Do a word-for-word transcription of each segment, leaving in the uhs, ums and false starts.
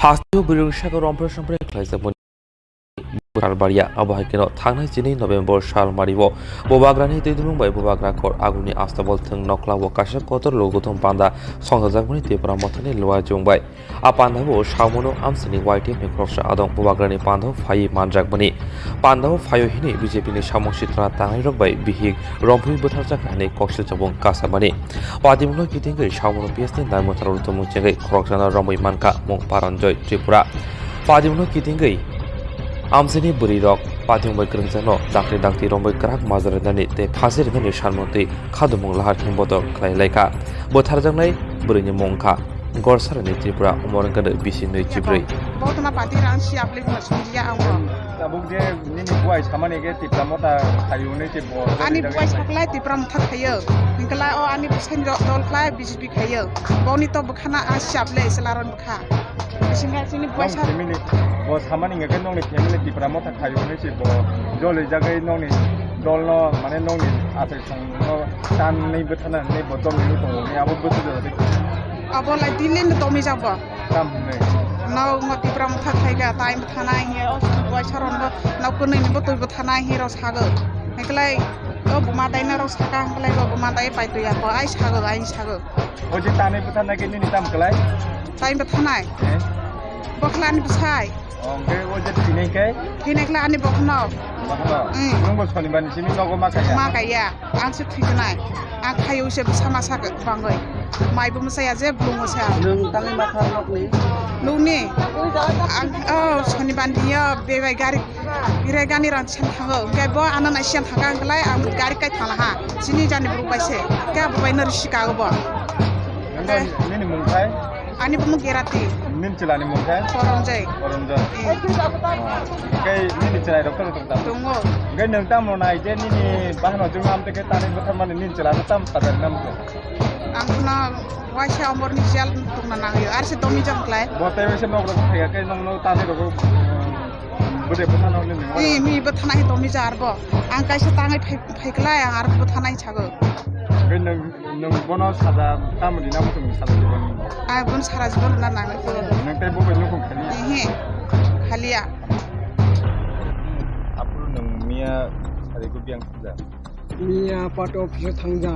Asteo bwrwirok saka romphre somphre khlaijak boni bwthar barya. Abo hai kheno thangnai chini November sal mario bubagrani twi dumung bai bubagra khor aguni astabol thwng nokla o kaisa kotor logothum panda songjajakmani Tipra Mothani Luaijung bai. A pandao samono amsini Y T F ni khoroksa adong bubagrani pandao phaiwi manjakmani. Pandao phaio hini B J P ni samung sitra tangnai rok bai bihik romphwi bwtharjak hai koksil chabung kasamani. Patimungno kitingwi samono P S ni nai mwtharo tumung chengwi khoroksano romwi mankha mung Paranjoy Tripura. Patimungno kitingwi amsini bwrwi rok patimung bai kwrwngjakno dakti dakti romwi kwrak majra rinani tei phasi rinani sanmantwi khadumung lahar khe bodol khlai laikha. Bwtharjaknai bwrwini mung kha Gorsarani Tripura, umor wngkha bisi nwi chibrwi. Bo tuma pati rang si apli bo songya ang bo. Tabuk je nini buai samani ge Tipra Motha khayo hwnwi se bo. Ani buai saklai Tipra Motha khayo. Hingkla o ani bwsani rok dol khlai B J P khayo. Boni to bwkhana a si aple selaron bwkha. Bisinga chini buai sa. Nong family bo samani ge nongni family Tipra Motha khayo hwnwi se bo. Joli jagai nongni dol no mane nongni asai song no tan nei bwthana nei bo dol ni tongo ni abo bwthu jora de. Abo lai Delhi ni tomi jabo. Tam hwnwi. Nokno Tipra Motha khaika, tai bwthanai hiya, o buai saron bo nok kwnwi ni bo twi bwthanai hi rok sago. Hwnkhlai o buma daina rok saka hwnkhlai bo buma dai pai twi ako, ai sago, ai sago. O je tanwi bwthanai khe nini tam kwlai? Tai bwthanai. Eh? Bokhlani bwsai. O, hwnkhe o je thwinai khe? Thwinai khlai ani bokhno. Bokhno? Mm. Nwng bo sonibar ni simi nogo ma kaiya? Ma kaiya. Ang se thwignai. Ang khayo se bwsa masa bangwi. Mai bo mwsaya je bwlung mwsaya. Nwng tangwi ma kha nokni? Nokni? Ang, oh, sonibar ni yo bebai gari, berai gani rang sen thango. Hwnkhe bo ano nai sen thangka hwnkhe lai ang gari kai thangla ha. Chini jani borok bai se. Khe abo bai no risi kago bo. Nini mung khai? Ani bumung Gerati. Nini chwla ni mung khai? Koronjai. Koronjai. Eh. Hwnkhe nini chwrai rok tong tong tam? Tongo. Hwnkhe nwng tamo nai je nini bahano jung am teke tani bwtharmani nini chwla no tam sabar nam khe? Ang khna waisa omor ni jel tongna nangyo. Ar se domi jam klai. Bo tai waisa nok rok thaiya khe nong no tani rok, um, bwde bwtha no nini. Eh, mi bwtha nai domi jar bo. Ang kaisa tangai phai, phai klai ang ar bwtha nai chago. Hwnkhe nwng Nwng bono saja tamo rina muchung ni salo jibon ni? Ah, bono sara jibon rina nangnai khe. Nwng tei bo bai nukhung khaliya? Ehe, khaliya. Aphuru nwng miya sari ko biyang thangja? Miya party office o thangja.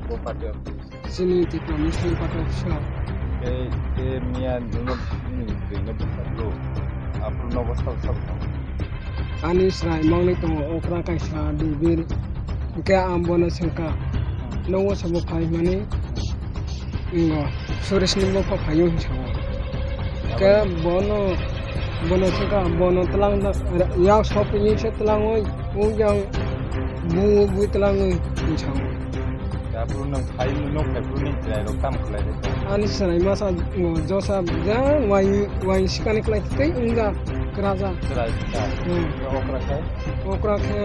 Bo party office? Chini Tipra Motha ni party office o. Tei, tei miya nwngno bini bwrwi no bwsajlo. Aphuru nogo sabo sabo thang. Ani chwrai mangwi tongo okra kaisa Dubir. Hwnkhe ang bono swngkha, "Nogo sabo phai hwnmani?" Ngo, "Suresh ni bupha phaio," hinwi sao. Hwnkhe bono, bono swngkha, bono twlang da, yak sophiwi se twlangwi, wng yang bungwi bui twlangwi hinwi sao. Aphuru nwng phai, nwng phai phuru nini chwrai rok tamo khlai rw kha? Ani chwrai masa, ngo, josa, ja, wai, wai sikani khlai tei wngya, kwraja. Chwrai sikha? Hmm. Okra khe? Okra khe,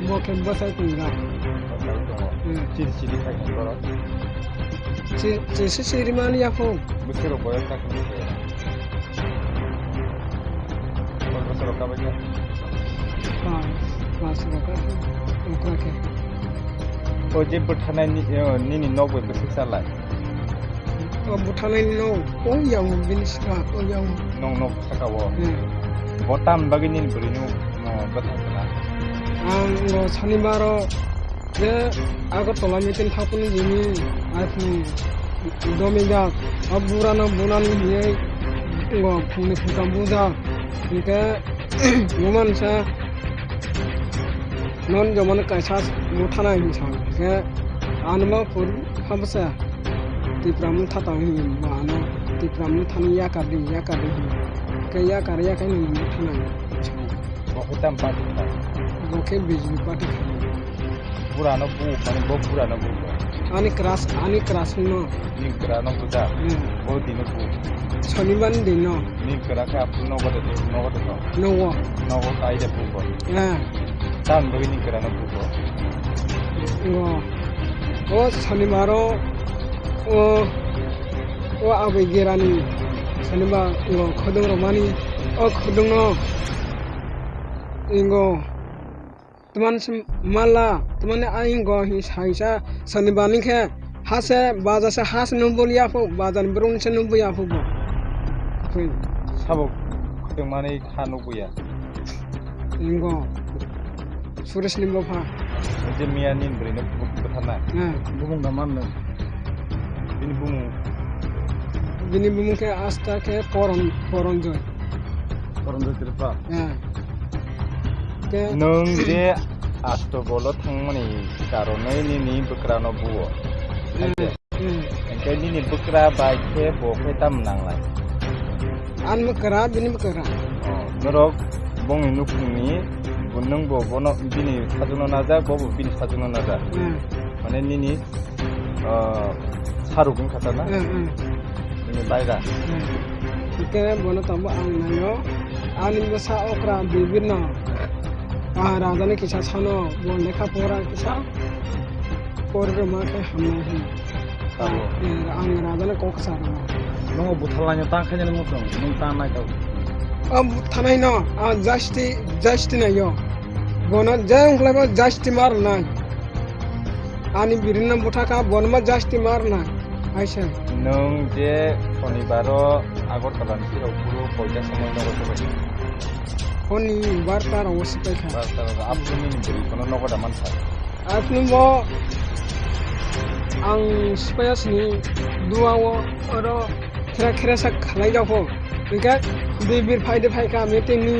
bo khe bwsai tongya. Bwsai tongo. Hmm. Chiri chiri khai ni borok? Chi-, chisi chiri mani yaphung. Bwswk rok boyos kha khe? Koi bosor rok kabai kha? Pas, pas rok kha, okra khe. O je bwtharnai ni, o, nini nok bai bwswk salai? O bwtharnai ni nok, o yang bini saka, o yang. Nong nok saka o? Hmm. Bo tam bagwi nini bwrwi no, o, bwthar khna? Ang o sonibar o je Agartala meeting thangphuru jini iPhone domijak, o burano bunani hinwi ngo phungni phungtham bujak. Hinkhe bumansa non jomani kaisa buthanai hinwi sao. Hinkhe anuma phuru habwsa Tipra Motha tong hinwi bo ano Tipra Mothani yakar di, yakar di hinwi. Hinkhe yakar yakhai nini buthanai hinwi sao. Bo khe tam party kha? Bo khe B J P party kha. Burano bu, mane bo burano bu bo. Ani crush, ani crush no. Ni burano buja. Hmm. Bo dino bu. Sonibar ni dino. Ni kra khe aphuru nogo de, nogo de no. Nogo. Nogo kai de bu bo. Eh. Tam bo ni burano bu bo. Ngo. O sonibar o, o, o aboi gerani sonibar ngo khudung romani. O khudung no. Ingo. Twmani se mala, twmani aying go hi saisa sonibar ni khe hase baja se has nubul yaphu, baja ni brum se nubul yaphu bo. Khe Sabo khotwng manwi kha nukbuya. Ingo. Suresh ni bopha. Je miya ni bwrwi no butharna. Hmm. Bumung da manno. Bini bumung. Bini bumung khe asta khe Poron, Poronjoy. Poronjoy Tripura. Hmm. Khe nwng je asto bolo thangmani karonwi nini bwkrano buo. Hmm. Hingke nini bwkra bai khe bo khe tamo nanglai? Ani bwkra, bini bwkra. Oh, norok bongni nukhungni bo nwng bo bono bini sajwkno najak, bo bo bini sajwkno najak. Hmm. Mane nini, ah, saruk wngkha ta na? Hmm, hmm. Nini baira. Hmm. Hingke bono tamo ang naio. Ani bwsa okra bibirno. Ah, rajani kisa sano, bo lekha pora kisa. Pori rwma khe hamnai hwn. Abo. Eh, ang rajani kok sa rwma. Nogo butharlaino tang khainani muchung, nwng tang naikha. O butharnaino, ah, justi-, justi naio. Bono je wngkhlaibo justi ma rwnai. Ani birinno buthakha, bono ma justi ma rwnai. Hai se. Nwng je Shonibaro Agartala ni phirok phuru koita somoi nogo sobai. Honi barta rogo sipai kha. Barta rogo, aphuru nini bwrwi kono nogo da mankha. Aphuru bo ang sipai asini duao oro khera khera sa khalai jago. Hingke dibir phai de phai kha meeting ni.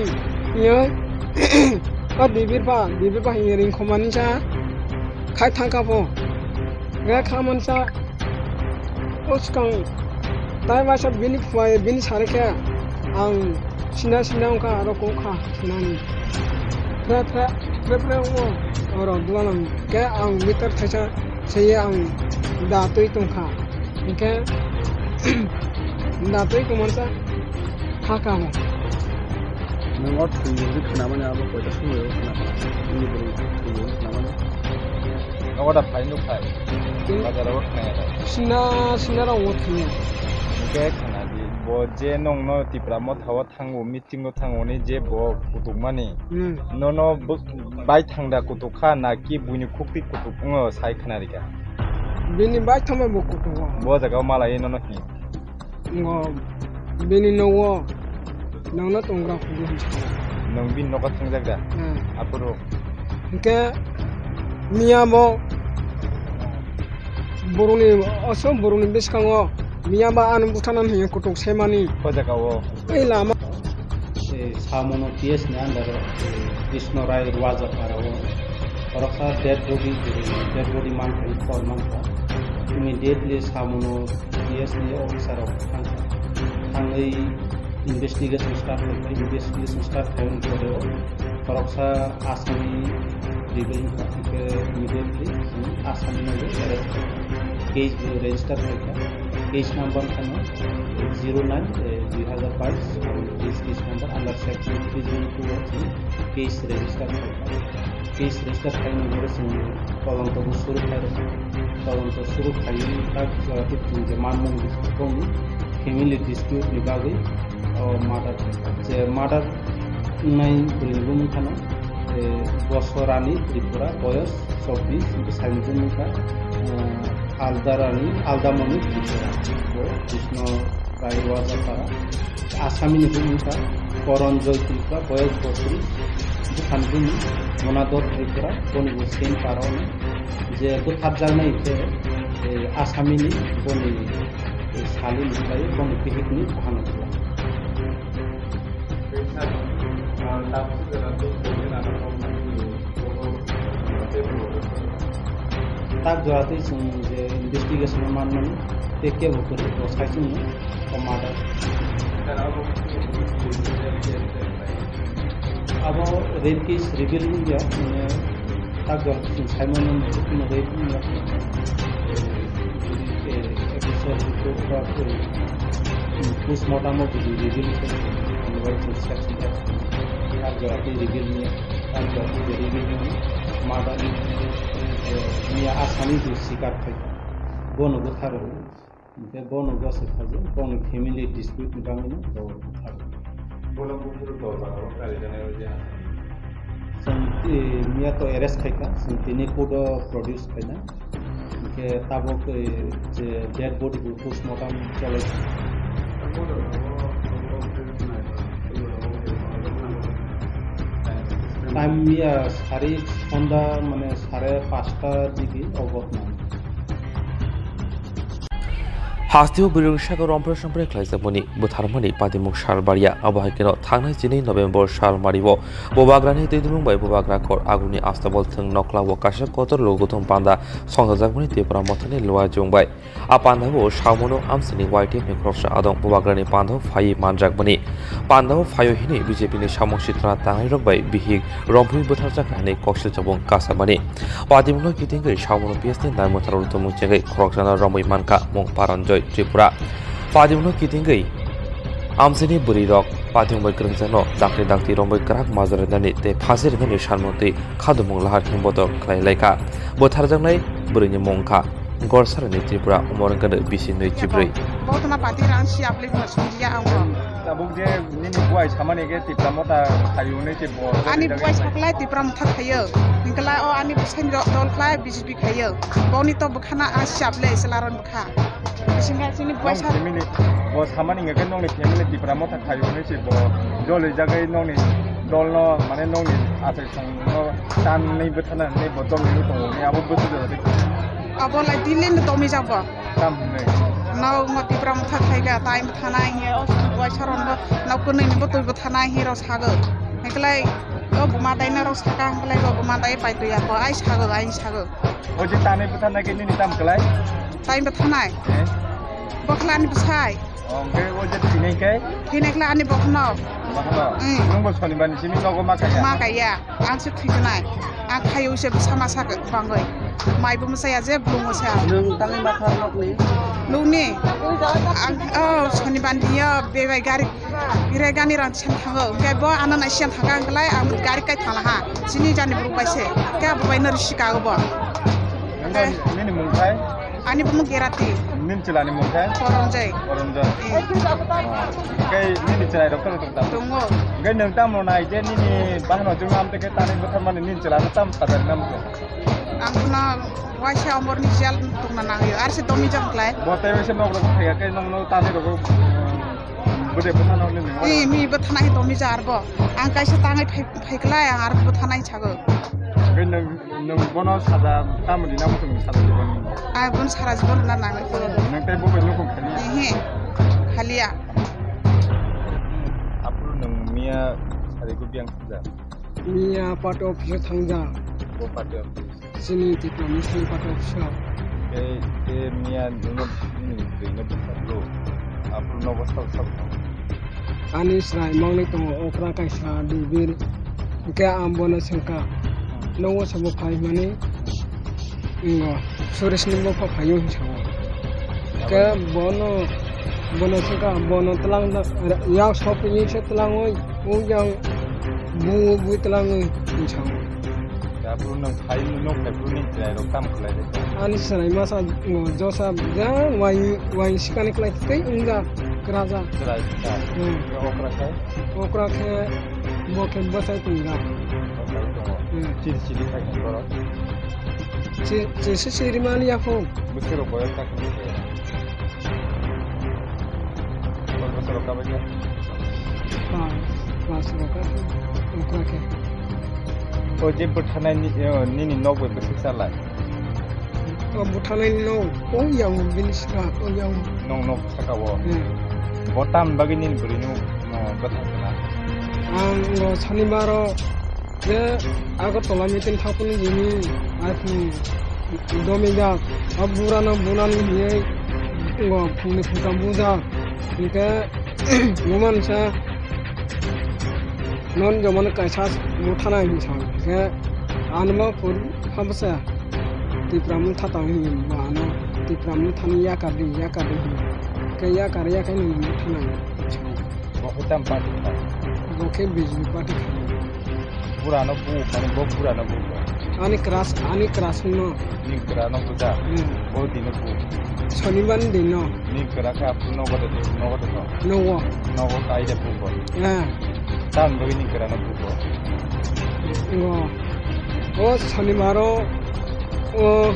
Yo. O dibir pha, dibir pha hingye ring khomani sa khai thang kha pho. Ga kha man sa O swkang tai waisa bini phuai bini sari khe ang sina sina wngkha aro kok kha sinani. Phre phre phre phre wngo oro dwlanang khe ang meter thaisa seye ang da twi tongkha. Hinkhe da twi tongmansa hakha mo. Nwng o thwngmung khe khnamani abo koita somoi o khnakha? Nini bwrwi thwngmung khe khnamani? Nogo da phai nuk phai. Bazar o khnaya da. Sina, sina rok o thwngya. Hingke khna di, bo je nongno Tipra Motha o thango, meeting o thango ni je bo kutukmani. Hmm. Nono bo-, bai thangda kutuk kha na ki buini khukti kutuk wngo sai khna rikha. Bini bai thangma bo kutuk o. Bo jaga o malai nono hi. Ngo bini nogo nangno tongra hwnwi hwnwi sa. Nwng bini nogo thangjak da? Hmm. Aphuru? Hinkhe miya bo borokni, oso borokni bwskango miya ba ano butharnani hinwi kutuk semani. O jaga o? Ei lama. Ei Samono P S ni under o, ei Krishna Rai Rwajapara o khoroksa dead body, dead body mankha, khor mankha. Immediately Samono P S ni officer rok thangkha. Thangwi investigation start khaikha. Investigation start khaiyani pore o khoroksa Asami ribai wngkha. Hingkhe immediately chwng Asami no arrest khaikha. Case bo register khaikha. Case number kheno zero nine, eh, dui hazar bais, aro case, case number under section three zero two o chwng case register khaikha. Case register khaina bagwi chwng todonto bo suru khairokha. Todonto suru khaiwi tak jora tei chwng je manmung bongni family dispute ni bagwi o murder khaikha. Je murder wngnai bwrwini bumung khano, eh, Bosorani Tripura, boyos chobbish, bwsaini bumung kha, eh, Aldarani, Aldamoni Tripura. Bo Krishna Rai Rwajapara. Asami ni bumung kha Koronjoy Tripura, boyos botris, bwkhani bumung Monador Tripura, boni bo same para ono. Je bwtharjaknai khe, eh, Asami ni boni, eh, sali ni khlai boni bihik ni buhano khlai. Tak jora twi chwng je investigation o manmani tei kebo kwrwi bo sai chwngno o murder. Abo rape case reveal wngya, mane tak jora twi chwng saimano rape wngya. Official report ba, eh, postmortem o bini reveal khe, ang bai chwng section tak jora twi reveal ni, tak jora twi reveal ni murder ni, eh, miya Asami bo sikar khai. Bono bwtharo, hingke bono gosok khajo, bono family dispute ni bagwi no bo bwtharo. Bono buphuru torbar o kari jani o je Asami. Chwng, eh, miya to arrest khaikha, chwng tini court o produce khaina. Hingke tabok, eh, je dead body bo postmortem cholai. Time ya sari sonda mane sare pasta digi o ghotna. Hasteo bwrwirok saka rompre sompre khlaijakmani bwtharmani patimung sal barya. Abo hai kheno thangnai chini November sal mario Bubagrani twi dubung bai Bubagra khor aguni astabol thwng nokla o kaisa kotor logothum panda songchajakmani Tipra Mothani Luaijwng bai. A pandao Saumano amsini Y T F ni khoroksa adong Bubagrani pandao phaiwi manjakmani. Pandao phaio hinwi B J P ni samung sitra tangnai rok bai bihik rompui bwtharjak hai koksil chabung kasamani. Patimungno kitingwi Saumano P S ni naimwtharo rwtwmung chengwi khoroksano romwi mankha mung Paranjoy Tripura. Patimungno kitingwi amsini bwrwi rok patimung bai kwrwngjakno dakti dakti romwi kwrak majra rinani tei phasi rinani sanmung twi khadumung lahar himbotok khlai laikha. Bwtharjaknai bwrwini mung kha Gorsarani Tripura, umorwng khe bisi nui chibrwi. Bo tongna pati rang si aplik ma sungya ang bo. Tabuk je nini buai samani khe Tipra Motha khayu hwnwi se bo. Ani buai saklai Tipra Motha khayo. Hingkla o ani bwsai dol khlai B J P khayo. Boni to bwkhana a si aple se laron bwkha. Bisinga chini buai sa. Nong chimini bo samani hingkhe nongni family Tipra Motha khayu hwnwi se bo. Joli jagai nongni dolno mane nongni achai songno tan nai bwthana hwnwi bo dol nini tongo hwnwi abo bwswk jora tei. Abo lai din din tomi jago. Tam hwnwi. Nao ngo Tipra Motha thaiga, tai bwthana hiya, o buai saron bo, nao kwnwi ni bo twi bwthana hiya rok sago. Heklai, o buma dai na rok saka, heklai bo buma dai pai twi ako, ai sago, ai sago. O je tanai bwthana khe nini tam klai? Tai bwthanai. Eh? Bokhlani bwsai. Hwnkhe o je thwinai khe? Thwinai khlai ani bokhno. Bokhno? Mm. Nwng bo sonibar ni simi nogo ma kaya? Ma kaya. Ang se thwinai. Ang khayo se bwsa masa bangwi. Mai bo mwsaya je bwlung mwsa. Nwng tangwi ma kha nokni? Nokni? Ang, oh, sonibar ni yo bebai gari, berai gani rang siyan thango. Hwnkhe bo ano nai siyan thangka hwnkhe lai ang gari kai thangla ha. Sini jani bwrwi bai se. Khe bo bai no risi kago bo. Nini mung khai? Ani bumung Gerati. Nini chwlani mung khe? Koronjoi. Koronjoi. Eh. Hwnkhe nini chwlai rok tong tong tam? Tongo. Hwnkhe nwng tamo nai je nini bahano jwng am teke tani bwtharmani nini chwlano tam sadari nam khe? Ang khna waisa omorni jel tongna nangyo. Ar se domi jang klai. Bo tei waisa nok rok thaiya khe nongno tani rok, um, bwde bwthano nini. Eh, mi bwthana hi domi jar bo. Ang kaisa tangai phai, phai klai ang ar bwthana hi sago. Hwnkhe nwng Nwng bono saja tamo rina muchung saja rwmani? Ah, bono sara jibon rwna nangnai khe. Nwng tei bo bai nukhung khaliya? Ehe, khaliya. Aphuru nwng miya sari ko biyang thangja? Miya party office o thangja. Bo party office? Chini Tipra Motha ni party office o. Tei, tei miya nwngno nini bwrwino bwsajlo. Aphuru nogo sabo sabo thangja? Ani chwrai mangwi tongo okra kaisa Dubir. Hwnkhe ang bono swngkha, "Nogo sabo phai hwnmani?" Wngkha, "Suresh ni bupha phaio," hwnwi sao. Hwnkhe bono, bono swngkha, bono twlang da, yak sopini se twlangwi, wng yang bu bu twlangwi hwnwi sao. Aphuru nwng phai nwng nok phai phuru nini chwrai rok tamo khlai de? Ani chwrai masa ngo josa ja wai wai sikani klai tei wngja kwraja. Chwrai sa. Hmm. Okra khai? Okra khe bo khe bwsai tongja. Bwsai tongo. Hmm. Chiri chiri khai ni borok. Chi-, chisi chiri mani yaphung. Bwswk rok boyar ta khe. Koi bosor rok kabai khe? Pas, pas rok kabai khe, okra khe. O je bwthanai ni, o, nini nok bai bwswk salai? O bwthanai ni nok, o yang bini sra, o yang. Nong nok saka o? Hmm. Bo tam bagwi nini bwrwi no, no bwthang khna? Ang o sonibar o je Agartala meeting thangphuru jini aphuru domijak, a burano bunani hinwi ngo phungni phungtham bujak. Hinkhe bumani sa non jomano kaisa buthanai hinwi sa. Hinkhe anuma phuru habsa Tipra Motha tang hinwi ba ano Tipra Mothani yakar di, yakar di hinwi. Hinkhe yakar yakhai nini buthanai hinwi sa. Bo khe tam party kha? Bo khe B J P party kha. Burano bu, mane bo burano bu. Ani crush, ani crush no. Ni burano buja. Hmm. Bo dino bu. Sonibar ni dino. Ni kra kha aphuru nogo de, nogo de no. Nogo. Nogo kai de bu bo. Ah. Tam bo ni burano bu bo. Ngo. O sonibaro, o,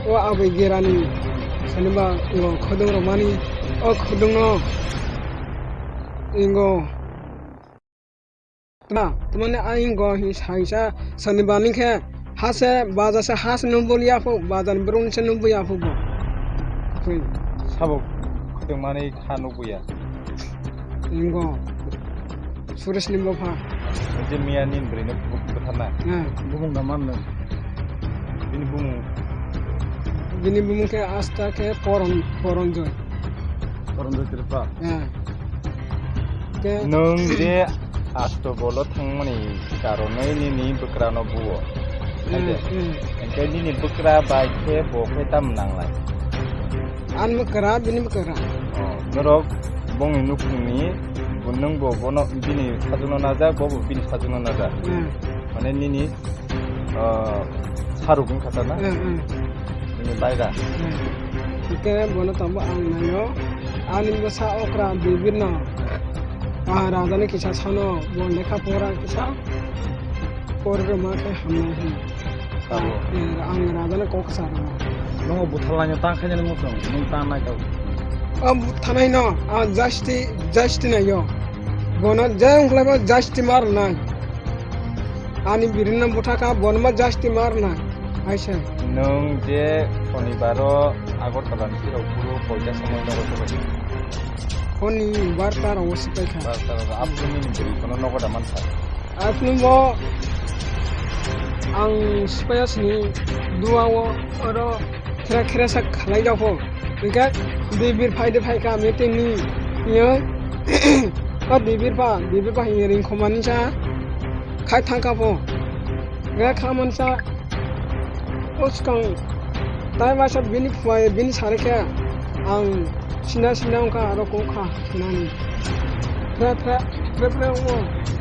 o aboi gerani sonibar ngo khudung romani, o khudung no. Ingo. Na, tamani aing go hi saisa sonibar ni khe hase baja se has nubul ya phu, baja ni brung se nubul ya phu bo. Khe. Sabo khotong mani kha nubul ya. Ingo. Suresh ni bopha. Je miya ni bwrwi no bu-, butharna. Eh. Bumung da man no. Bini bumung. Bini bumung khe asta khe Poron, Poronjoy. Poronjoy Tripura. Eh. Khe nwng je Asto bolo thangmani karonwi nini bwkrano buo. Hmm, Haide. Hmm. Hingke nini bwkra bai khe bo khe tam nanglai. Ani bwkra, bini bwkra. Oh, norok bongni nukhungni bo nwng bo bono bini sajwkno najak, bo bo bini sajwkno najak. Hmm. Mane nini, ah, saruk wngkha ta na? Hmm, hmm. Nini baira. Hmm. Hingke bono tamo ang naio. Ani bwsa okra bibirno. Ah, rajani kisa sano, bo lekha pora kisa. Pori rwma khe hamnai hwn. Sabo. Eh, ang rajani kok sa rwma. Nogo butharlaino tang khaina nung tong, nung tang nai kau. O butharnaino, ah, justice, justice naio. Bono je wngkhlaibo justice ma rwnai. Ani birinno buthakha, bono ma justice ma rwnai. Aisa. Nwng je Sonibaro Agartala ni phirok phuru koita somoi nogo sobai. Honi barta rogo sipai kha. Barta rogo, aboni ni bwrwi kono nogo da man sa. Aphuru bo ang sipaiya sini dua o oro khera khera sa khalai jago. Hingke dibir phai de phai kha meeting ni yo. O dibir pa, dibir pa hingke ring khomani sa khai thang kha pho. Ga kha man sa. O swkang tai masa bini phuai bini sari khe ang sina sina wngkha aro kok kha sinani. Phre phre phre phre wngo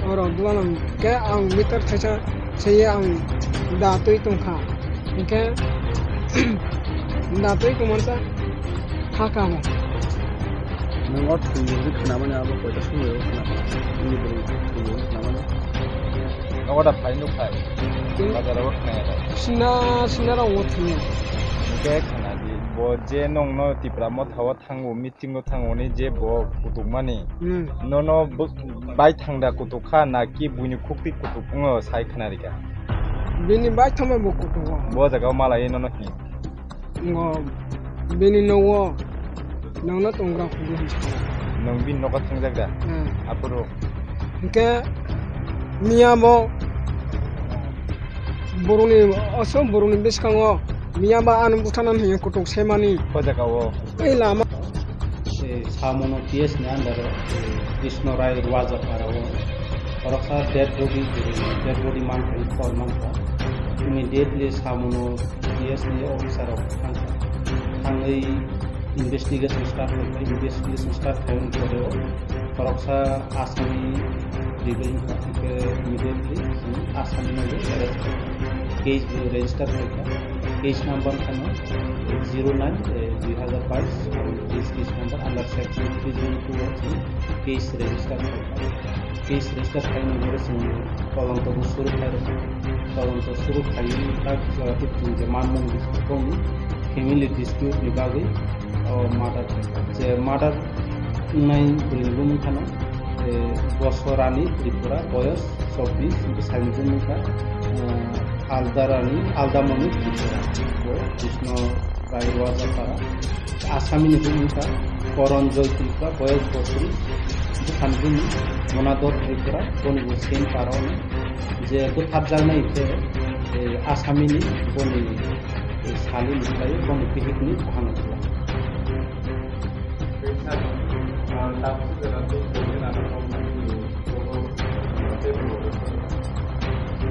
oro duanang khe ang meter thaisa seye ang da twi tongkha. Hingkhe da twi tongmansa kha kha mo. Nwng o thwngmung khe khnamani abo koita somoi o khnamani? Nini bwrwi thwngmung khnamani? Nogo da phai nuk phai. Hmm. Bazar o khnaya da. Sina, sina rok o thwngmung. Hingkhe khna di, bo je nongno Tipra Motha o thango, meeting o thango ni je bo kutukmani. Hmm. Nono bo-, bai thangda kutuk kha na ki buini khukti kutuk wngo sai khna rikha. Bini bai thangma bo kutuk o. Bo jaga o malai nono hin. Ngo bini nogo nongno tongra phuru hinwi sa. Nwng bini nogo thangjak da? Hmm. Aphuru? Hingke miya bo borokni, oso borokni bwskango miya ba ano buthanani hinwi kutuk semani. O jaga o? Ei lama. Ei Samono P S ni under o, ei Krishna Rai Ruajapara o khoroksa dead body, dead body mankha, khor mankha. Immediately Samono P S ni officer rok thangkha. Thangwi investigation start khaikha. Investigation start khaimani pore o khoroksa Asami civil wngkha. Hingkhe immediately chwng Asami no arrest khaikha. Case bo register khaikha. Case number kheno zero nine, eh, dui hazar bais, aro case, case number under section three zero two o chwng case register khaikha. Case register khaimani pore chwng tolonto bo suru khairokha. Tolonto suru khaiwi tak jora tei chwng je manmung boni family dispute ni bagwi, o, murder khaikha. Je murder wngnai bwrwini bumung kheno, eh, Bosorani Tripura, boyos chobbish, bwsaini bumung kha, eh, Aldarani, Aldamoni Tripura. Bo Krishna Rai Ruajapara. Asami ni bumung kha Koron Joy Tripura, boyos bosri, bwsani bumung Monador Tripura, boni bo same para ono. Je bwtharjaknai khe, eh, Asami ni boni, eh, sali ni khlai boni bihik ni buhano khlai.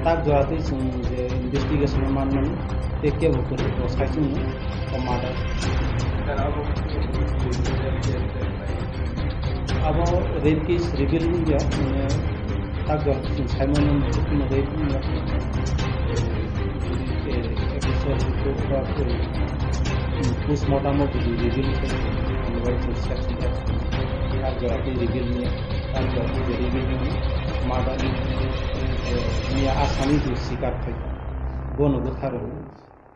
Tak jora twi chwng je investigation o manmani tei kebo kwrwi bo sai chwngno o murder. Abo rape case reveal wngya, mane tak jora twi chwng sai mano, rape wngya. Official report ba, eh, postmortem o bini reveal khe, ang bai chwng section tak jora twi reveal ni, tak jora twi reveal ni, murder ni, eh, miya Asami bo sikar khai. Bono bwthar rw,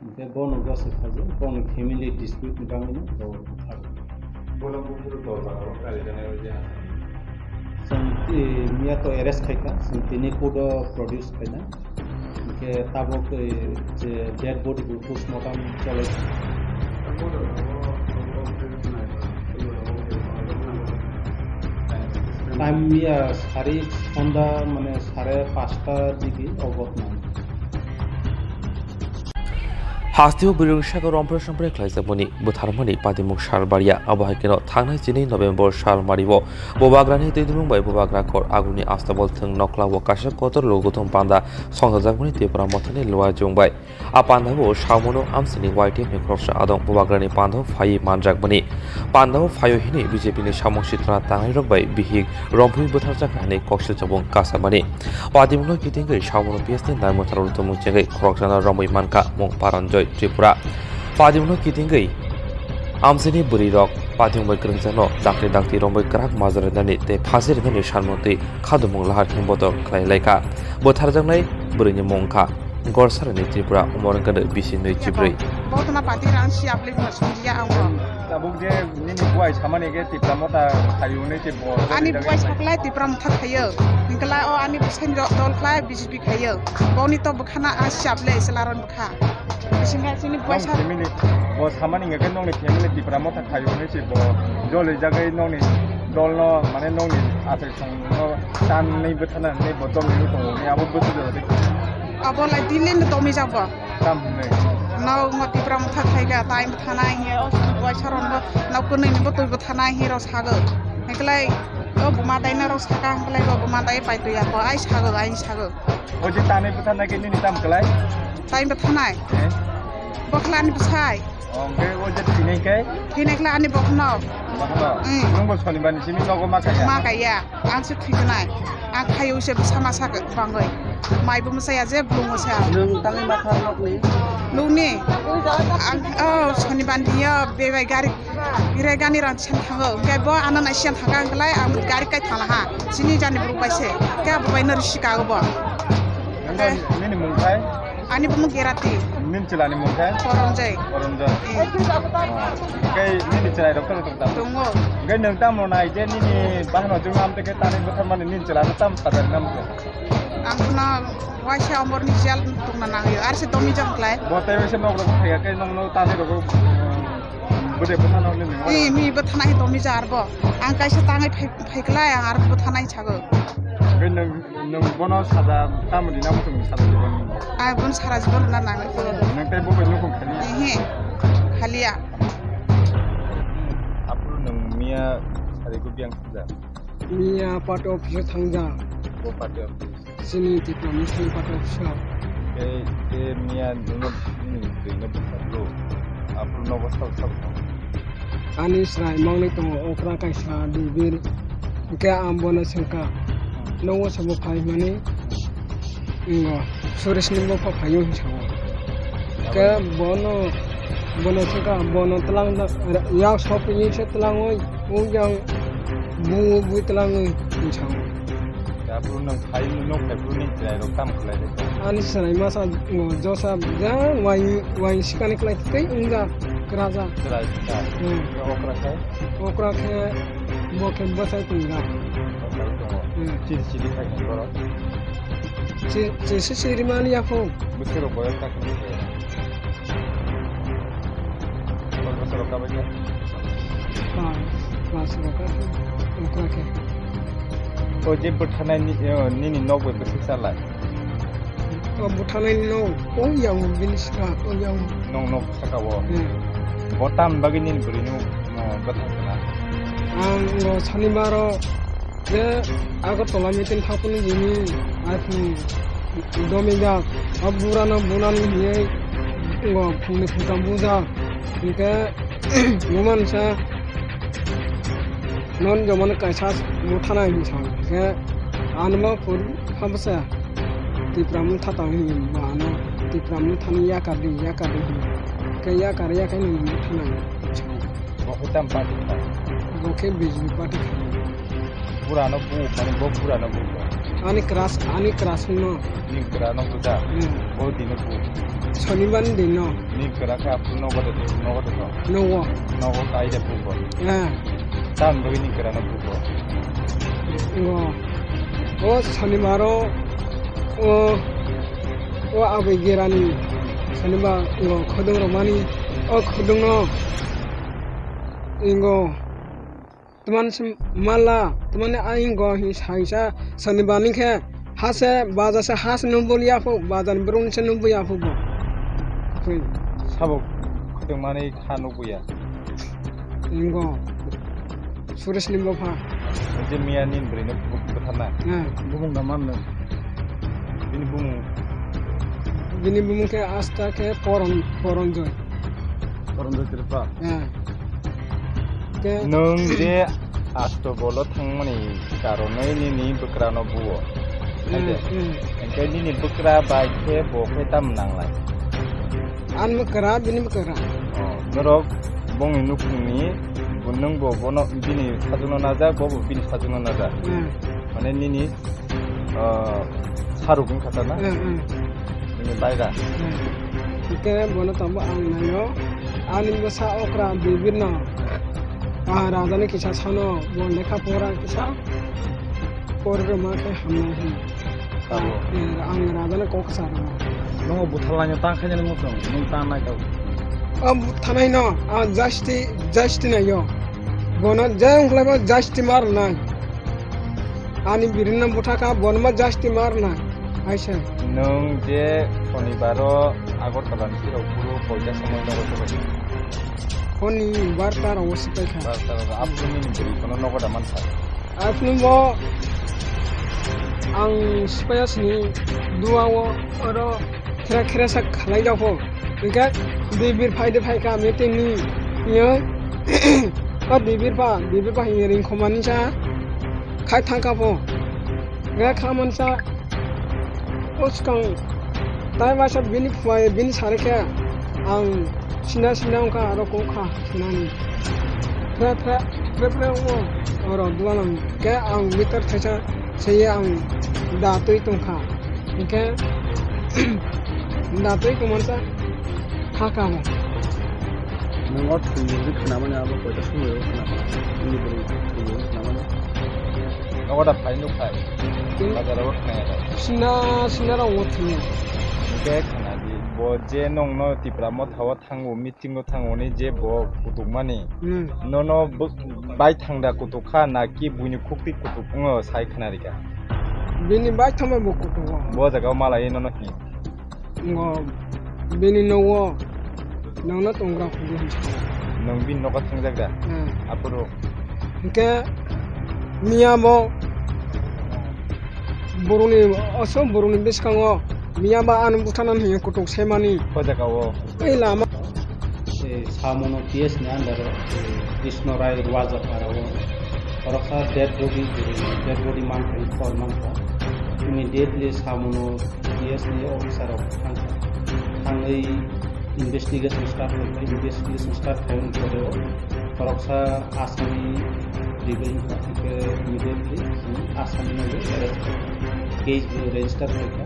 hingkhe bono gosok khajo, bono family dispute ni bagwi no bo bwthar rw. Bono buphuru dol ba rw kari jana rw je Asami. Chwng, eh, miya to arrest khaikha, chwng tini court o produce khaina. Hinkhe tabuk, eh, je dead body bo postmortem cholai. Time miya sari sonda mane sare pasta digi o ghotna. Hasteo bwrwi sakao romphre somphre khlaijakmani bwtharmani patimung sal barya. Abo hai kheno thangnai chini November sal mario bubagrani twi dumung bai bubagra khor aguni astabol thwng nokla o kaisa kotor luguthum panda songchajakmani Tipra Mothani luajwng bai. A pandao Saumano amsini Y T F ni khoroksa adong bubagrani pandao phaiwi manjakmani. Pandao phaio hinwi B J P ni samung sitrana tangnai rok bai bihik romphwi bwtharjak hai koksilchapung kasamani. Patimungno kitingwi Saumano P S ni naimwtharo tumung chengwi khoroksano romwi mankha mung Paranjoy Tripura. Patimungno kitingwi amsini bwrwi rok patimung bai kwrwngjakno dakti dakti romwi kwrak majra rinani tei phasi rinani sanmung twi khadumung lahar himboto khlai laikha. Bwtharjaknai bwrwini mung wngkha Gorsarani Tripura, umor wngkha bisi nwi chibrwi. Bo tuma pati rang si apli bo songya ang bo. Tabuk je nini buai samani ke Tipra Motha khayu nai se bo. Ani buai saklai Tipra Motha khayo. Hingkla o ani bwsai dol khlai B J P khayo. Boni to bwkhana a si aple selaron bwkha. Bisinga sini buai sa. Nong family bo samani ke nongni family Tipra Motha khayu nai se bo. Joli jagai nongni dol no mane nongni asai song no tan nai bwthana nai bo dol ni tongo ni abo bwthu jora de. Abo lai dili ni tomi jago. Tam hinwi. Nokno Tipra Motha khaikha, tai bwthanai hinwi, o chini buai saronbo nok kwnwi ni bwtwi bwthanai hinwi rok sago. Hinkhlai o buma daina rok saka hinkhlai bo buma dai pai twi ako, ai sago, ai sago. O je tanwi bwthanai khe nini tam kwlai? Tai bwthanai? Eh? Bokhlani bwsai. O, hwnkhe o je thwinai khe? Thwinai khlai ani bokhno. Bokhno? Mm. Nwng bo sonibar ni simi nogo ma kaiya? Ma kaiya. Ang se thwignai. Ang khayo se bwsa masa bangwi. Mai bo mwsaya je blung mwsa. Nwng tangwi ma kha nokni? Nokni? Ang, oh, sonibar ni yo bebai gari, bebai gani rang chen thango. Hwnkhe bo ano nai chen thangkha hwnkhe lai ang gari kai thangla ha. Chini jani borok bai se. Khe abo bai no risi kago bo. Nini mung khai? Ani bumung Gerati. Nini chwla ni mung khe? Koronjoi. Koronjoi. Eh. Hwnkhe nini chwrai rok kono tong tamo? Tongo. Hwnkhe nwng tamo nai je nini bahno jung am teke tanwi bwtharmani nini chwla no tamo sajak nam khe? Ang khna waisa omor ni jel tongna nangyo. Ar se domi jang klai. Bo tei waisa nok rok thaiya khe nong no tanwi rok bwde bwthano nini. Eh, mi bwthana hi domi jar bo. Ang kaisa tangwi phai, phai klai ang ar bwthanai sago. Hwnkhe nwng Nwng bono saja tamo rina muchung saja ribani? Ai, bono sara jibon rina nangwi khe. Nwng tei bo bai nukung khaliya? Ehe, khaliya. Aphuru nwng miya sarigo biyang sija? Miya party office o thangja. Bo party office? Chini Tipra Mothani party office o. Tei, tei miya nwngno, nwng twi no bwsajlo. Aphuru nogo sabo sabo thang. Ani chwrai mangwi tongo okra kaisa dubir. Hwnkhe ang bono swngkha, "Nogo sabo phai hwnmani?" Ngo, Suresh ni bopha phaio hinwi sao. Hwnkhe bono, bono swngkha, bono twlang da, yak sopini se twlangwi, o yang bu bu twlangwi hinwi sao. Aphuru nwng phai, nwng phai phuru nini chwrai rok tamo khlai rw kha? Ani chwrai masa, ngo, josa, ja, wai, wai sikani khlai tei wngya, kwraja. Chwrai wngya? Hmm. Okra khe? Okra khe, bo khe bwsai tongya. Bwsai tongo. Hmm. Chiri chiri khai ni borok? Chi-, chisi chiri mani yaphung. Bwsai rok boyar kha khe? Koi bosor rok kabai kha? Pas, pas rok kha, okra khe. O je bwthanai ni, o, nini nok bai bwswk salai? O bwthanai ni nok, o yang bini saka, o yang. Nong nok saka o? Hmm. Bo tam bagwi nini bwrwi no, no bwthang khna? Ang o Sonibar o je Agartala meeting thangphuru jini iPhone domijak, o burano bunani hinwi ngo phungni phungtham bujak. Hinkhe bumansa non jomani kaisa buthanai hinwi sao. Hinkhe anuma phuru habwsa Tipra motha tong hinwi bo ano Tipra mothani yakar di, yakar di hinwi. Hinkhe yakar yakhai nini buthanai sao. Bo khe tam party kha? Bo khe B J P party kha. Burano bu, mane bo burano bu. Ani crush, ani crush no. Ni burano buja. Hmm. Bo dino bu. Sonibar ni dino. Ni kra kha aphuru nogo de, nogo de no. Nogo. Nogo kai de bu bo. Ah. Tam bo ni burano bu bo. Ngo, o Sonibaro, o, o Abai Gerani, Sonibar ngo khudung romani, o khudungno, ngo, Twmani se mala, twmani aying go hi saisa, sani bani khe, ha se, baja se, ha se nung bul ya phu, baja ni brum se nung bul ya phu bo. Khe. Sabo khotong mani kha nung bul ya. Ingo. Suresh ni bopha. Je miya ni bwrwi no butharna. Eh. Bumung da man no. Bini bumung. Bini bumung khe asta khe Poron, Poronjoy. Poronjoy Tripura. Eh. Khe nwng je asto bolo thangmani karonwi nini bwkrano buo. Hai de? Hmm, hmm. Hwnkhe nini bwkra bai khe bo khe tamo nanglai? Ani bwkra, bini bwkra. Oh, norok bongni nukhungni bo nwng bo bono bini sajwkno najak, bo bo bini sajwkno najak. Hmm. Mane nini ah, saruk wngkha ta na? Hmm, hmm. Nini baira. Hmm. Hwnkhe bono tongo ang naino. Ani bwsa okra bibirno. Ah, rajani kisa sano, bo lekha pora kisa. Pori rwma khe hamnai hwn. Sabo. Ah, eh, ang rajani kok sa rwma. Nungo butharlaino tang khaina nungo chwng, nung tang nai kau. O butharnaino, ah, justi, justi naio. Bono je wngkhlaibo justi ma rwnai. Ani birinno butha kha, bono ma justi ma rwna, hai se. Nwng je Sonibaro Agartala ni sirok phuru koita somoi nogo tongwi? Honi barta rogo sipai kha. Barta rogo, aphuru nini bwrwi kono nogo da mankha? Aphuru bo ang sipai asini duao oro khera khera sa khalai jago. Hingke dibir phai de phai kha meeting ni, yo. O dibir pa, dibir pa hingke ring khoma ni sa khai thang kha pho. Ga kha man sa, o swkang tai waisa bini phuai, bini sari khe ang sina sina wngkha aro kok kha sinani. Phre, phre, phre, phre, o, oro dualang khe ang meter thaisa seye ang da twi tongkha. Hingke da twi tongmani sa kha kamo. Nwng o thwngmung khe khnamani abo koita somoi o khnakha? Nini bwrwi thwngmung khe khnamani? Nogo da phai nuk phai. Tini bazar o khnaya da. Sina, sina rok o thwngmung. Hingke khna di, bo je nongno Tipra Motha o thango, meeting o thango ni je bo kutuk mani. Hmm. Nono bo-, bai thangda kutuk kha na ki buini khukti kutuk wngno sai khna rika? Bini bai thangma bo kutuk o. Bo jaga o malai nono hi? Ngo bini nogo nangna tongra khudi hinsa. Nang bini nogo thangjak da? Hmm. Aphuru? Hingke miya bo borokni, oso borokni bwskango miya ba ano bwthana hinwi kutuk semani. O jaga o. Ei lama. Eh, samono P S ni under o, eh, Krishna Rai Rwajapara o. Khoroksa dead body, dead body mankha, khor mankha. Immediately samono P S ni officer rok thangkha. Thangwi investigation start khaikha, investigation start khaiyani pore o khoroksa asami rebel wngkha, hwnkhe immediately chwng asami no arrest khaikha. Case bo register khaikha,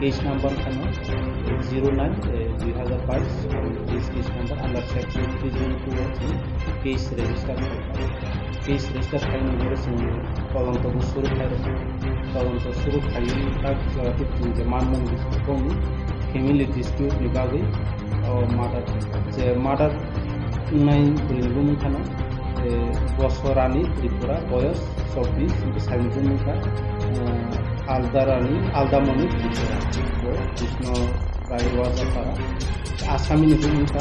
case number kheno zero nine, eh, dui hazar bais, aro case, case number under section three zero two o chwng case register khaikha. Case register khaina bagwi chwng tolonto bo suru khairokha. Tolonto suru khaiwi tak jora twi chwng je manmung boni family dispute ni bagwi o murder khaikha. Je murder wngnai bwrwini bumung khano, eh, Bosorani Tripura, boyos chobbish, bwsai ni bumung kha, eh, Aldarani, Aldamoni Tripura. Bo Krishna Rai Rwajapara. Asami ni bumung kha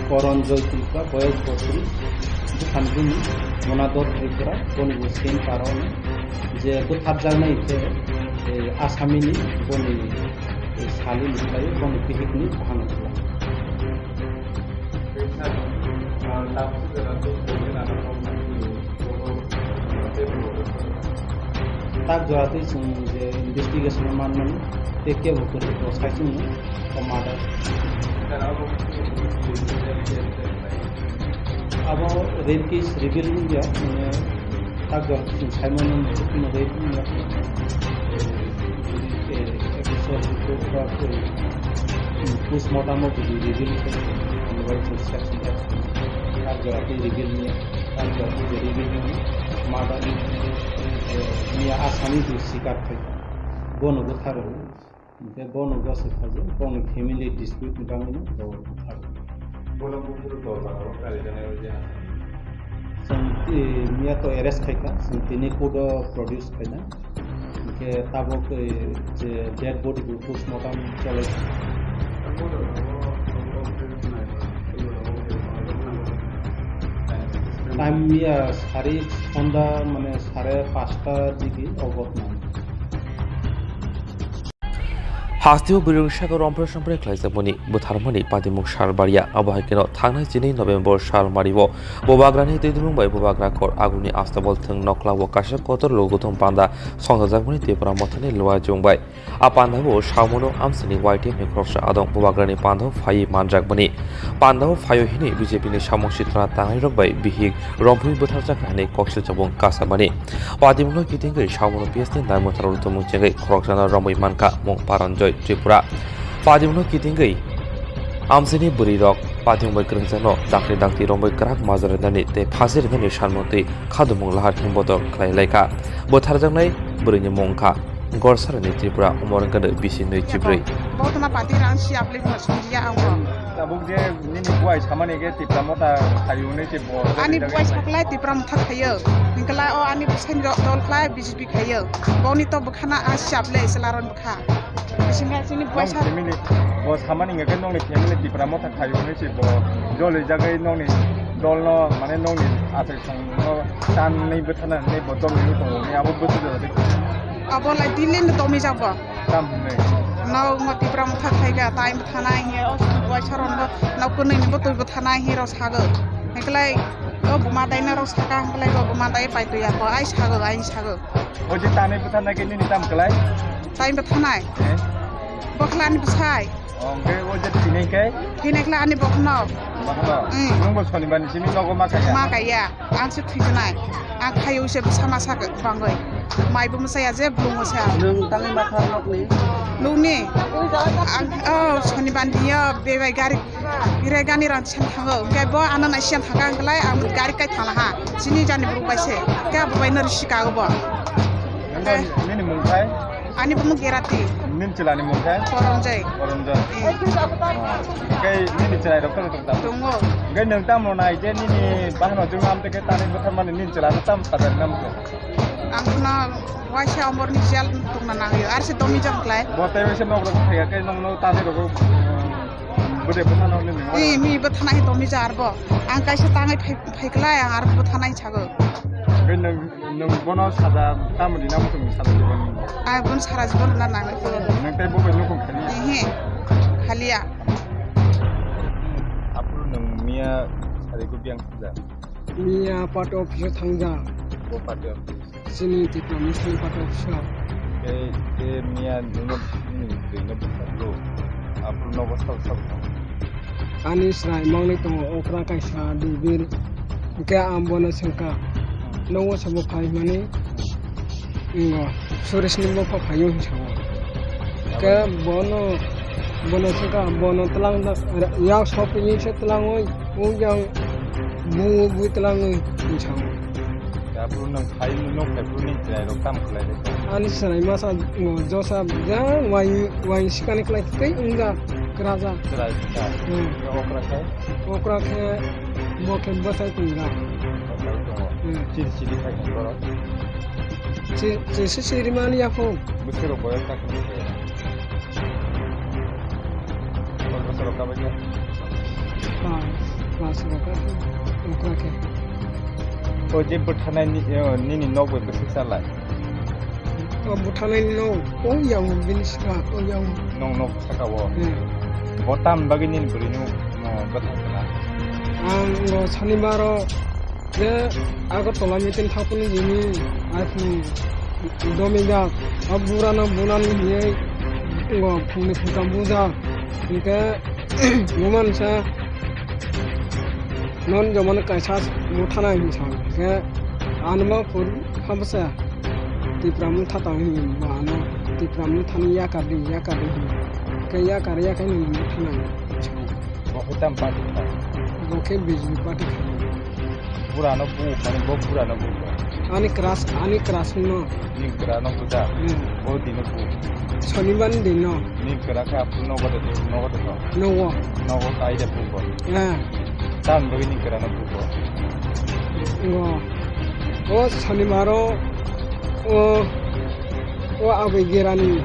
Koron Joy Tripura, boyos botris, bwkhani bumung Monador Tripura, boni bo same para ono. Je bwtharjaknai khe, eh, Asami ni boni, eh, sali ni khlai boni bihik ni buhano khlai. Tak jora twi chwng je investigation o manmani, tei kebo kwrwi bo sai chwngno o murder. Abo rape case reveal wngya, mane tak jora twi chwng saimano rape wngya. Eh, eh, episode report ba, eh, postmortem o reveal wngya, mane bai chwng section tak jora twi reveal wngya. Murder. Miya asani bo sikar khai. Bono bwtharwi. Hingke bono gosok khajo, bono family dispute ni bagwi no bo bwtharwi. Bono buphuru dol bagwi kari janai o je asani. Chwng, eh, miya to arrest khaikha, chwng tini court o produce khaina. Hingke tabok, eh, je dead body bo postmortem cholai. Time ya sari sonda mane sare pasta digi o ghotna. Hasteo bwrwi rwngsa khe romphre somphre khlaijakmani bwtharmani patimung sal barya. Abo hai kheno thangnai chini November sal mario Bubagrani twidulung bai Bubagra khor aguni astabol thwng nokla o kaisa kotor logothum panda songchajakmani Tipra Mothani luajwng bai. A pandao Samono amsini Y T F ni khoroksa adong Bubagrani pandao phaiwi manjakmani. Pandao phaio hini B J P ni samung sitra tangnai rok bai bihik romphwi bwtharjak hai koksil chabung kasamani. Patimungno kitingwi Samono P S ni naimwtharo rwtwmung chengwi khoroksano romwi mankha mung Paranjoy Tripura. Patimungno kitingwi amsini bwrwi rok patimung bai kwrwngjakno dakti dakti romwi kwrak majra rinani tei phasi rinani sanmung twi khadumung lahar himbodo khlai laikha. Bwtharjaknai bwrwini mung wngkha Gorsarani Tripura, umor wngkha de bisi nui chibrwi. Bo tongma party rang si apli mo sunjiya ang bo. Tabuk je nini buai samani ke Tipra Motha thayo hwnwi se bo. Ani buai saklai Tipra Motha thayo. Hingkla o ani bwsai dol khlai B J P khayo. Boni to bwkhana a si aple se laron bwkha. Bisinga chini buai sa. Nong family bo samani hingke nongni family Tipra Motha thayo hwnwi se bo. Joli jagai nongni dolno mane nongni asai songno tan nei bwthana nei bo dom ni tongo ni abo bwthu jora de. Abo lai dili no domi jago. Tam hwnwi. Nau ngo Tipra Motha thaiga, tai bwthana hiya, o buai saron bo, nau kwnwi ni bo twi bwthana hiya rok sago. Heklai, o buma dai na rok saka, heklai bo buma dai pai twi ako, ai sago, ai sago. O je tanai bwthana ke nini tam klai? Tai bwthanai. Eh? Bokhlani bwsai. Hingke o je thinai khe? Thinai khlai ani bokhno. Bokhno? Mm. Nwng bo Sonibar ni simi nogo ma kaya? Ma kaya. Ang se thwijanai. Ang khayo se bwsa masa bangwi. Mai bo mwsaya je blung mwsa. Nwng tangwi ma kha nokni? Nokni? Ang, oh, Sonibar ni yo bebai gari, berai gani rang siyan thango. Hingke bo ano nai siyan thangka hingklai ang gari kai thangla ha. Sini jani buruk bai se. Khe abo bai no risi kago bo. Nini mung khai? Ani bumung Gerati. Nini chwlani mung khe? Koronjoi. Koronjoi. Eh. Oh. Hingke nini chwrai rok tong tong tam? Tongo. Hingke nwng tamo nai je nini bahano jung am teke tani bwtharmani nini chwla no tam sadari nam khe? Ang khna waisa omorni jel tongna nangyo. Ar se domi jam klai. Bo tei waisa nok rok thaiya khe nong no tani rok, um, bwde bwthano nini. Eh, mi bwthana hi domi jar bo. Ang kaisa tangai phai, phai klai ang ar bwthana hi chago. Hingke nwng Nwng bono saja tamo di namo tong saja di bono. Ah, bono sara jibon rwna nangnai khe. Nwng tei bo bai nukung khali? Ehe, khaliya. Aphuru nwng miya sari ko biyang thangja? Miya party office o thangja. Bo party office? Chini Tipra Motha ni party office o. Tei, tei miya nwngno nini bwrwi no bwsajlo. Aphuru nogo sabo sabo thang. Ani chwrai manwi tongo okra kaisa Dubir. Hwnkhe ang bono swngkha, "Nongo sabo phai hwnmani?" Wngo, "Suresh ni bupha phaio," hwnwi sao. Hwnkhe bono, bono swngkha, bono twlang da, yak sopini se twlangwi, wngjang bu bu twlangwi hwnwi sao. Aphuru nwng phai, nwng phai phuru nini chwrai rok tamo khlai rw kha? Ani chwrai masa, o, josa, ja, wai, wai sikani khlai tei wngja, kwraja. Chwrai wngja. Hmm. Okra khe? Okra khe, bo khe bwsai tongja. Bwsai tongo. Hmm. Chiri chiri khai ni borok? Chi-, chisi chiri mani yapho. Bwswk rok boyos ta khe? Koi bosor rok kabai khe? Pas, pas rok kabai khe, okra khe. O je bwtharnai ni, o, nini nok bai bwswk salai? O bwtharnai ni nok, o yang bini saka, o yang. Nong nok saka o? Hmm. Bo tam bagwi nini bwrwi no, o, bwthar khna? Ang o Sonibar o Je Agartala meeting thapuni jini iPhone domijak, a burano bunani hinwi ngo phungni phungtham bujak. Hinkhe bumansa non jomano kaisa muthana hinwi sao. Hinkhe anuma phur habsa Tipra mutha tang hinwi ba ano Tipra muthani yakar di, yakar di hinwi. Hinkhe yakar yakar hinwi muthana hinwi sao. Bo khe tam party kha? Bo khe B J P party kha. Burano bu, mane bo burano bu. Ani crush, ani crush no. Ni gra no buja. Hmm. O dino bu. Sonibar ni din no. Ni gra khe aphuru nogo de, nogo de to. Nogo. Nogo kai de bu bo. Eh. Tam bo ni gra no bu bo. Ngo. O sonibar o, o, o abai gerani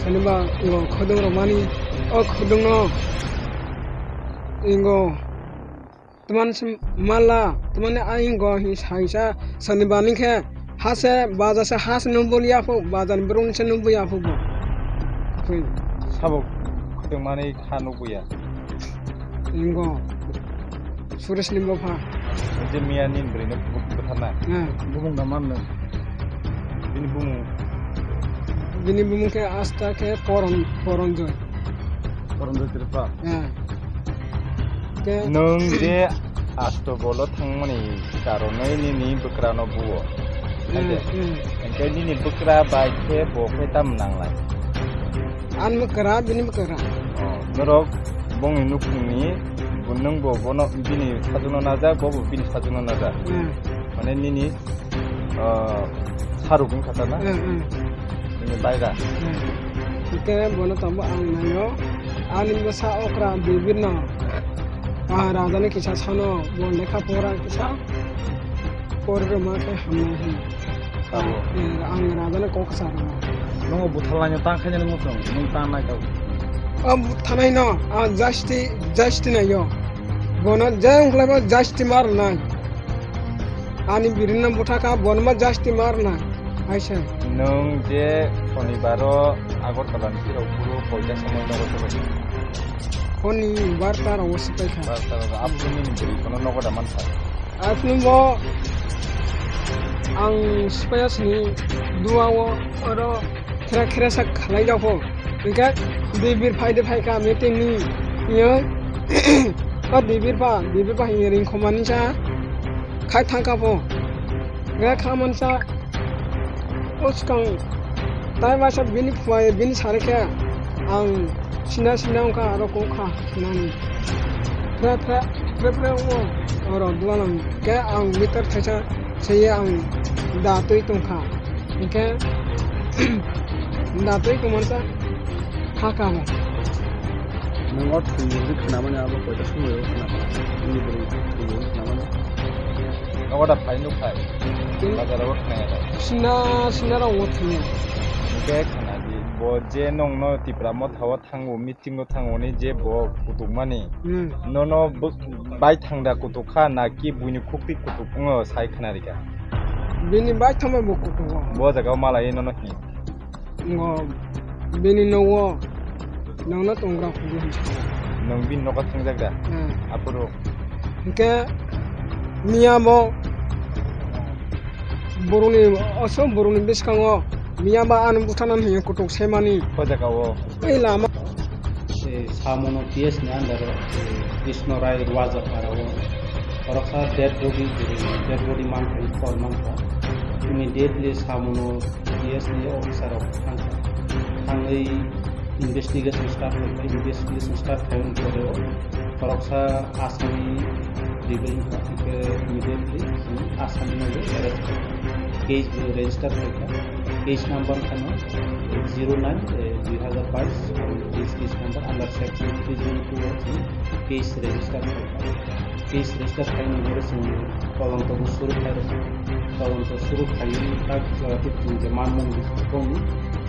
sonibar ngo khudung romani. O khudung no. Ingo. Teman se mala, teman ni aying go hi saisa sonibar ni khe hase baja se hase nung boli aphuk, baja ni brung se nung bui aphuk bo. Aphui. Sabo khoteng mani kha nung buya. Ingo. Suresh ni bopha. Je miya ni bwrwi no buk-, bwtharna. Hmm. Bumung da man nung. Bini bumung. Bini bumung khe asta khe Poron, Poronjoy. Poronjoy Tripura. Hmm. Khe nwng je astobolo thangmani karonwi nini bwkrano buo. Hmm, Haide. Hmm. Hwnkhe nini bwkra bai khe bo khe tamo nanglai? Ani bwkra, bini bwkra. Oh, norok bongni nukhungni bo nwng bo bono bini sajwkno najak, bo bo bini sajwkno najak. Hmm. Mane nini ah, saruk wngkha ta na? Hmm, hmm. Nini baira. Hmm. Hwnkhe bono tongbo ang naio. Ani bwsa okra Debirno, ah, rajani kisa sano, bo lekha pora kisa pori rwma khe hamnai hwn. Abo. Eh, ang rajani kok sa rwma. Nungo butharlaino tang khainani muchung, nung tang naikha. O butharnaino, ah, justice, justice naio. Bono je wngkhlaibo justice ma rwnai. Ani birino bwthakha, bono ma justice ma rwnai. Hai se. Nwng je sonibaro Agartala ni phirok phuru koita somoi nogo sobai? Honi barta rogo sobai kha. Barta rogo. Aphuru nini bwrwi bono nogo da mankha? Aphuru bo ang sipaya sini dua o oro khera khera sa khalai dapho. Hingke Debir phai de phai kha meeting ni. Yo. O Debir pha, Debir pha hini ring khomani sa khai thang kha pho. Ga kha man sa. O swkang tai masa bini phuai, bini sari khe ang sina sina wngkha aro kok kha sinani. Phre phre, phre phre wngo oro duanang khe ang meter thaisa seye ang da twi tongkha. Hinkhe da twi tongmani sa kha kha bo. Nwng o thwi hwnwi khnamani abo koita somoi o khnamani? Nini bwrwi thwi hwnwi khnamani? Nogo da phai nuk phai. Bazar o khnaya da. Sina, sina rok o thangya. Hwnkhe khna di. Bo je nongno Tipra Motha o thango, meeting o thango ni je bo kutukmani. Hmm. Nono bo-, bai thangda kutuk kha na ki buini khukti kutuk wngo sai khna rikha? Bini bai thangma bo kutuk o. Bo jaga o malai nono hin. Ngo bini nogo nongno tongra phuru hinwi sa. Nwng bini nogo thangjak da? Hmm. Aphuru? Hinkhe miya bo borokni, oso borokni bwskango miya ba ano butharnani hinwi kutuk semani. O jaga o? Ei lama. Eh, Samono P S ni under o, eh, Krishna Rai Rwajapara o. Khoroksa dead body, eh, dead body mankha, khor mankha. Immediately Samono P S ni officer rok thangkha. Thangwi investigation start khaikha, investigation start khaiyani pore o khoroksa Asami rebel wngkha, hwnkhe immediately chwng Asami no arrest khaikha. Case bo register khaikha. Case number kheno zero nine, eh, dui hazar bais, aro case, case number under section three zero two o chwng case register khaikha. Case register khainani pore chwng todonto bo suru khairokha. Todonto suru khaiwi tak jora tei chwng je manmung bongni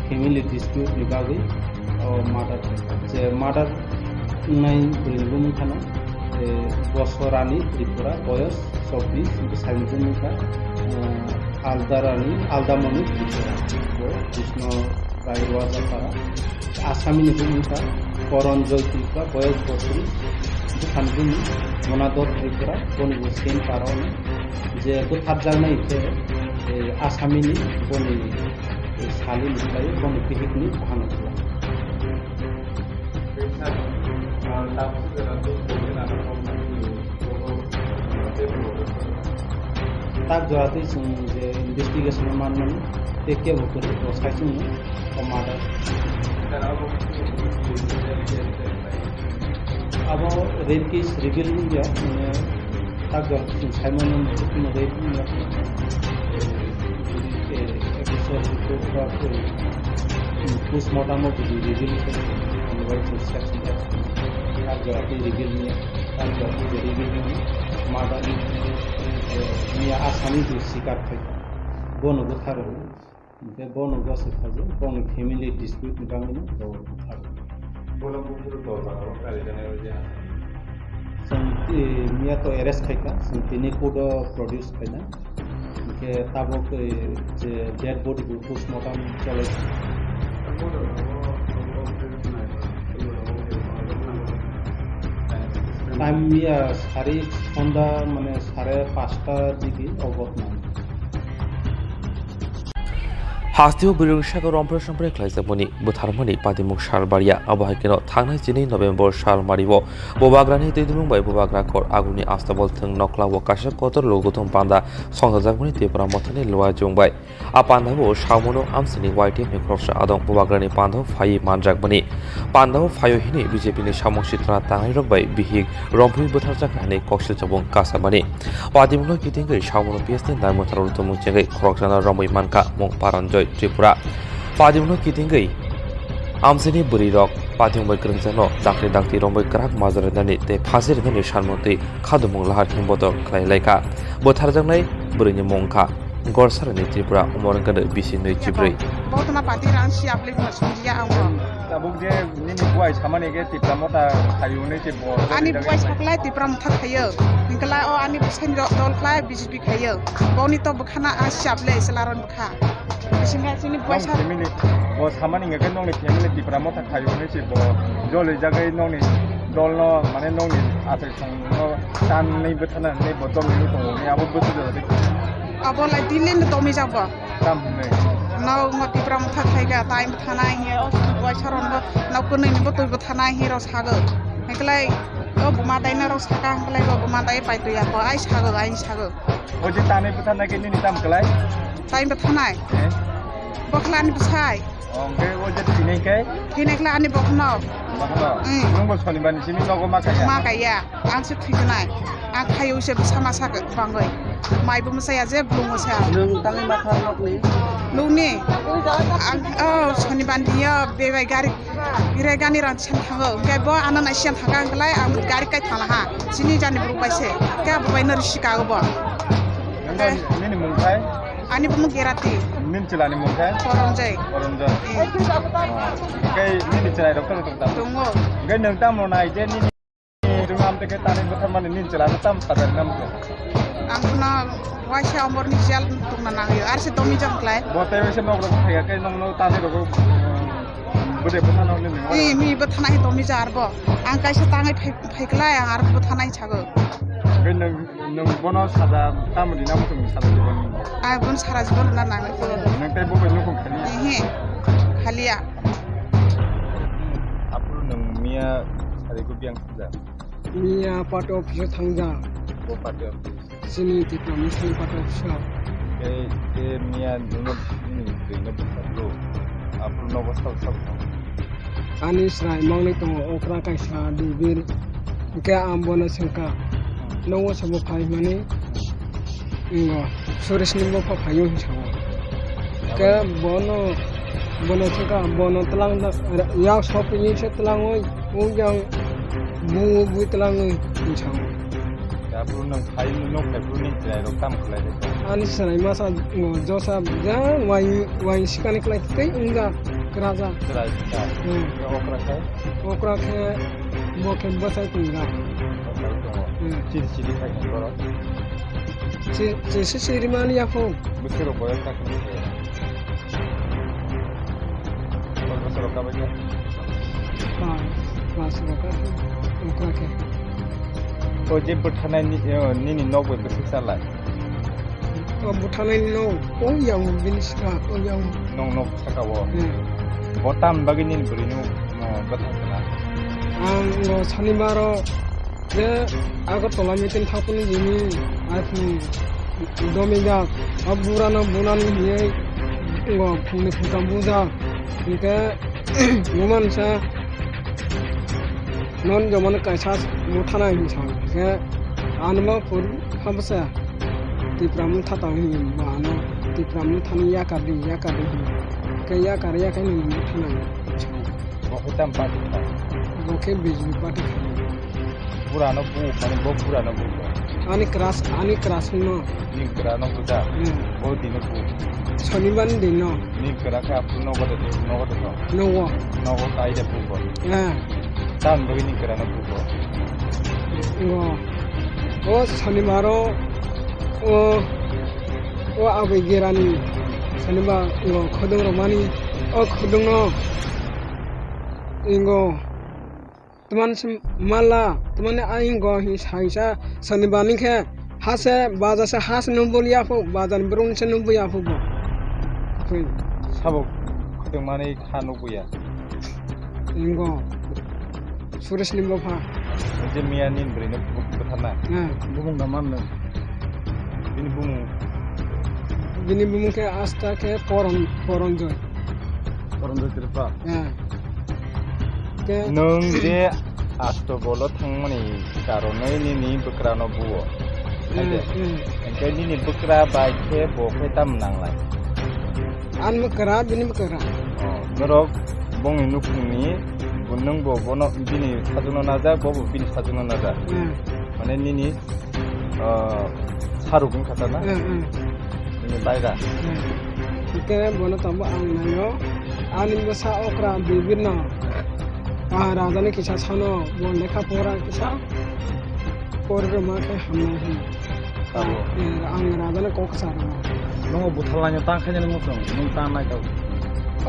family dispute ni bagwi, o, murder khaikha. Je murder wngnai bwrwini bumung khano, e, Bosorani Tripura, boyos chobbish, bwsaini bumung kha, e, Aldarani, Aldamoni Tripura. Bo Krishna Rai Rwajapara. Asamini bumung kha Koron Joy Tripura, boyos bosri, bwkhani bumung Monador Tripura, boni bo same para ono. Je bwtharjaknai khe, eh, Asamini boni, eh, salini khlai boni bihikni bahan ongkha. Tak jora twi chwng je investigation o manmani tei kebo kwrwi bo sai chwngno o murder. Abo rape case reveal wngya, mane Doctor chwng saimano chukno de, eh, eh, episode report ba, eh, postmortem o bini reveal khe, ani bai chwng section F. Doctor ati reveal ni, doctor ati reveal ni, mother ni, eh, ni asani tu sikar khai. Bono bwtharo. Hingke bono gosok khaijak, bono family dispute ni bagwi no bo butharjak. Bono buphuru dol jagao kari janai o je. Chwng, eh, miya to arrest khaikha, chwng tini court o produce khaina. Hingke tabuk, eh, je dead body bo postmortem cholai. Time miya sari sonda mane sare pasta digi o ghotna. Hasteo bwrwi rwsako rompre sompre khlaijakmani bwtharmani patimung sal baria. Abo hai kheno thangnai chini November sal mario bubagrani twi dumung bai bubagra kor aguni astabol thwng noklao kaisa kotor logothum panda songchajakmani Tipra Mothani luajwng bai. A pandao Saumano amsini Y T F ni khoroksa adong bubagrani pandao phaiwi manjakmani. Pandao phaio hini B J P ni samung sitra tangnai rok bai bihik rompui bwtharjak hai koksil chabung kasamani. Patimungno kitingwi Saumano P S ni naimwtharo rwtwmung chengwi khoroksano romwi mankha mung Paranjoy Tripura. Patimungno kitingwi amsini bwrwi rok patimung bai kwrwngjakno dakti dakti romwi kwrak majra rinani tei phasi rinani sanmung twi khadumung lahar khe bodol khlai laikha. Bwtharjaknai bwrwini mung wngkha Gorsarani Tripura, umor wngkha de bisi nwi chibrwi. Bo tuma pati rang si aplik ma sunjiya ang bo. Tabuk je nini buai samani ge Tipra Motha khayu ni che bo. Ani buai saklai Tipra Motha khayu. Hingkala o ani bwsai dol khlai B J P khayu. Boni to bwkhana a si aple selaron bwkha. Bisinga chini buai sa. Family bo samani ge nongni family Tipra Motha khayu ni che bo. Joli jagai nongni dol no mane nongni asai song no tan ni bwthana ni bo dom ni tongo ni abo bwthu jodi. Abo lai din len domi jak bo. Tam hwnwi. Nok no Tipra Motha khaikha, tai bwthanai hiya, o sini buai saron bo, nok kwnwi ni bo twi bwthanai hi rok sago. Hwnkhlai o buma dai na rok saka hwnkhlai bo buma dai pai twi ya bo, ai sago, ai sago. O je tanwi bwthanai khe nini tam kwlai? Tai bwthanai. Eh? Bokhlani bwsai. Hwnkhe o je thwinai khe? Thwinai khlai ani bokhno. Bokhno? Mm. Nwng bo sonibar ni simi nogo ma kaiya? Ma kaiya. Ang se thwignai. Ang khayo se bwsa masa bangwi. Mai bo mwsaya je blung mwsa. Nwng tangwi ma kha nokni? Nokni? Ang, oh, sonibar ni yo bebai gari. Berai gani rang siyan thango. Hwnkhe bo ano nai siyan thangka hwnkhe lai ang gari kai thangla ha. Chini jani borok bai se. Khe abo bai no risi kago bo. Nini mung khai? Ani bumung Gerati. Nini chwla ni mung khai? Koronjoi. Koronjoi. Eh. Oh. Hwnkhe nini chwrai rok kono tong tamo? Tongo. Hwnkhe nwng tamo nai je nini chwng am teke tani bwtharmani nini chwla no tamo sadar nam khe? Ang khna waisa omor ni jel tongna nangyo. Ar se domi jang klai. Bo tei waisa nok rok thaiya khe nong no tani rok, um, bwde bwtha nok nini. Eh, mi bwtha nai domi jar bo. Ang kaisa tangai phai, phai klai ang ar bwtha nai chago. Hwnkhe nwng Nwng bono saja tamo rina muchungni saja jibon? Ai, bono sara jibon rwna nangnai khe. Nwng tei bo bai nukhung khaliya? Ehe, khaliya. Aphuru nwng miya sari ko biyang sijak? Miya party office o thangjak. Bo party office? Chini Tipra Motha ni party office o. Tei, tei miya nwngno nini bwrwino bwsajlo. Aphuru nogo sabo sabo thango. Ani chwrai mangwi tongo okra kaisa Dubir. Hwnkhe ang bono swngkha, "Nogo se bo phai hwnmani?" Ngo, "Suresh ni bupha phaio," hwnwi sao. Hwnkhe bono, bono swngkha, bono twlang da, yak sopini se twlangwi, o yang bu bu twlangwi hwnwi sao. Aphuru nwng phai, nwng phai phuru nini chwrai rok tamo khlai rw? Ani chwrai masa, ngo, josa, ja, wai, wai sikani khlai tei wngya, kwraja. Chwrai sikha? Hmm. Okra khai? Okra khe, bo khe bwsai tongya. Bwsai tongo. Hmm. Chiri chiri khai ni borok? Chi-, chisi chiri mani yapho. Bwswk rok boyos ta khe? Koi bosor rok kabai khe? Pas, pas rok kabai, okra khe. O je bwthanai ni, o, nini nok bai bwswk salai? O bwthanai ni nok, o yang bini saka, o yang. Nong nok saka o? Hmm. Bo tam bagwi nini bwrwi no, o, bwthang kana? Ang o sanibar o je Agartala meeting thangphuru jini iPhone domijak, o burano bunani hinwi ngo phungni phungtham bujak, hinkhe buma nisa non jomano kaisa buthanai hinwi sao, hinkhe Ano ma pur habsa Tipra mung thatang hi ba ano Tipra mung thani yakar di, yakar di hi. Ke yakar yakai ni mung thanang. Bo khe tam party kha. Bo khe B J P party kha. Pura no bu, mane bo pura no bu. Ani crush, ani crush no. Ni gra no buja. Hmm. Bo dino bu. Sonibar ni din no. Ni gra kha apu no godo, no godo no. No go. No go kai de bu bo. Ah. Tam bo ni gra no bu bo. Ngo. O Sonibar o, o, o aboi gerani Sonibar ngo khodong romani o khodong no. Ingo. Tuman se mala, tuman ni aying go hi saisa sani bani khe hase baja se has nubul ya phu, baja ni brung se nubul ya phu bo. Phui. Sabo khoteng mani kha nubul ya. Ingo. Suresh ni bopha. Je miya ni bri no butharna. Eh. Bumung da man no. Bini bumung. Bini bumung khe asta khe Poron, Poronjoy. Poronjoy Tripura. Eh. Khe nwng je Astobolo thangmani karonwi nini bwkrano buo. Hmm, hai de? Hmm. Hwnkhe nini bwkra bai khe bo khe tam nanglai? Ani bwkra, bini bwkra. Oh, norok bongni nukhungni bo nwng bo bono bini sajwkno najak, bo bo bini sajwkno najak. Hmm. Mane nini ah, Saruk wngkha ta na? Hmm, hmm. Nini baira. Hmm. Hwnkhe bono tongo ang naio. Ani bwsa okra Bibirno, ah, rajani kisa sano, bo lekha pora kisa pori rwma khe hamnai hwn. Abo. Eh, ang rajani kok sa rwma. Nogo butharlaino tang khainani muchung, nwng tang naikha.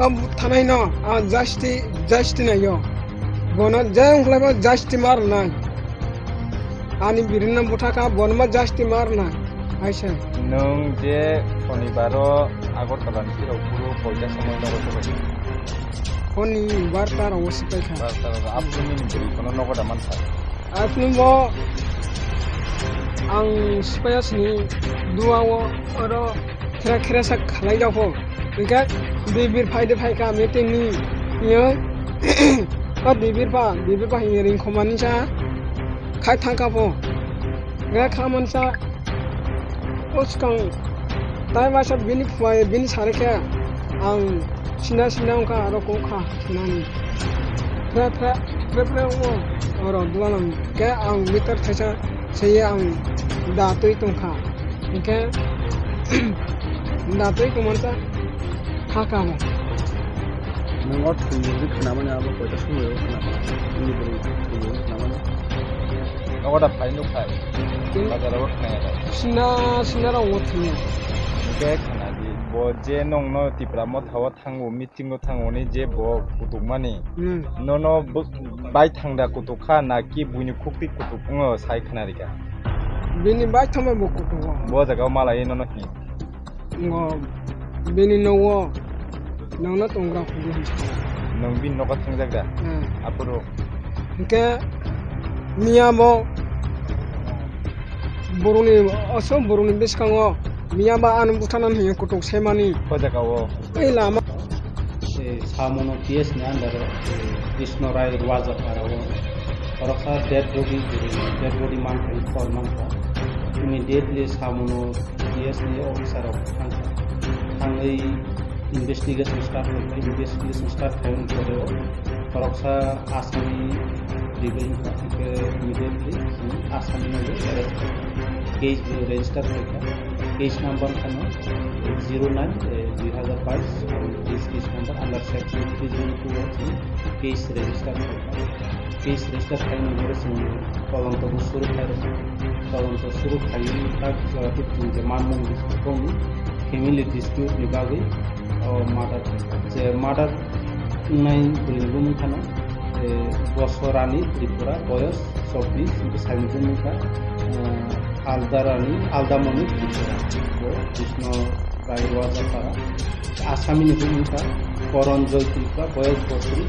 O butharnaino, ah, justi-, justi naio. Bono je wngkhlaibo justi ma rwnai. Ani birinno bwtha kha, bono ma justi ma rwna, hai se. Nwng je Shonibaro Agartala ni sirok phuru koita somoi nogo sobai? Honi barta rogo sobai kha. Barta rogo, aphuru nini bwrwi kono nogo da mankha? Aphuru bo ang sipaiya sini dua o oro khera khera sa khalai jak pho. Hingke dui bir phai de phai kha meeting ni, yo. O dui bir pha, dui bir pha hingye ring khoma ni sa khai thang kha pho. Hingke kha man sa o swkang tai waisa bini phuai bini sari khe ang sina sina wngkha aro kok kha sinani. Phre phre phre phre wngo oro dua nang khe ang meter thaisa seye ang da twi tong kha. Hingke datwi kwmasa kha kamo. Nwng o thwngmung khe khnamani abo koita somoi o khnama? Nini bwrwi thwngmung khe khnamani? Nogo da phai nuk phai. Bazar o khnaya da. Sina, sina rok o thwngmung. Hingke khna di. Bo je nwng no Tipra Motha o thango, meeting o thango ni je bo kutukmani. Hmm. Nono bo-, bai thangda kutuk kha na ki buini khukti kutuk wngo sai khna rikha? Bini bai thangma bo kutuk o. Bo jaga o malai nono hi? Ngo bini nogo nangno tongra kutuk hinsa. Nwng bini nogo thangjak da? Hmm. Aphuru? Hingke miya bo borokni, oso borokni bwskango miya ba ano butharnani hinwi kutuk semani. O jaga o. Tei lama. Eh, Samono P S ni under o, eh, Krishna Rai Rwajapara o khoroksa dead body, eh, dead body mankha, khor mankha. Immediately Samono P S ni officer rok thangkha. Thangwi investigation start khaikha, investigation start khaiyani pore o khoroksa asami ribai wngkha, hingkhe immediately chwng asami no arrest khaikha. Case bo register khaikha. Case number kheno zero nine, eh, dui hazar bais, aro case, case number under section three zero two o chwng case register khaikha. Case register khaina bagwi chwng todonto bo suru khairokha. Todonto suru khaiwi tak jora tei chwng je manmung bwskango family dispute ni bagwi, o, murder khaikha. Je murder wngnai bwrwini bumung khano, eh, Bosorani Tripura, boyos chobbish, bwsai ni bumung kha, eh, Aldarani, Aldamoni Tripura. Bo Krishna Rai Rwajapara. Asami ni bumung kha Koron Joy Tripura, boyos bosri,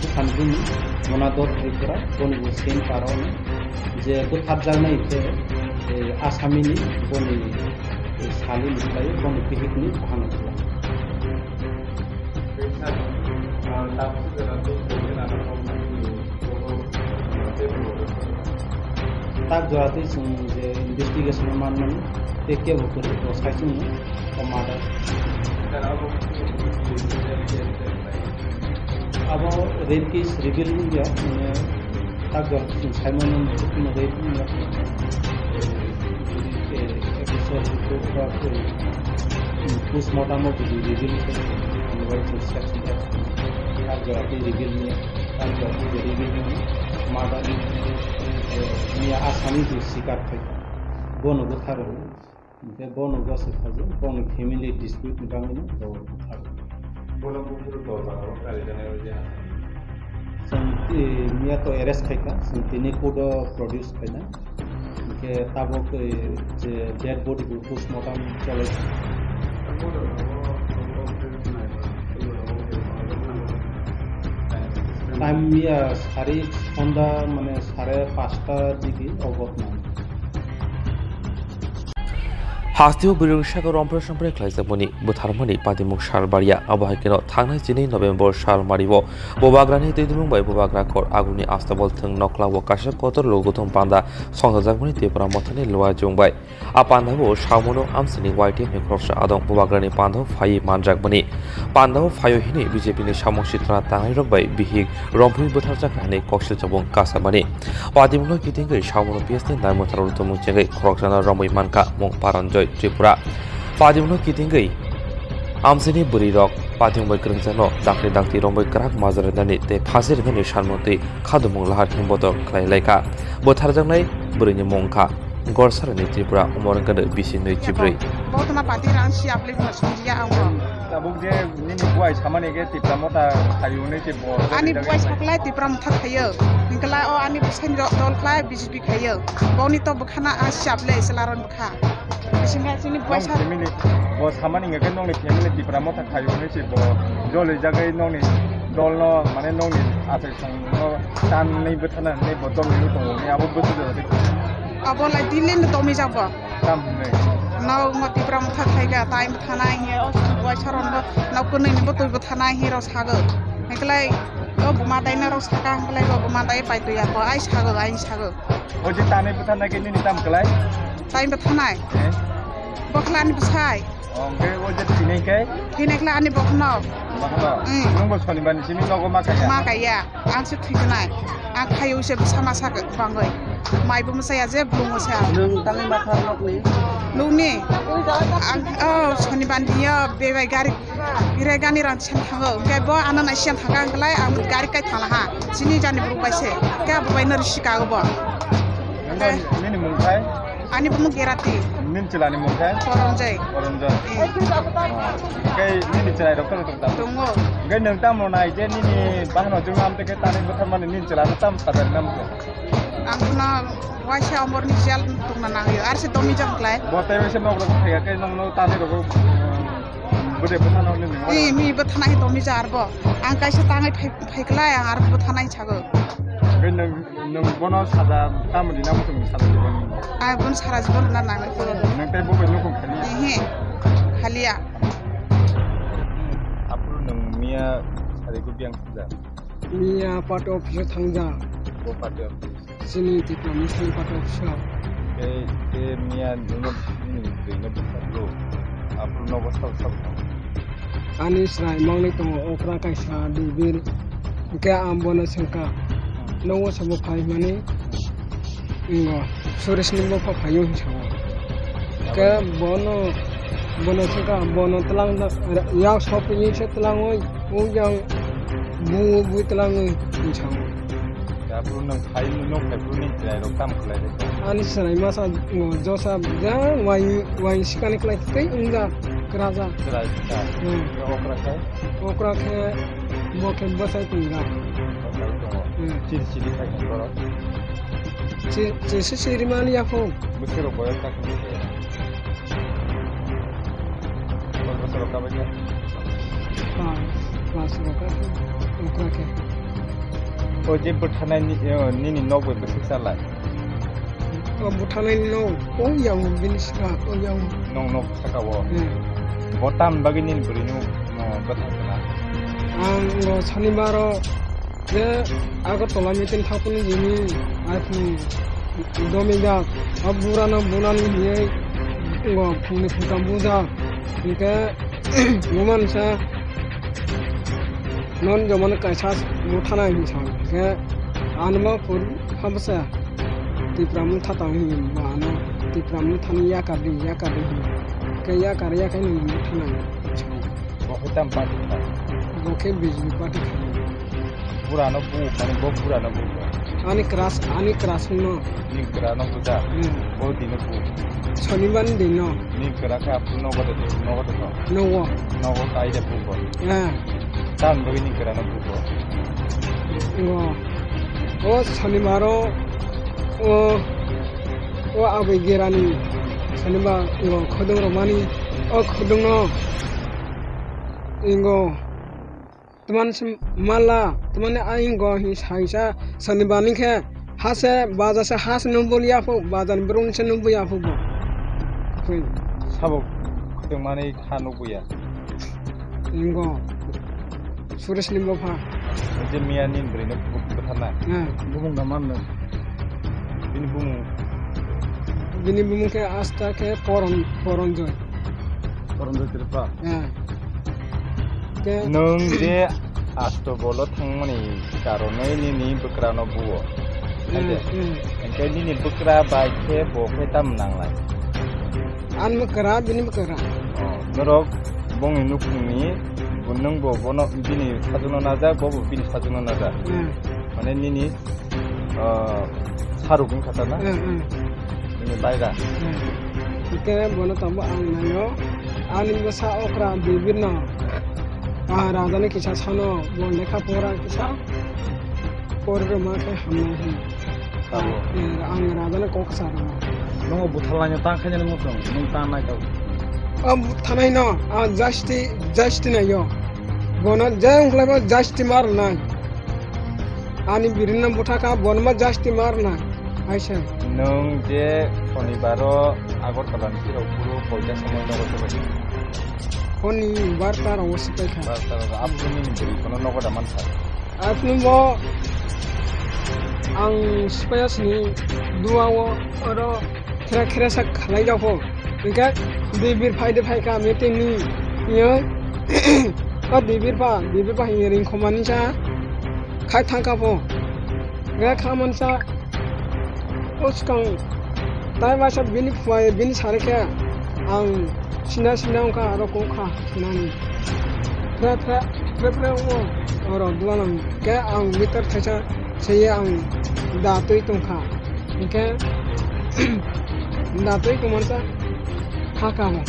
buphani bumung Monador Tripura, boni bo same para ono. Je butharjaknai khe, eh, Asami ni boni, eh, sali ni khlai boni bihik ni buhano khlai. Tak jora twi chwng je investigation o manmani, tei kebo kwrwi bo sai chwngno o murder. Abo rape case reveal wngya, mane tak jora twi chwng sai mano, mane rape wngya. Eh, eh, official report ba, eh, postmortem o jodi reveal wngkha, mane bai chwng section F tak jora twi reveal wngya, tak jora twi reveal wngya, murder wngya, eh, miya asani je sikar khai. Bono bwtharwi, hwnkhe bono gosok khaijak, bono family dispute ni bagwino bo bwtharwi. Bono buphuru dol jagao kari janai o je. Chwng, eh, miya to arrest khaikha, chwng tini court o produce khaina. Hwnkhe tabuk, eh, je dead body bo postmortem cholai. Time miya sari sonda mane sare pasta digi o ghotna. Hasteo bwrwi sakao rompre sompre khlaijakmani bwtharmani patimung sal baria. Abo hai kheno thangnai chini November sal mario bubagrani twi dumung bai bubagra khor aguni astabol thwng nokla o kaisa kotor luguthum panda songchajakmani Tipra Mothani luajwng bai. A pandao Saumano amsini Y T F ni khoroksa adong bubagrani pandao phaiwi manjakmani. Pandao phaio hwnwi B J P ni samung sitra tangnai rok bai bihik rompui bwtharjak hai koksil chabung kasamani. Patimungno kitingwi Saumano P S ni naimwtharo lutumung chengwi khoroksano romwi mankha mung Paranjoy Tripura. Patimungno kitingwi amsini bwrwi rok patimung bai kwrwngjakno dakti dakti romwi kwrak majra rinani tei phasi rinani sanmung twi khadumung lahar himboto khlai laikha. Bwtharjaknai bwrwini mung kha Gorsarani Tripura, umor wngkha de bising nwi chibrwi. Bo tama pati rang si aplik ma sunjiya ang bo. Tabuk je nini buai samani ke Tipra Motha khayu nwi se bo. Ani buai saklai Tipra Motha khayo. Hingkla o ani bwsai rok dol khlai B J P khayo. Boni to bwkhana a si aple se laron bwkha. Bisinga chini buai sa. Nong family bo samani ke nongni family Tipra Motha khayu nwi se bo. Joli jagai nongni dolno mane nongni asai songno tan nwi bwthana nwi bo dom nwi tongo. Abo bwswk jora de. Abo lai dilin tomi jabo. Tam hwnwi. Nok mo Tipra Motha thaiga, tai bwthanai hiya, o buai saron bo, nok kwnwi ni bo twi bwthanai hi rok sago. Hwnkhlai, o buma daina rok saka hwnkhlai bo buma dai pai twi ako, ai sago, ai sago. O je tanwi bwthanai ke nini tam kwlai? Tai bwthanai. Eh? Bokhlani bwsai. Hwnkhe o je thwinai khe? Thwinai khlai ani bokhno. Bokhno? Mm. Nwng bo sonibar ni simi nogo ma kaya? Ma kaya. Ang se thwinai. Ang khayo se bwsa masa bangwi. Mai bo mwsaya je blung mwsaya. Nwng tangwi ma kha nokni? Nokni? Ang, oh, sonibar ni yo bebai gari. Gire gani rang siyan thango. Hwnkhe bo ano nai siyan thangkha hwnkhlai ang gari kai thangla ha. Sini jani borok bai se. Khe abo bai no risi kago bo. Nini mung khai? Ani bumung Gerati. Nini chwlani mung khe? Koronjoi. Koronjoi. Eh. Oh. Khe nini chwlai rok kono tong tam? Tongo. Khe nwng tamo nai je nini bahano jung am te khe tani bwtharmani nini chwlano tam sadari nam khe? Ang khna waisa omorni jel tongna nangyo. Ar se domi jam klai. Bo tei waisa nok rok thaya khe nongno tani rok, um, bude bwthano nini. Eh, mi bwthana hi domi jar bo. Ang kaisa tangai phai, phai klai ang ar bwthanai sago. Khe nwng Nwng bono saja tamo di nang muchung saja di bono? Ai bono sara jibon na nang. Nwng tei bo bai nukung khali? Ehe. Khaliya. Aphuru nwng miya sari ko biyang sija? Miya party office o thangja. Bo party office? Sini Tipra Motha ni party office o. Tei, tei miya nwngno bini bwrwi no bwsajlo. Aphuru nobo sabo sabo thango. Ani chwrai mangni tongo okra kaisa dubir. Hwnkhe ang bono swngkha, "Nogo sabo phai hwnmani?" Wngo, "Suresh ni bupha phaio," hwnwi sao. Hwnkhe bono, bono swngkha, bono twlang da, yak sopini se twlangwi, o yang bu bu twlangwi hwnwi sao. Aphuru nwng phai, nwng phai phuru nini chwrai rok tamo khlai rw? Ani chwrai masa, o, josa, ja, wai, wai sikani khlai tei wngya, kwraja. Chwrai kha? Hmm. Okra khe? Okra khe, bo khe bwsai tongya. Bwsai tongo. Hmm. Chiri chiri khai tong borok? Chi-, chisi siri mani yapho. Bwswk rok boyok ta khe? Koi bosor rok kabai kha? Pas, pas rok kha, okra khe. O je bwthanai ni, o, nini nok bai bwswk salai? O bwthanai ni nok, o yang bini saka, o yang. Nong nok saka o? Hmm. Bo tam bagwi nini bwrwi no, no bwthang khna? Ang o Sonibar o je Agartala meeting thangphuru jini iPhone Domi jak, o bura no bunani hinwi ngo phungni phungtham bujak. Hinkhe buma nisa non jomani kaisa motha nai hinwi sao. Hinkhe ano ma pur habsa Tipra motha tang hinwi ba ano Tipra mothani yakar di, yakar di hinwi. Hinkhe yakar yakhai nini motha nai hinwi sao. Bo khe tam party kha? Bo khe B J P party kha. Burano bu, mane bo burano bu. Ani crush, ani crush no. Ni burano bu da. Hmm. Bo dino bu. Sonibar ni dino. Ni kra khe aphuru nogo de, nogo de no. Nogo. Nogo kai de bu bo. Eh. Tam bo ni burano bu bo. Ngo. O sonibaro, o, o aboi gerani sonibar ngo khodong romani, o khodong no. Ingo. Tman se mala, tmani aing go hi saisa sonibar ni khe hase baja se has nubul ya phu, baja ni brung se nubul ya phu bo. Hui. Sabo khotong mani kha nubul ya. Ingo. Suresh ni bopha. Je miya ni bwrwi no butharna. Hmm. Bumung da man no. Bini bumung. Bini bumung khe asta khe Poron, Poronjoy. Poronjoy Tripura. Eh. Ke nwng je astobolo thangmani karonwi nini bwkrano buo. Hmm, hai de? Hmm. Hwnkhe nini bwkra bai khe bo khe tam nanglai? Ani bwkra, bini bwkra. Oh, norok bongni nukhungni bo nwng bo bono bini sajwkno najak, bo bo bini sajwkno najak. Hmm. Mane nini ah, saruk wngkha ta na? Hmm, hmm. Nini baira. Hmm. Hwnkhe bono tongo ang naio. Ani bwsa okra bibirno, ah, rajani kisa sano, bo lekha pora kisa pori rwma khe hamnai hwn. Sabo. Eh, ang rajani kok sa rwma. Nungo butharlaino ta khainani muchung, nung ta nai tau. Ah, butharnaino, ah, justice, justice naio. Bono je wngkhlaibo justice ma rwnai. Ani birino bwthakha, bono ma justice ma rwnai. Aisa. Nwng je sonibaro Agartala ni phirok phuru koita somoi nogo sobai? Honi barta rogo sobai kha. Barta rogo, aphuru nini bwrwi bono nogo da mankha? Aphuru bo ang sobai asini duao oro khera khera sa khalai jago. Hingke dibir phai de phai kha meeting ni. Yo. O dibir pha, dibir pha hingke ringkhomani sa khai thangkha pho. Hingke khamani sa o swkang tai masa bini phuai bini sari khe ang sina sina wngkha aro kok kha sinani. Phre phre, phre phre wngo oro duanang khe ang meter thaisa seye ang da twi tongkha. Hingke da twi tongmani sa kha kha mo.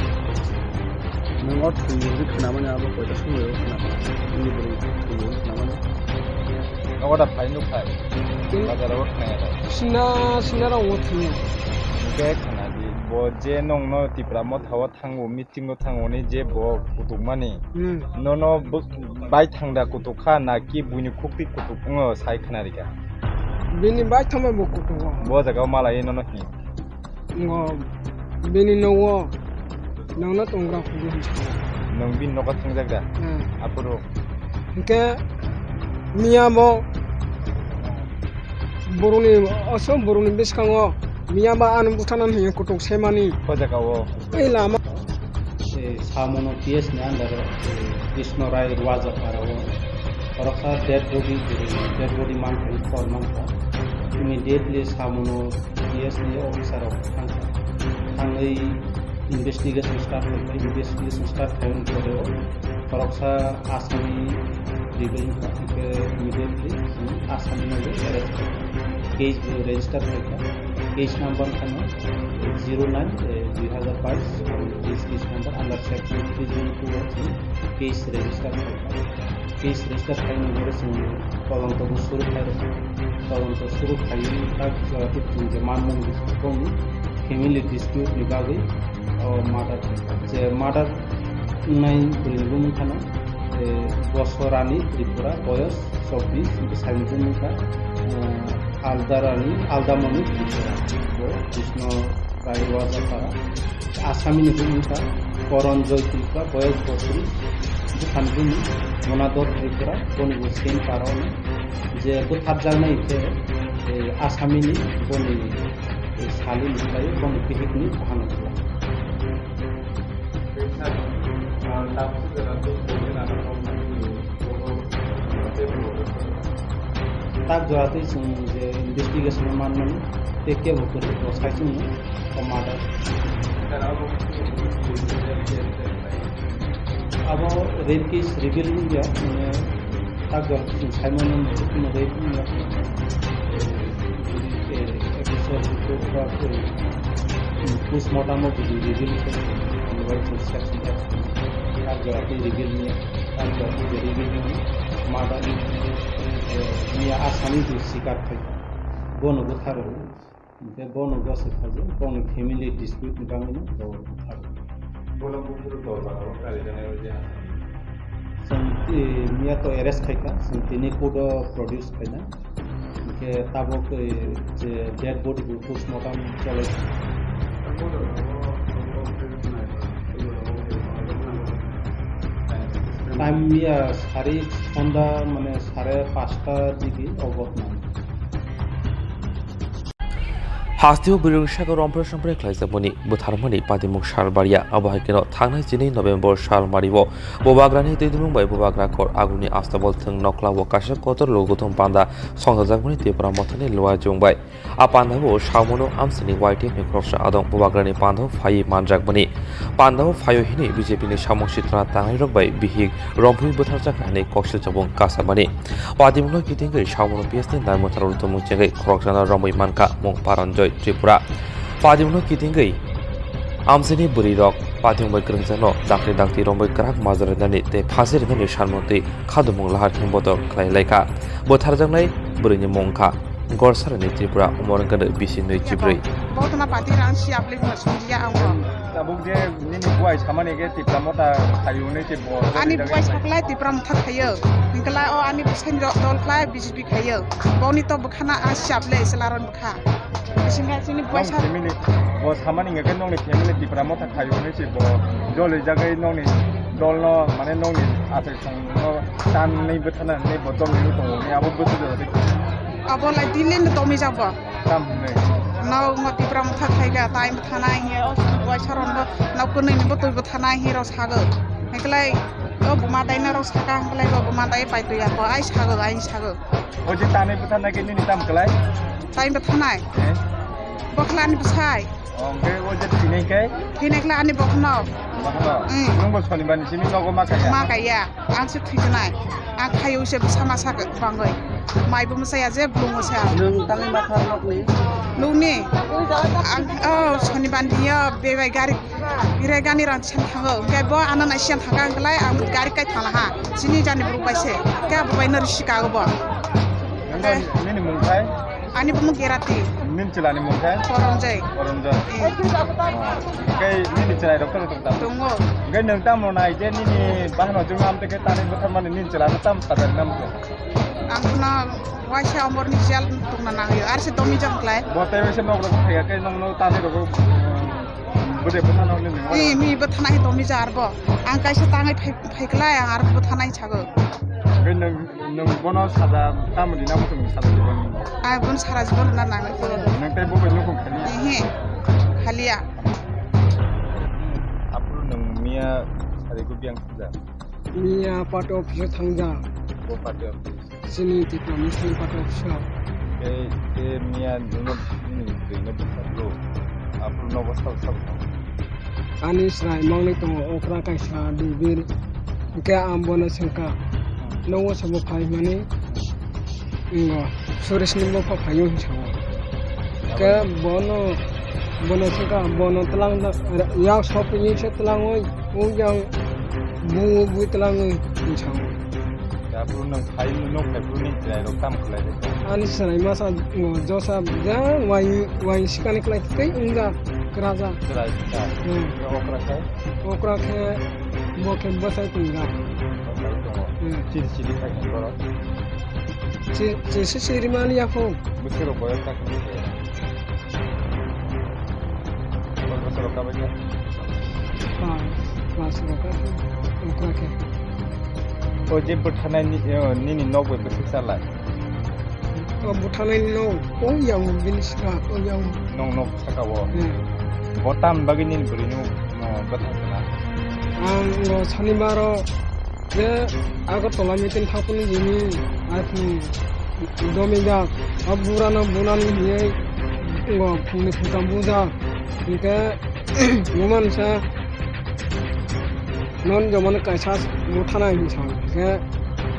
Nwng o thwi hwnwi khnamani abo koita somoi o khnakha? Nini bwrwi thwi hwnwi khnamani? Nogo da phai nuk phai. Bazar o khnaya da. Sina, sina rok o thwi. Hingke khna di. Bo je nongno Tipra motha o thango, meeting o thango ni je bo kutukmani. Hmm. Nono bo-, bai thangda kutuk kha na ki buini khukti kutuk wngo sai khna rikha? Bini bai thangma bo kutuk o. Bo jaga o malai nono hi? Ngo bini nogo nongno tongra phuru hinsa. Nong bini nogo thangjak da? Hmm. Aphuru? Hingke miya bo borokni, oso borokni bwskango miya ba ano bwthana hinwi kutuk semani. O jaga o. Ei lama. Eh, Samono P S ni under o, eh, Krishna Rai Ruajapara o. Oroksa dead body, eh, dead body mankha, khor mankha. Immediately Samono P S ni officer rok thangkha. Thangwi investigation start khaikha, investigation start khaiyani pore o khoroksa asami level wngkha, hwnkhe immediately chwng asami no arrest khaikha. Case bo register khaikha. Case number wngkhano zero nine, eh, dui hazar bais, aro case, case number under section three zero two o chwng case register khaikha. Case register khaimani bagwi chwng tolonto bo suru khairokha. Tolonto suru khaiwi tak jora tei chwng je manmung bongni family dispute ni bagwi, o, murder khaikha. Je murder wngnai bwrwini bumung khano, eh, Bosorani Tripura, boyos chobbish, bwsaini bumung kha, eh, Aldarani, Aldamoni Tripura. Bo Krishna Rai Ruajapara. Asami ni bumung kha Koronjoy Tripura, boyos bosri, bwkhani bumung Monador Tripura, boni bo same para ono. Je bwtharjaknai khe eh, Asami ni boni, eh, sali ni khlai boni bihik ni bahan o. Tak jora twi chwng je investigation o manmani tei kebo kwrwi bo sai chwngno o murder. Abo rape case reveal wngya, mane tak jora twi chwng sai mano, mane rape wngya. Jodi, eh, official report ba, eh, postmortem o jodi reveal khe, mane bai chwng section tak jora twi reveal wngya, tak jora twi reveal wngya, murder, eh, miya Asami bo sikar khai. Bono bwtharwi, hwnkhe bono gosok khaijak, boni family dispute ni bagwino bo bwtharwi. Bono buphuru dol bagao karijaknai o je. Chwng, eh, miya to arrest khaikha, chwng tini court o produce khaina. Hwnkhe tabuk, eh, je dead body bo postmortem cholai. Time miya sari sonda mane sare pasta digi o ghotna. Hasteo bwrwirok saka rompre sompre khlaijakmani bwtharmani patimung sal baria. Abo hai kheno thangnai chini November sal mario Bubagrani twi dumung bai Bubagra khor aguni astabol thwng nokla o kaisa kotor logothum panda songchajakmani Tipra Mothani luajwng bai. A pandao Saumano amsini Y T F ni khoroksa adong Bubagrani pandao phaiwi manjakmani. Pandao phaio hwnwi B J P ni samung sitra tangnai rok bai bihik rompui bwtharjak hai koksil chobung kasamani. Patimungno kitingwi Saumano P S ni nai mwtharo tumung chengwi khoroksano romwi mankha mung Paranjoy Tripura. Patimungno kitingwi amsini bwrwi rok patimung bai kwrwngjakno dakti dakti romwi kwrak majra rinani tei phasi rinani sanmung twi khadumung lahar himbotok khlai laikha. Bwtharjaknai bwrwini mung kha Gorsarani Tripura, Umorangkada bisi nui chibrwi. Bo tona pati rang si aplik ma sunjiya ang bo. Tabuk je nini buai samani ke Tipra Motha khayu nai te bo. Ani buai saklai Tipra Motha khayu. Hingkla o ani bwsai dol khlai B J P khayu. Boni to bwkhana a si aple selaron bwkha. Bisinga chini buai sa. Nong family bo samani nge ke nongni family Tipra Motha khayu nai se bo. Joli jagai nongni dol no mane nongni atai song no tan nai bwthana nai bo dol ni tongo ni abo bwthu jora. Abo lai dili no tomi jabo. Tam hwnwi. Nok no Tipra Motha thaiga, tai bwthanai hiya, o buai saron bo, nok kwnwi ni bo twi bwthanai hi rok sago. Heklai, o buma daina rok saka, heklai bo buma dai pai twi ako, ai sago, ai sago. O je tanai bwthanai ke nini tam klai? Tai bwthanai. Eh? Bokhlani bwsai. Hwnkhe o je thinai khe? Thinai khlai ani bokhno. Bokhno? Mm. Nwng bo sonibar ni simi nogo ma kaya? Ma kaya. Ang se thwijnai. Ang khayo se bwsa masa bangwi. Mai bo mwsaya je blung mwsaya. Nwng tangwi ma kha nokni? Nokni? Ang, oh, sonibar ni yo bebai gari, berai gani rang siyan thango. Hwnkhe bo ano nai siyan thangka hwnkhe lai ang gari kai thangla ha. Chini jani borok bai se. Khe abo bai no risi kago bo. Nini mung khai? Ani bumung Gerati. Nini chwlani mung khe? Koronjoi. Koronjoi. Eh. Khe nini chwlai rok tong tong tam? Tongo. Khe nwng tamo nai je nini bahano jung am te khe tani bwtharmani nini chwlano tam sadari nam khe? Ang khna waisa omorni jel tongna nangyo. Ar se domi jang klai. Bo tei waisa nok rok thaya khe nongno tani rok, um, bwde bwthano nini. Eh, mi bwthana hi domi jar bo. Ang kaisa tangai phai, phai klai ang ar bwthana hi sago. Khe nwng Nwng bono saja tamo di nabo chwng saja di bono? Ah, bono sara jibon rwna nangnai khe. Nwng tei bo bai nukhung khali? Ehe, khaliya. Aphuru nwng miya sari ko biyang sija? Miya party office o thangja. Bo party office? Chini Tipra Motha ni party office o. Tei, tei miya nwngno nini bwrwino bwsajlo. Aphuru nobo sabo sabo thang. Ani chwrai mangwi tongo okra kaisa dubir. Hwnkhe ang bono swngkha, "Nogo sabo phai hwnmani?" Ngo, "Suresh ni bupha phaio," hinwi sao. Hwnkhe bono, bono swngkha, bono twlang da-, yak sopni se twlangwi, o yang bu bu twlangwi hinwi sao. Aphuru nwng phai, nwng phai phuru nini chwrai rok tamo khlai rw? Ani chwrai masa, ngo, josa, ja, wai, wai sikani khlai tei wngja, kwraja. Chwrai wngja. Hmm. Okra khe? Okra khe, bo khe bwsai tongja. Bwsai tongo. Hmm. Chiri chiri khai khe borok? Chi-, chisi chiri mani yaphung. Bwsai rok boyar ta khe? Koi bosor kabaiya? Pas, pas rok khe, okra khe. O je bwtharnai ni, o, nini nok bai bwswk chalai? O bwthanai no o yang bini sra o yang. Nong nok saka o. Hmm. Bo tam bagwi nini bwrwi no, no bwthang kana. Ang o Sonibar o je Agartala meeting thapuni jini aphung domi jak o bura no bunani hiye ngo phungni phungtam buja hingke Bumansa non jomano kaisa motha nai hinwi sa hwnkhe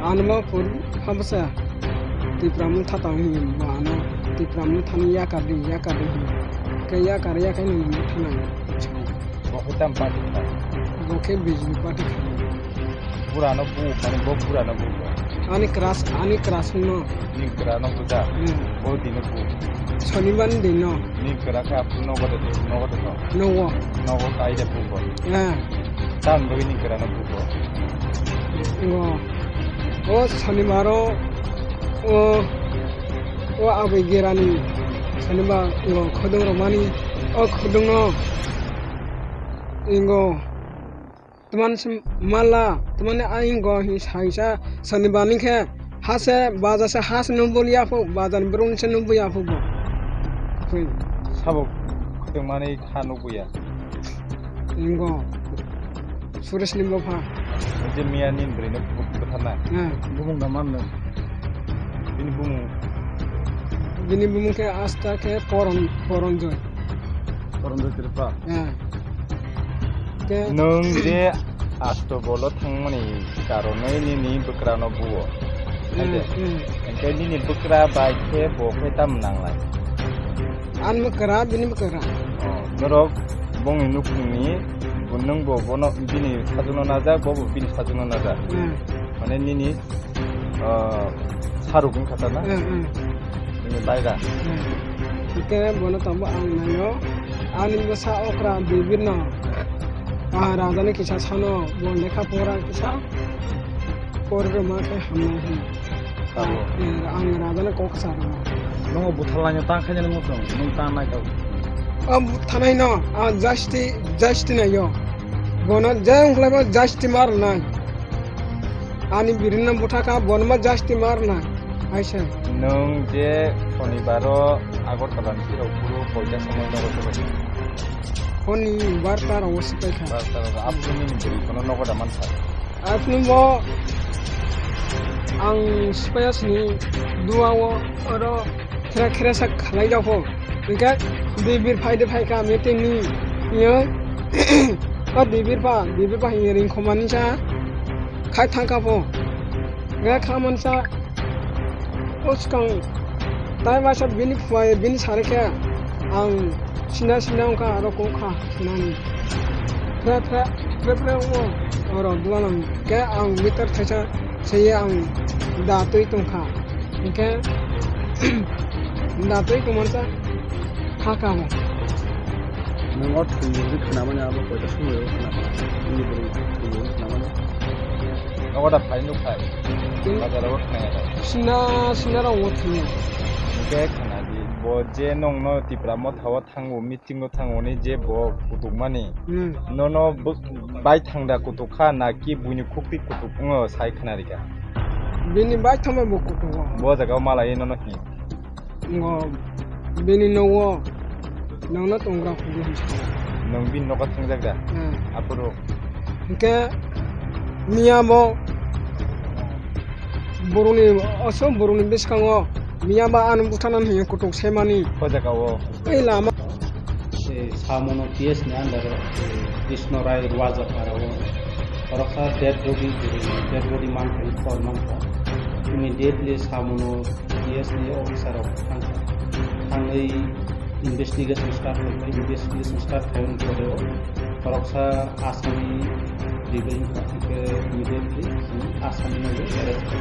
anma pur habsa Tipra motha tang hinwi ba ano Tipra mothani yakar di yakar di hinwi khe yakar yakhai nini motha nai hinwi sa. Bo khe tam party kha? Bo khe B J P party kha. Burano bu, mane bo burano bu bo. Ani crush, ani crush no. Ni burano buja. Hmm. Bo dino bu. Sonibar ni dino. Ni kura khe aphuru nogo de, nogo de no. Nogo. Nogo kai de bu bo. Eh. Tam bagwi ni kura no bu bo. Ngo. O Sonibar o, o, o aboi gerani Sonibar ngo khodong romani. O khodong no. Ingo. Tman se mala, tmani aying go hi saisa sani bani khe hase baja se has nubul ya phu, baja ni brung se nubul ya phu bo. Phui. Sabo khotong mani kha nubul ya. Ingo. Suresh ni bopha. Je miya ni bwrwi no butharna. Ha. Bumung da man no. Bini bumung. Bini bumung khe asta khe poron, poron joy. Poron joy Tripura. Ha. Ke- Nwng je Astobolo thangmani karonwi nini bwkrano buo. Hmm, Haide? Hmm. Hingke nini bwkra bai khe bo khe tam nanglai? Ani bwkra, bini bwkra. Oh, norok bongni nukhungni bo nwng bo bono bini sajwkno najak, bo bo bini sajwkno najak. Hmm. Mane nini ah, saruk wngkha ta na? Hmm, hmm. Nini baira. Hmm. Hingke bono tongbo ang naio. Ani bwsa okra bibirno. Ah, rajani kisa sano, bo lekha pora kisa. Pori rwma khe hamnai hwn. Sabo. Ah, eh, ang rajani kok sa rwma. Nungo butharlaino tang khainani muchung, nung tang nai kau. O butharnaino, ah, jasti, jasti naio. Bono je wngkhlaibo jasti ma rwnai. Ani birinno bwthakha, bono ma jasti ma rwnai. Aisa. Nwng je Shonibaro Agartala ni sirok phuru koita somoi nogo sobai? Honi barta rogo sobai kha. Barta rogo. Aphuru nini bwrwi kono nogo da mankha? Aphuru bo ang sipaya sini dua o oro khera khera sa khalai jago. Hingke dibir phai de phai kha meeting ni. Yo. O dibir pa, dibir pa hingke ring khomani sa. Khai thangkha pho. Ga kha mansa. O swkang tai masa bini phuai bini sari khe ang sina sina wngkha aro kok kha sinani. Phre phre phre phre wngo oro dwala nang khe ang meter thaisa seye ang da twi tongkha. Hingkhe da twi tongmansa. Hakha bo. Nungo thwi hwnwi khnamani abo koita somoi o khnakha. Nini bwrwi thwi hwnwi khnamani. Nogo da phai nuk phai. Bazar o khnaya da. Sina, sina rok o thwi. Hingke khna di, bo je nongno Tipra Motha o thango, meeting o thango ni je bo kutukmani. Hmm. Nono bo-, bai thangda kutuk kha na ki buini khukti kutuk wngo sai khna rikha. Bini bai thangma bo kutuk o. Bo jaga o malai nono hi. Ngo bini nogo nangno tongra phuru hinsa. Nwng bini nogo thangjak da? Hmm. Aphuru? Hingke miya bo borokni, oso borokni bwskango miya ba ano butharnani hinwi kutuk semani. O jaga o. Ei lama. Eh, Samono P S ni under o, eh, Krishna Rai Rwajapara o. Khoroksa dead body, eh, dead body mankha, khor mankha. Immediately Samono P S ni officer rok thangkha. Thangwi investigation start khaikha, investigation start khaiyani pore o khoroksa asami ribai wngkha, hwnkhe immediately chwng asami no arrest khaikha.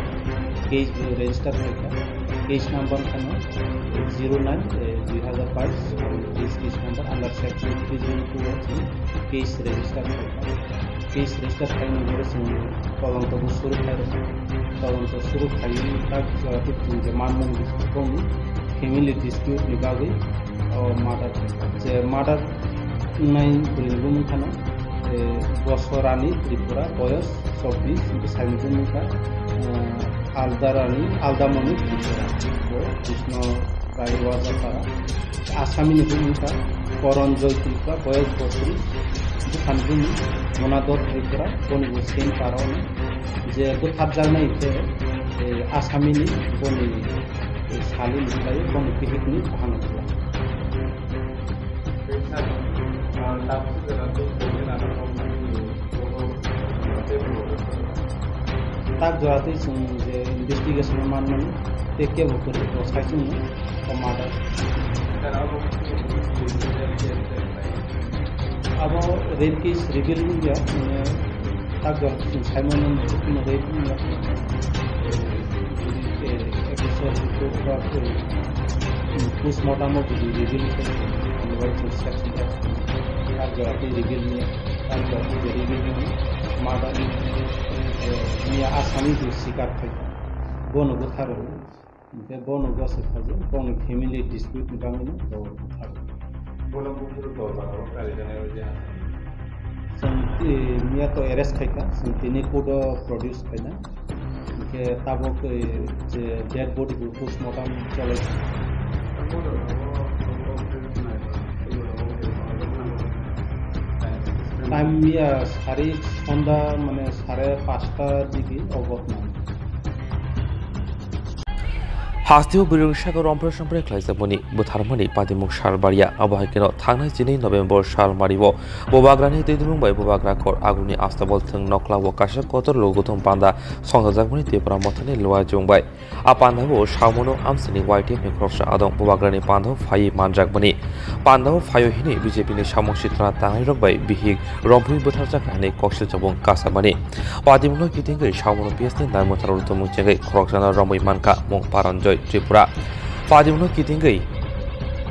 Case bo register khaikha. Case number kheno zero nine, eh, dui hazar bais, aro case, case number under section three zero two o chwng case register khaikha. Case register khaina bagwi chwng todonto bo suru khairokha. Todonto suru khaiwi tak jora twi chwng je manmung bongni family dispute ni bagwi, o, murder khaikha. Je murder wngnai bwrwini bumung khano, eh, Bosorani Tripura, boyos chobbish, bwsaini bumung kha, eh, Aldarani, Aldamoni Tripura, bo Krishna Rai Wajapara, Asami ni hwnka, Koronjoy Tripura, boyes botris, bwkhani bini Monador Tripura, boni bo same para ono, je bwtharjaknai khe, eh, Asami ni boni, eh, sali ni khlai, boni bihik ni buhano khlai. Tak jora twi chwng je investigation o manmani tei kebo kwrwi bo sai chwngno o murder. Abo rape case reveal wngya, mane tak jora twi chwng sai mano rape wngya. Official report ba, eh, postmortem o bini reveal khe, ani bai chwng section tak jora twi reveal wngya. Ang bo je reveal ni murder ni, eh, miya Asami bo sikar khai. Bono bwtharo. Hingke bono gosok khajo, bono family dispute ni bagwi no bo bwtharo. Bono buphuru dol bagwi kari jani o je Asami. Chwng, eh, miya to arrest khaikha, chwng tini court o produce khaina. Hingke tabuk, eh, je dead body bo postmortem cholai. Time ya sari sonda mane sare pasta digi o ghotna. Hasteo bwrwi rwngsako rompre sompre khlaijakmani bwtharmani patimung sal baria. Abo hai kheno thangnai chini November sal mario bubagrani twidimung bai bubagra kor aguni astabol thwng nokla o kaisa kotor logothum panda songchajakmani Tipra Mothani luajwng bai. A pandao Samono amsini Y T F ni khoroksa adong bubagrani pandao phaiwi manjakmani. Pandao phaio hini B J P ni samung sitra tangnai rok bai bihik rompui bwtharjak hai koksil chabung kasamani. Patimungno kitingwi Samono P S ni narmwtharo rwtwmung chengwi khoroksano romwi mankha mung Paranjoy Tripura. Patimungno kitingwi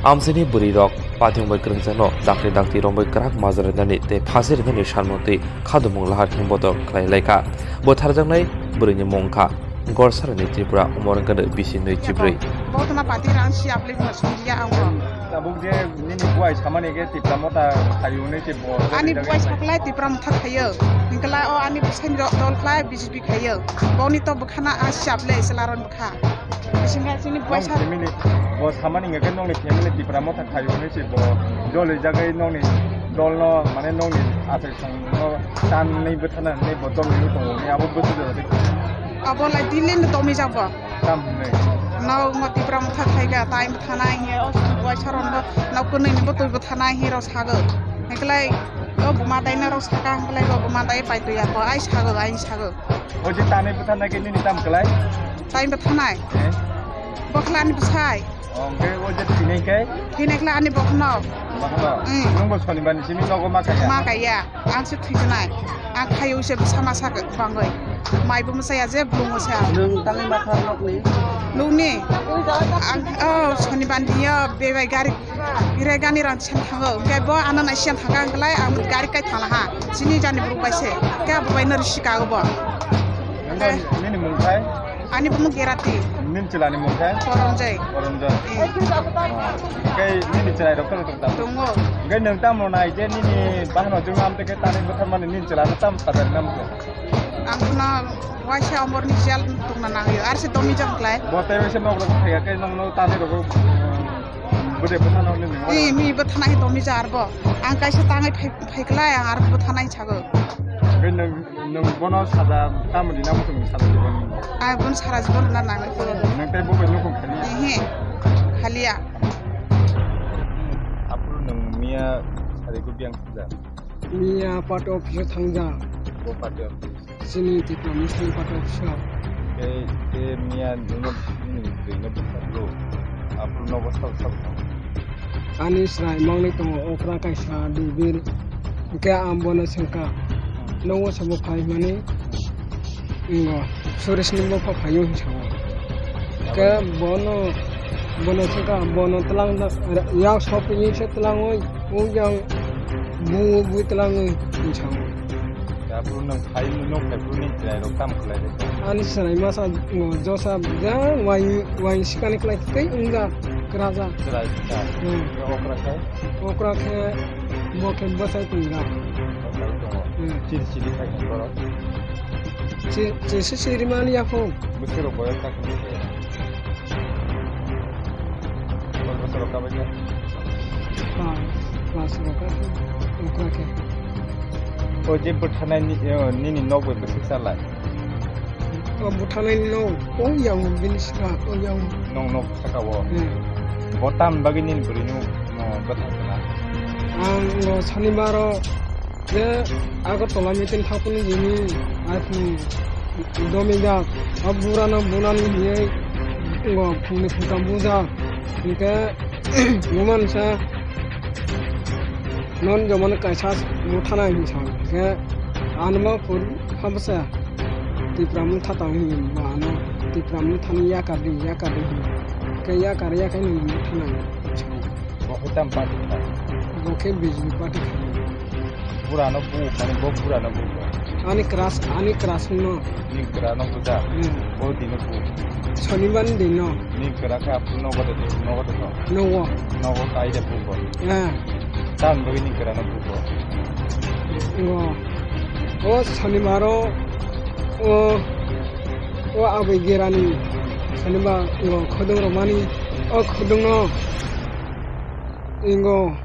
amsini bwrwi rok patimung bai kwrwngjakno dakti dakti romwi kwrak majra rinani tei phasi rinani sanmung twi khadumung lahar khe bodol khlai laikha. Bwtharjaknai bwrwini mung kha Gorsarani Tripura, umor wngkha bisi nwi chibrwi. Bo tuma pati rang si aplik ma sung ya ang bo. Tabuk je nini buai samani ke Tipra Motha khayu ni se bo. Ani buai saklai Tipra Motha khayo. Hingkla o ani bwsai dol khlai B J P khayo. Boni to bwkhana a si aple se laron bwkha. Bisinga sini buai sa. Nong family bo samani ke nongni family Tipra Motha khayu ni se bo. Dol jagai nongni dol no mane nongni asai song no tan nei bwthana nei bo dol ni tongo ni abo bwswk jora de. Abo lai din len domi jabo. Tam hwnwi. Nok mo Tipra Motha khaika, tai bwthanai hiya, o sini buai saron bo, nok kwnwi ni bo twi bwthanai hi rok sago. Hwnkhlai, o buma dai na rok saka hwnkhlai, o buma dai pai twi ako, ai sago, ai sago. O je tanai bwthanai ke nini tam kwlai? Tai bwthanai? Eh? Bokhlani bwsai. O, hwnkhe o je thwinai khe? Thwinai khlai ani bokhno. Bokhno? Mm. Nwng bo sonibar ni simi nogo ma kaiya? Ma kaiya. Ang se thwijnai. Ang khayo se bwsa masa bangwi. Mai bo mwsaya je blung mwsaya. Nwng tangwi ma kha nokni? Nokni? Ang, oh, sonibar ni yo bebai gari. Berai gani rang sen thango. Hwnkhe bo ano nai sen thangka hwnkhe lai ang gari kai thangla ha. Sini jani borok bai se. Khe abo bai no risi kago bo. Nini mung khai? Ani bumu Gerati. Nini chwlani mung khe? Koronjoi. Koronjoi. Eh. Oh. Hwnkhe nini chwlai rok kono tong tamo? Tongo. Hwnkhe nwng tamo nai je nini bahano jwng amte khe tanwi bwtharmani nini chwlano tamo sajari namo khe? Ang kheno waisa omorni jel tongna nangyo. Ar se domi jang klai. Bo tei waisa nok rok thaiya khe nongno tanwi rok, um, bwde bwthano nini. Eh, mi bwthana hi domi jar bo. Ang kaisa tangwi phai, phai klai ang ar bwthanai sago. Hwnkhe nwng Nwng bono saja tamo dina muchung saja dibani? Ai, bono sara jibon na nang. Nwng tei bo bai nukung khani? Ehe, khaliya. Aphuru nwng miya sari ko biyang sija? Miya party office o thangja. Bo party office? Sini Tipra Muslim party office o. Tei, tei miya nwngno, nwng bwrwino bwsajlo. Aphuru nobo sabo sabo thango. Ani chwrai mangni tongo okra kaisa dubir. Hwnkhe ang bono swngkha, "Nogo sabo phai hwnmani?" Wngo, "Suresh ni bupha phaio," hinwi sao. Hwnkhe bono, bono swngkha, bono twlang da, yak sophiwi se twlangwi, o yang bungwi bui twlangwi hinwi sao. Aphuru nwng phai, nwng phai phuru nini chwrai rok tamo khlai rw? Ani chwrai masa, o, josa, ja, wai, wai sikani khlai tei wngya, kwraja. Chwrai kwchak. Hmm. Okra khe? Okra khe, bo khe bwsai tongya. Bwsai tongo. Hmm. Chiri chiri khai tong borok. Chi-, chisi sirimani yaphung. Bwswk rok boyar kha khe. Koi bosor rok kabai kha? Pas, pas rok kha khe, okra khe. O je bwthanai ni, o, nini nok bai bwswk chalai? O bwthanai ni nok, o yang bini sra, o yang. Nong nok saka o. Hmm. Bo tam bagwi nini bwrwi no, no bwthang khna? Ang no sanibar o je Agartala meeting thangphuru jini aphuru domijak, o burano bunani hinwi ngo phungni phungtham bujak, hinkhe bumansa non jomani kaisa buthanai hinwi sao, hinkhe anuma phuru habwsa Tipra motha tang hinwi bo ano Tipra mothani yakar di, yakar di hinwi, hinkhe yakar yakhai nini mothanai sao. Bo khe tam party kha? Bo khe B J P party kha. Burano bu, mane bo burano bu. Ani crush, ani crush no. Ni burano buja. Hmm. Bo dino bu. Sonibar ni dino. Ni kra kha aphuru nogo de, nogo de no. Nogo. Nogo kai de bu bo. Ah. Tam bagwi ni burano bu bo. Ngo. O sonibaro, o, o aboi gerani sonibar ngo khodong romani, o khodong no. Ingo.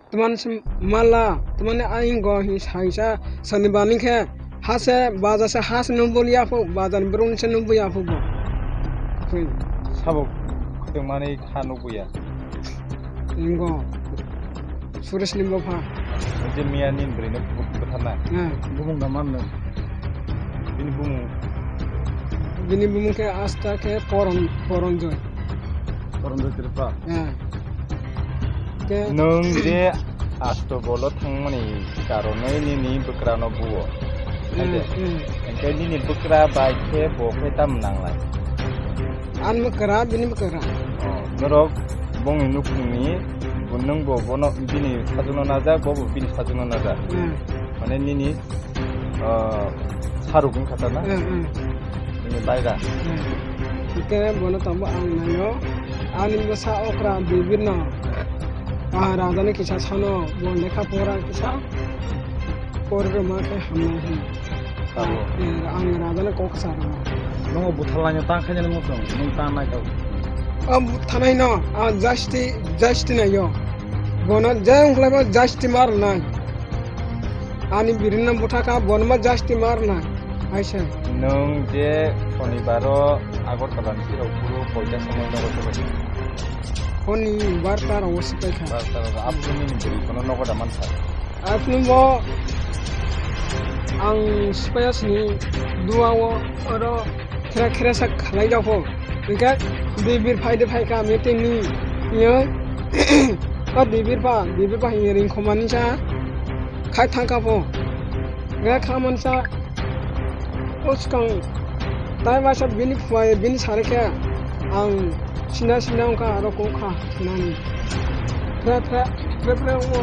Tman se mala, tmani aing go hi saisa sonibar ni khe hase baja se has nubul ya phu, baja ni brung se nubul ya phu bo. Khe. Sabo khotong mani kha nubul ya. Ingo. Suresh ni bopha. Je miya ni bwrwi no butharna. Eh. Bumung da man no. Bini bumung. Bini bumung khe asta khe Poron, Poronjoy. Poronjoy Tripura. Eh. Khe nwng je Astobolo thangmani karonwi nini bwkrano buo. Hmm, hai de? Hmm. Hwnkhe nini bwkra bai khe bo khe tamo nanglai? Ani bwkra, bini bwkra. Oh, norok bongni nukhungni bo nwng bo bono bini sajwkno najak, bo bo bini sajwkno najak. Hmm. Mane nini, ah, saruk wngkha ta na? Hmm, hmm. Nini baira. Hmm. Hwnkhe bono tongo ang naio. Ani bwsa okra bibirno, ah, rajani kisa sano, bo lekha pora kisa pori rwma khe hamnai hwn. Sabo. Eh, ang rajani kok sa rwma. Nungo butharlaino tang khainani muchung, nung tang nai kau. O butharnaino, ah, justi-, justi naio. Bono je wngkhlaibo justi ma rwnai. Ani birinno butharkha, bono ma justi ma rwnai. Aisa. Nwng je sonibaro Agartala ni sirok phuru koita somoi nogo sobai? Honi barta rogo sipai kha. Barta rogo, aphuru nini bwrwi bono nogo da mansa? Aphuru bo ang sipai asini duao oro khera khera sa khalai jago. Hingke dibir phai de phai kha meeting ni. Yo. O dibir pa, dibir pa hinge ringkhomani sa khai thangkha pho. Ga kha mansa. O swkang tai masa bini phuai bini sari khe ang sina sina wngkha aro kok kha sinani. Phre phre phre phre wngo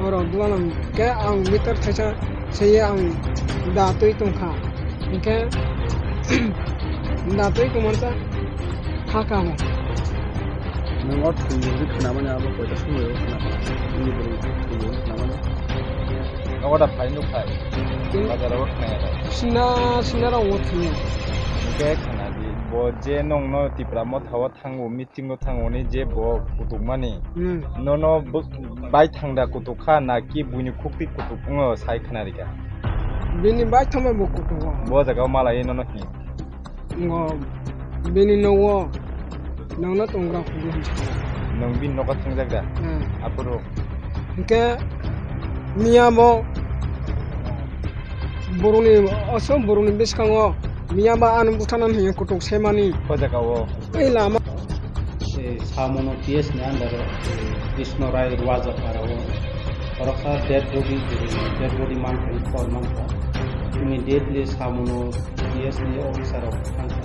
oro dwala nang khe ang meter thaisa seye ang da twi tongkha. Hingkhe da twi tongmani ta kha kamo. Nwng o thwi hwnwi khnamani abo koita somoi o khnakha? Nini bwrwi thwi hwnwi khnamani? Nogo da phai nuk phai. Tei bazar o khnaya da. Sina, sina rok o thwi. Hingkhe khna di, bo je nongno Tipra motha o thango, meeting o thango ni je bo kutukmani. Hmm. Nono bo-, bai thangda kutuk kha na ki buini khukti kutuk wngo sai khna rikha? Bini bai thangma bo kutuk o. Bo jaga o malai nono hi? Ngo bini nogo nangna tongra phuru hinsa. Nwng bini nogo thangjak da? Hmm. Aphuru? Hingke miya bo borokni, oso borokni bwskango miya ba ano butharnani hinwi kutuk semani. O jaga o? Ei lama. Eh, Samono P S ni under o, eh, Krishna Rai Ruajakara o, khoroksa dead body, eh, dead body mankha, khor mankha. Immediately Samono P S ni officer rok thangkha.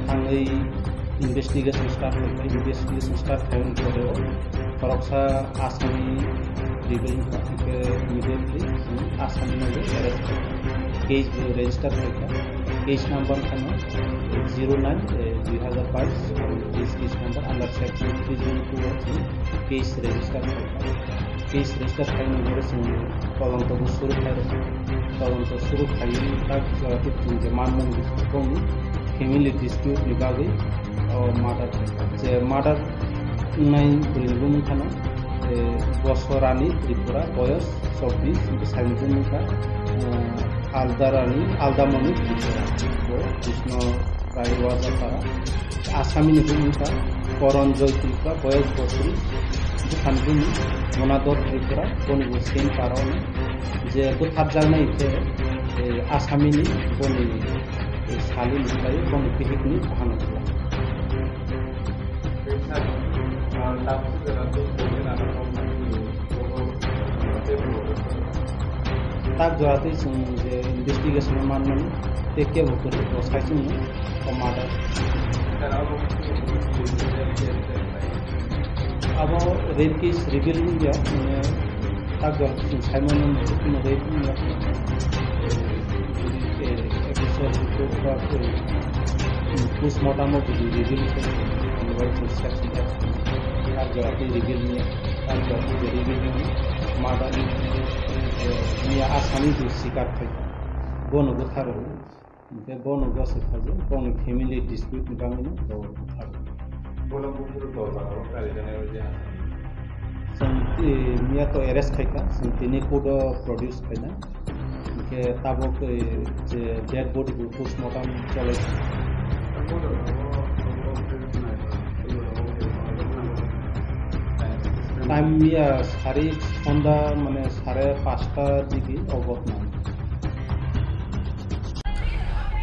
Thangwi investigation start khaikha, investigation start khaiyani pore o khoroksa asami reveal wngkha, hwnkhe immediately chwng asami no arrest khaikha. Case bo register khaikha. Case number kheno zero nine, eh, dui hazar bais, aro case, case number under section three zero two o chwng case register khaikha. Case register khaimani hwnwi chwng tolonto bo suru khairokha. Tolonto suru khaiwi tak jora twi chwng je manmung boni family dispute ni bagwi o murder khaikha. Je murder wngnai bwrwini bumung kheno, eh, Bosorani Tripura, boyos chobbish, bwsaini bumung kha, eh, Aldarani, Aldamoni Tripura, bo Krishno Rai Wajapara. Asamini bumung kha Koronjoy Tripura, boyos botris, bwsani bumung Monador Tripura, boni bo same para ono. Je bwtharjaknai khe, eh, Asamini boni, eh, salini hinlai boni bihikni bahan ongkha. Tak jora twi chwng je investigation o manmani tei kebo kwrwi bo sai chwngno o murder. Abo rape case reveal wngya, mane tak jora twi chwng sai mano, rape wngya. Official report ba postmortem o bwdwi reveal khe, ani bai chwng section tak jora twi reveal ni, tak jora twi reveal ni murder ni, eh, miya asami bo sikar khai. Bono bwtharo, hwnkhe bono gosok khajo, boni family dispute ni bagwi no bo bwtharo. Bono buphuru dol ba oro kari jani oro je. Chwng, eh, miya to arrest khaikha, chwng tini court o produce khaina. Hwnkhe tabuk, eh, je dead body bo postmortem cholai. Time ya sari sonda mane sare pasta digi o ghotna.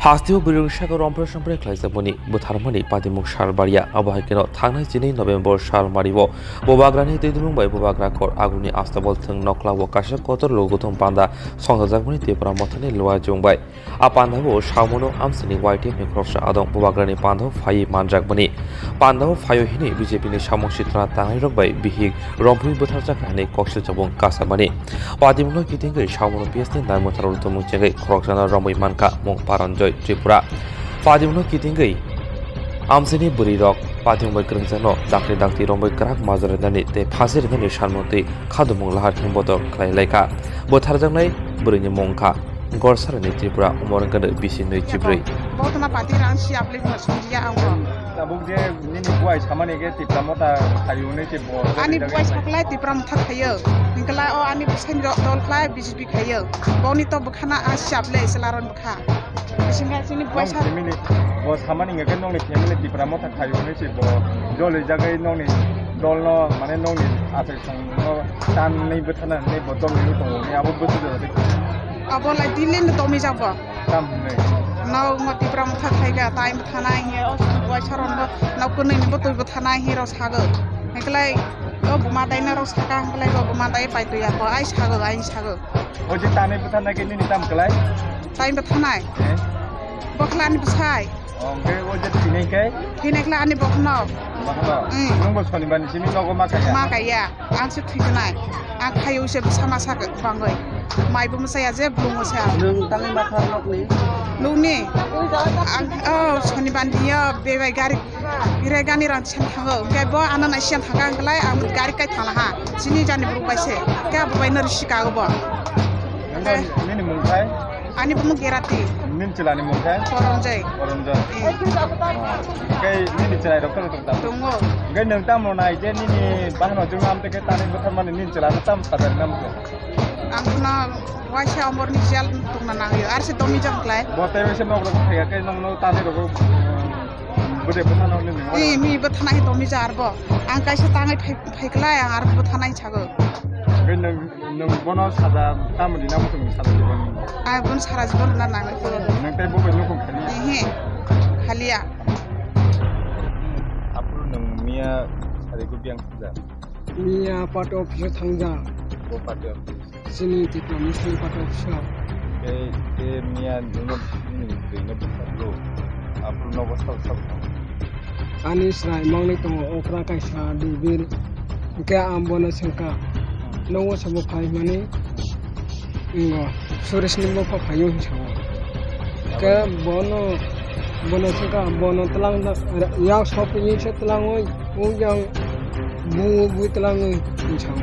Hasteo bwrwirok sakao romphre somphre khlaijakmani bwtharmani patimung sal barya. Abo hai kheno thangnai chini November sal mario bubagrani twi dumung bai bubagra khor aguni astabol thwng nokla o kaisa kotor logothum panda songchajakmani Tipra Mothani Luaijwng bai. A pandao samano amsini Y T F ni khoroksa adong bubagrani pandao phaiwi manjakmani. Pandao phaio hini B J P ni samung sitra tangnai rok bai bihik romphwi bwtharjak hai koksil chabung kasamani. Patimungno kitingwi samano P S ni nai mwtharo tumung chengwi khoroksano romwi mankha mung Paranjoy Tripura. Patimungno kitingwi amsini bwrwi rok patimung bai kwrwngjakno dakti dakti romwi kwrak majra rinani tei phasi rinani sanmantwi khadumung lahar himbodo khlai laikha. Bwtharjaknai bwrwini mung kha Gorsarani Tripura, umor wngkha bisi nwi chibrwi. Bo tuna pati rang si apli bo songya ang bo. Tabuk je nini buai samani ke Tipra Motha khayu nai te bo. Ani buai saklai Tipra Motha khayu. Ningkla o ani bwsai dol khlai B J P khayu. Boni to bwkhana a si aple selaron bwkha. Bisingha sini buai sa. Family bo samani nge ke nongni family Tipra Motha khayu nai se bo. Joli jagai nongni dol no mane nongni asai song no tan nai bwthana nai bo dol ni tongo ni abo bwthu jora de. Abo lai Delhi ni tomi jabo. Tam hinwi. Nok no Tipra Motha khaika, tai bwthanai hinwi, o sini buai saron bo nok kwnwi ni bwtwi bwthanai hinwi rok sago. Hiklai o buma dai na rok saka hiklai bo buma dai pai tuya ko, ai sago, ai sago. O je tanai bwthanai ke nini tam klai? Tai bwthanai. Eh? Bokhlani bwsai. Oke, o je thinai ke? Thinai khlai ani bokhno. Bokhno? Mm. Nung bo sonibar ni simi nogo ma kaya? Ma kaya. Ang se thwignai. Ang khayo se bwsa masa bangwi. Mai bo mwsaya je blung mwsa. Nung tangwi ma kha nokni? Nungni? Ang, oh, sonibar ni yo bebai gari. Gire gani rang sen thango. Hwnkhe bo ano nai sen thangka hwnkhe lai ang gari kai thangla ha. Chini jani borok bai se. Khe abo bai no risi kago bo. Nini mung khai? Ani bumung Gerati. Nini chwlani mung khai? Koronjoi. Koronjoi. Eh. Kai nini chwlai rok kono tong tamo? Tongo. Kai nang tamo nai je nini bahno jung am teke tani bwthar mani nini chwlano tam sabar nam ko? Ang khna waisa omor ni jel tongna nangyo. Ar se domi jang klai. Bo tai waisa nok rok thaya kai nong no tani rok, eh, bude bwthar no nini. Eh, mi bwthar nai domi jar bo. Ang kaisa tangai phai, phai klai ang ar bwthar nai sago. Kai nang Nwng bono saja tamo rina muchung saja diba nini? Ai, bono sara jibon rwna nangnai khe. Nwng tei bo bai nukhung khaliya? Ehe, khaliya. Aphuru nwng miya sarigo biyang thangja? Miya party office o thangja. Bo party office? Chini Tipra Motha ni party office o. Tei, tei miya nwngno bini bwrwino bwsargo. Aphuru nogo sabo sabo thang. Ani chwrai mangni tongo okra kaisa Dubir, hwnkhe ang bono swngkha, "Nogo sabo phai hwnmani?" Wngo, "Suresh ni bupha phaio," hwnwi sao. Ke bono, bono saka, bono tlang da, yak sop ni se tlang oi, o yang bu bu tlang oi, insang.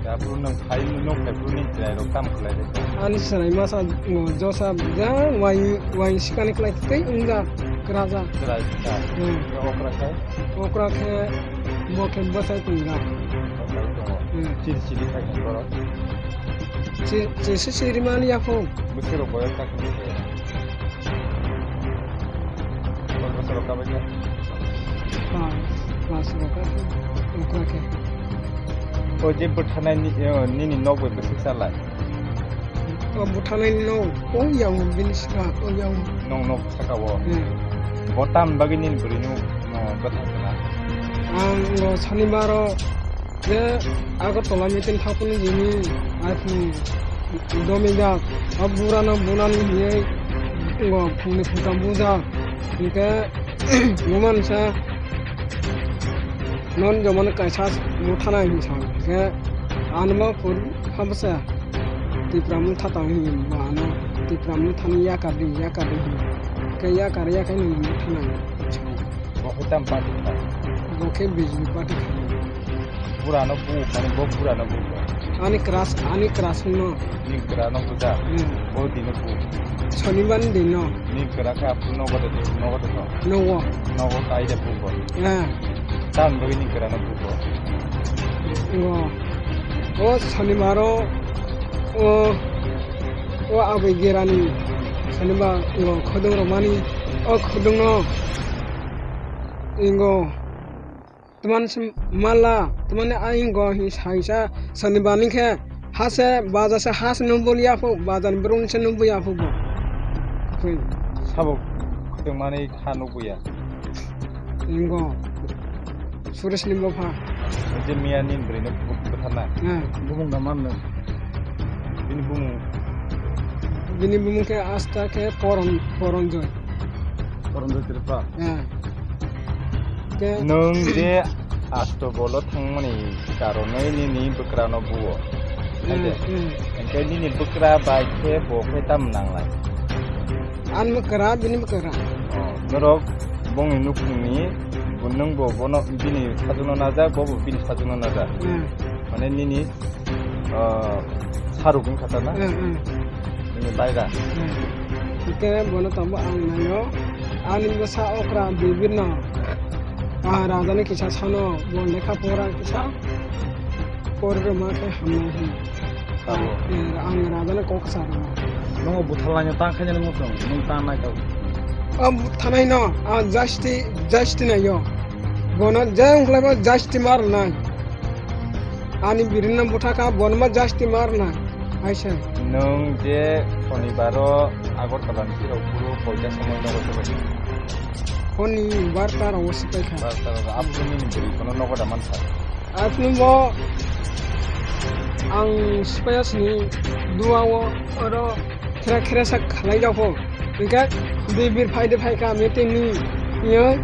Ya bru nang khai no khai bru ni chai ro kam khlai de. Ani sarai masa ngo josa ja wai wai sikani khlai tei ungja kraja. Chai ta. Hmm. Okra khai. Okra khe bo khe bwsai tongja. Okra tongo. Hmm. Chiri chiri khai ni borok. Chi, chi si siri mani ya pho. Bwsero boyar ta khai. Bwsero kabai ta. Ah, bwsero ka. Okra khe. O je bwthanai ni, eh, nini nok bai bwswk salai. O bwthanai no, o yang bini saka, o yang. Nong nok saka o. Hmm. Bo tam bagwi nini bwrwi no, no bwthang kana. Ang no Sonibar o je Agartala meeting thangphuru jini aphuru domijak. O bura no bunani hiyai ngo phungni phungtham bujak. Hingke bumansa non jomano kaisa bwthanai hinsa. Hingke anma phuru habsa. Tipra motha tang hini bo ano Tipra mothani yakar di, yakar di hini. Khe yakar yakai nini motha nang. Bo khe tam party kha? Bo khe B J P party kha. Pura no bu, mane bo pura no bu. Ani crush, ani crush no. Ni kra no buja. Hmm. Bo di no bu. Sonibar ni din no. Ni kra kha aphuru nogo de, nogo de no. Nogo. Nogo kai de bu bo. Ah. Tam bo ni kra no bu bo. Ngo. O Sonibar o, o, o abai gerani Sonibar ngo khudung romani o khudung no ngo. Teman se mala, teman ni aing go hi saisa Sonibar ni khe hase baja se has nubul ya phu, baja ni brung se nubul ya phu bo. Khe. Sabo khudung mani kha nubul ya. Ingo. Suresh ni bopha. Je miya ni bwrwi no butharna. Eh. Bumung da man no. Bini bumung. Bini bumung khe asta khe Poron, Poronjoy. Poronjoy Tripura. Eh. Khe nwng je Asto bolo thangmani karonwi nini bwkrano buo. Hai de? Hmm, hmm. Hingke nini bwkra bai khe bo khe tam nanglai? Ani bwkra, bini bwkra. Oh, norok bongni nukhungni bo nwng bo bono bini sajwkno najak, bo bo bini sajwkno najak. Hmm. Mane nini ah, saruk wngkha ta na? Hmm, hmm. Nini baira. Hmm. Hingke bono tongo ang naio. Ani bwsa okra bibirno, ah, rajani kisa sano, bo lekha pora kisa pori rwma khe hamnai hwn. Abo. Eh, ang rajani kok sa rwma. Nongo butharlaino tang khaina nungo chwng, nwng tang naikha. O butharnaino, ah, justi-, justi naio. Bono je wngkhlaibo justi ma rwnai. Ani birinno butha kha, bono ma justi ma rwnai. Hai se. Nwng je Sonibaro Agartala ni phirok phuru koita somoi nogo se bai? Honi barta rogo se pai kha. Barta rogo, aphuru nini bwrwi bono nogo da man kha? Aphuru bo ang sipaiya sini duao oro khera khera sa khalai jago. Hingke dibir phai de phai kha meeting ni. Yo.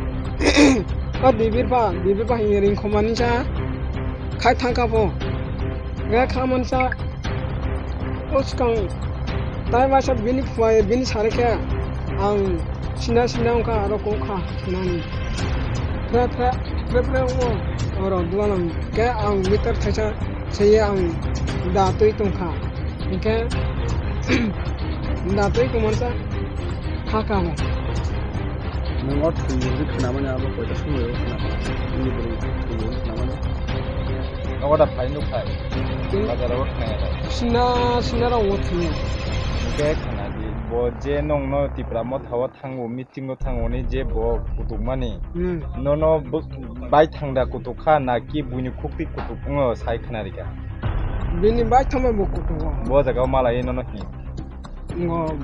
O dibir pha, dibir pha hingke ring khomani sa khai thang kha pho. Ga kha man sa. O swkang tai masa bini phuai bini sari khe ang sina sina wngkha aro kok kha sinani. Phre phre phre phre wngo oro duanang khe ang meter thaisa seye ang da twi tongkha. Hingkhe da twi tongmani sa kha kha mo. Nwng o thwngmung khe khnamani abo koita somoi o khnakha? Nini bwrwi thwngmung khe khnamani? Nogo da phai nuk phai. Hmm. Bazar o khnaya da. Sina, sina rok o thwngya. Hingke khna di, bo je nongno Tipra Motha o thango, meeting o thango ni je bo kutukmani. Hmm. Nono bo bai thangda kutuk kha na ki buini khukti kutuk wngno sai khna rikha? Bini bai thangma bo kutuk o. Bo jaga o malai nono hi? Ngo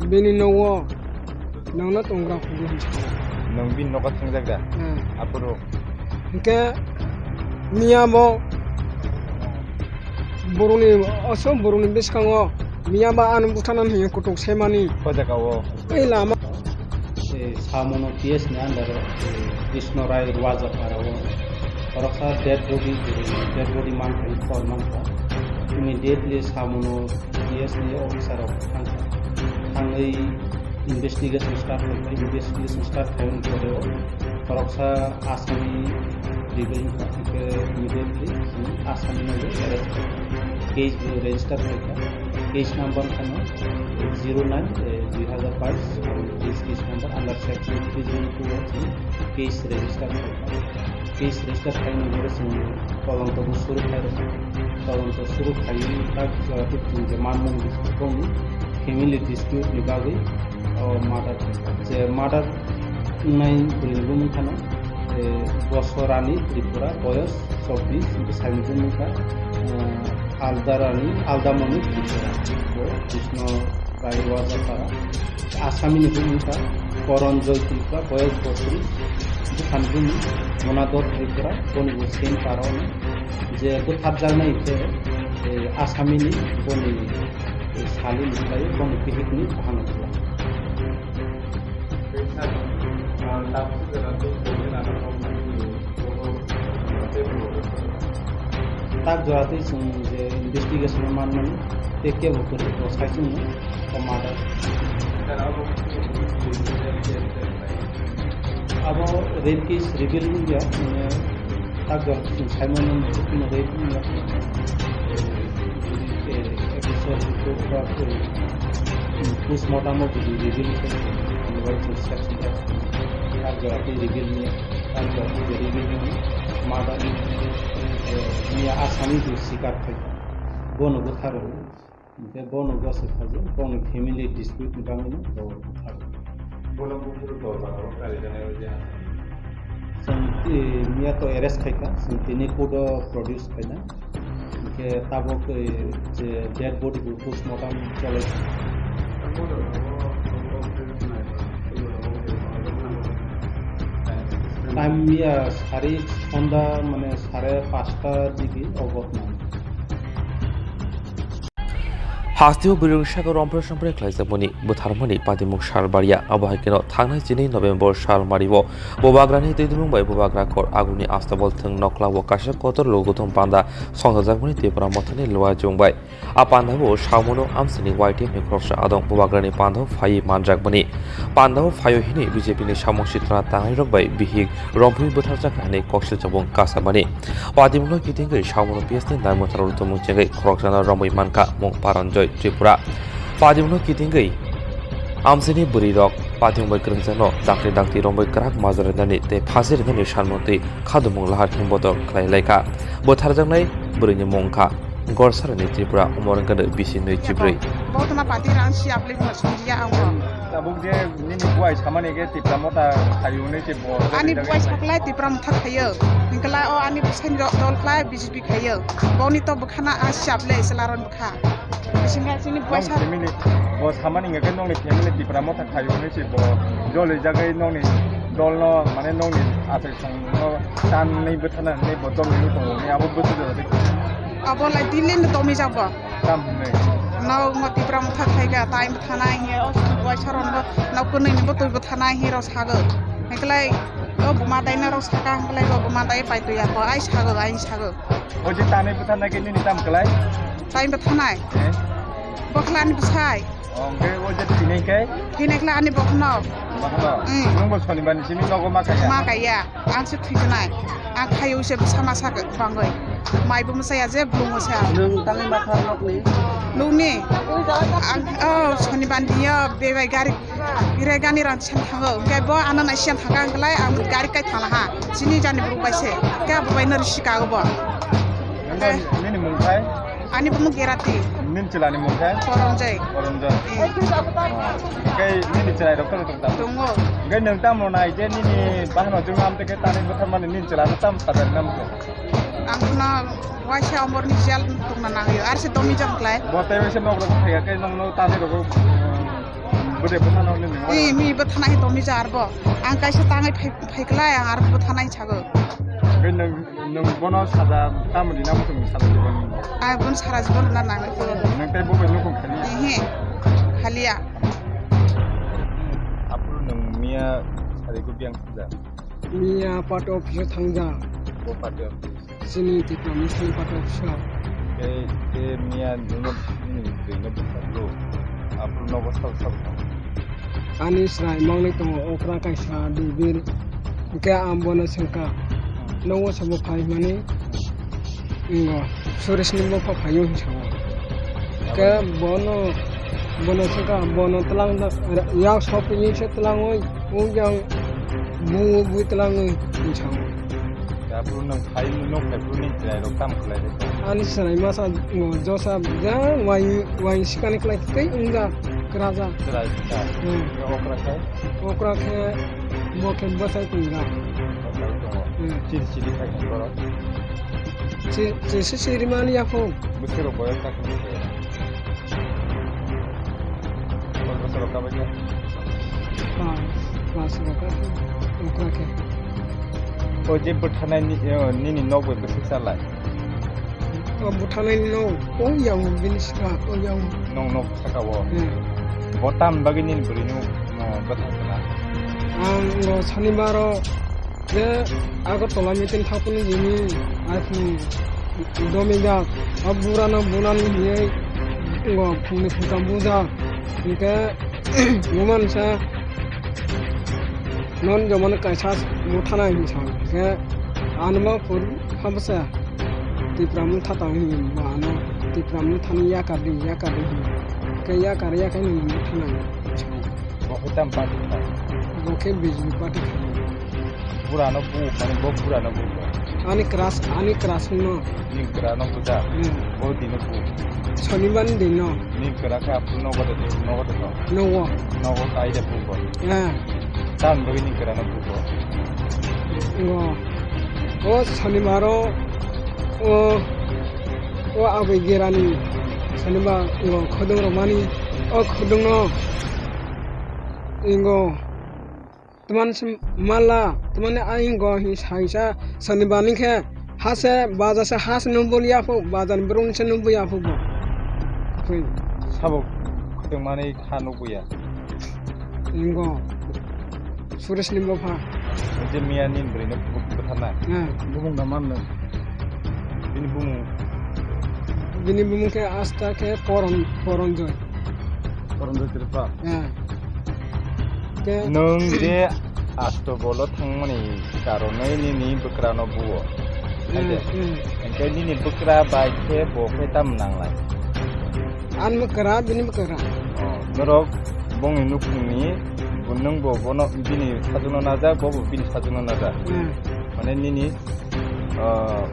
bini nogo nangno tongra hwnwi hinsa. Nwng bini nogo thangjak da? Hmm. Aphuru? Hwnkhe miya bo borokni, oso borokni bwskango miya ba ano buthanani hinwi kutuk semani. O jaga o? Ei lama. Eh, Samono T S ni under o, eh, Krishna Rai Rwajapara o khoroksa dead body, dead body mankha, khor mankha. Immediately Samono T S ni officer rok thangkha. Thangwi Investigation start khaikha, investigation start khaiyani poreo khoroksa Asami ribai wngkha, hwnkhe immediately chwng Asami no arrest khaikha. Case bo register khaikha, case number kheno zero nine, eh, dui hazar bais, aro case, case number under section three zero two o chwng case register khaikha. Case register khaina bagwi chwng todonto bo suru khairokha. Todonto suru khaiwi tak jora tei chwng je manmung bongni family dispute ni bagwi o murder khaikha. Je murder wngnai bwrwini bumung kheno, eh, Bosorani Tripura, boyos chobbish, bwsai ni bumung kha, eh, Aldarani, Aldamoni Tripura. Bo Krishno Rai Wajapara. Asami ni bumung kha Koronjoy Tripura, boyos botris, bwkhani bumung Monador Tripura, boni bo same para ono. Je bwtharjaknai khe, eh, Asami ni boni, eh, sali ni khlai boni bihik ni buhano khlai. Tak jora tei chwng je investigation o manmani tei kebo kwrwi bo sai chwngno o murder. Abo rape case reveal wngya, mane tak jora tei chwng saimano mane rape wngya. Official report ba postmortem o bini reveal khe, mane bai chwng section tak jora tei reveal wngya. Murder ni, eh, miya Asami bo sikar khaikha. Bono bwtharwi, hwnkhe bono gosok khaijak, boni family dispute ni bagwino bo bwtharwi. Bono buphuru dorbar o karijaknai o je Asami. Chwng, eh, miya to arrest khaikha, chwng tini court o produce khaina. Hwnkhe tabuk, eh, je dead body bo postmortem cholai. Time ya sari sonda mane sare pasta digi o ghotna. Hasteo bwrwi saka rompre sompre khlaijakmani bwtharmani patimung sal baria, abo hai kheno thangnai chini November sal mario Bubagrani twi dumung bai Bubagra kor aguni astabol thwng nokla o kaisa kotor logothum panda songchajakmani Tipra Mothani Luaijung bai. A pandao Samono amsini Y T F ni khoroksa adong Bubagrani pandao phaiwi manjakmani. Pandao phaio hini B J P ni samung sitra tangnai rok bai bihik rompui bwtharjak hani koksil chabung kasamani. Patimungno kitingwi Samono P S ni nai mwtharo tumung chengwi khoroksano romwi mankha mung Paranjoy Tripura. Patimungno kitingwi amsini bwrwi rok patimung bai kwrwngjakno dakti dakti romwi kwrak majra rinani tei phasi rinani sanmung twi khadumung lahar khe bodol khlai laikha. Bwtharjaknai bwrwini mung wngkha Gorsarani Tripura, umor wngkha bisi nwi chibrwi. Bo tuma pati rang si aplik ma sunjiya ang bo. Tabuk je nini buai samani khe Tipra Motha khayo hwnwi se bo. Ani buai saklai Tipra Motha khayo. Hingkla o ani bwsai dol khlai B J P khayo. Boni to bwkhana a siap le selaron bwkha. Bisinga chini buai sa. Nong family bo samani hingkha khe nongni family Tipra Motha khayo hwnwi se bo joli jagwi nongni dolno mane nongni achai songno tanwi bwthana hwnwi bo domwi tongo hwnwi abo bwsajak. Abo lai tini le domi jak bo. Tam hwnwi. No ngo Tipra Motha khai ga, tai bwthana hiya, o sini buai saron bo, no kwnwi ni bo twi bwthana hi ro sago. Heklai, o buma dai na ro saka, heklai bo buma dai pai twi ya ko, ai sago, ai sago. O je tanwi bwthana ke nini tam klai? Tai bwthanai. Eh? Bokhlani bwsai. Hwnkhe o je thwinai khe? Thwinai khlai ani bokhno. Bokhno? Mm. Nwng bo sonibar ni simi nogo ma kaiya? Ma kaiya. Ang se thwijanai. Ang khayo se bwsa masa bangwi. Mai bo mwsaya je blung mwsaya. Nwng tangwi ma kha nokni? Nokni? Ang, oh, sonibar ni yo bebai gari, berai gani rang siyan thango. Hwnkhe bo ano nai siyan thangka hwnkhe lai ang gari kai thangla ha. Chini jani borok bai se. Khe abo bai no risi kago bo. Nini mung khai? Ani bumung Gerati. Nini chwlani mung khe? Koronjoi. Koronjoi. Hmm. Oh. Khe nini chwlai rok kono tong tamo? Tongo. Khe nwng tamo nai je nini bahano jung am teke tani bwthar mani nini chwla no tam sadar nam ko? Ang khna waisa omor ni jal tongna nangyo. Ar se domi jam klai. Bo tei waisa nok rok thaya khe nong no tani rok, um, bwde bwthar no nini. Ni mi bwthar nai domi jar bo. Ang kaisa tangai phai, phai klai ang ar bwthar nai chago. Khe nwng Nwng bono saja tamo rina muchung saja jibon? Ai, bono sara jibon rina nangnai khe. Nwng tei bo bai nukung khani? Ehe, khaliya. Aphuru nwng miya sari ko biyang sija? Miya party office o thangja. Bo party office? Chini Tipra Motha ni party office o. Tei, tei miya nwngno, nwng twi no bwsajlo. Aphuru nogo sabo sabo. Ani chwrai mangwi tongo okra kaisa Debir. Hwnkhe ang bono swngkha, "Nogo sabo phai hwnmani?" Wngo, "Suresh ni bupha phaio," hinwi sao. Hwnkhe bono, bono swngkha, bono twlang da, yak sophiwi se twlangwi, o yang bui bui twlangwi hinwi sao. Aphuru nwng phai, nwng phai phuru nini chwrai rok tamo khlai rw kha? Ani chwrai masa, o, josa, ja, wai, wai sikani khlai tei wngya, kwraja. Chwrai kha. Hmm. Okra khai? Okra khe, bo khe bwsai tongya. Bwsai tongo. Hmm. Chiri chiri khai ni borok? Chi-, chisi chiri mani yapho. Bwsai rok boyar kha khe. Koi bosor rok kabai kha? Pas, pas rok kha, okra khe. O je bwthanai ni, o, nini nok bai bwswk salai? O bwthanai ni nok, o yang bini saka, o yang. Nong nok saka o? Hmm. Bo tam bagwi nini bwrwi no, o, bwthang khna? Ang o Sonibar o je Agartala meeting thapuni jini iPhone domijak, o burano bunani hinwi ngo phungni phungtham bujak. Hwnkhe bumansa non jomani kaisa buthanai hinwi sa, hwnkhe anuma phuru habwsa Tipra motha tang hinwi bo ano Tipra mothani yakar di, yakar di hinwi. Hwnkhe yakar yakhai nini buthanai hinwi sa. Bo khe tam party khai? Bo khe B J P party khai. Burano bu, mane bo burano bu. Ani crush, ani crush no. Ni burano buja. Hmm. Bo dino bu. Sonibar ni dino. Ni kra kha aphuru nogo de, nogo de no. Nogo. Nogo kai de bu bo. Ah. Tam bo ni burano bu bo. Ngo. O Sonibaro, o, o aboi gerani Sonibar ngo khudung romani. O khudung no. Ingo. Twmani se mala, twmani aing go hi saisa Sonibar ni khe hase baja se has nubul yaphu, baja ni brum se nubul yaphu bo. Khe. Sabo khudung mani kha nubul ya. Ingo. Suresh ni bupha. Je miya ni bwrwi no bu-, butharna. Eh. Bumung da man no. Bini bumung. Bini bumung khe asta khe Poron, Poronjoy. Poronjoy Tripura. Eh. Khe nwng je Astobolo thangmani karonwi nini bwkrano buo. Eh, eh. Hwnkhe nini bwkra bai khe bo khe tam nanglai? Ani bwkra, bini bwkra. Oh, norok bongni nukhungni bo nwng bo bono bini sajwkno najak, bo bo bini sajwkno najak. Eh. Mane nini ah,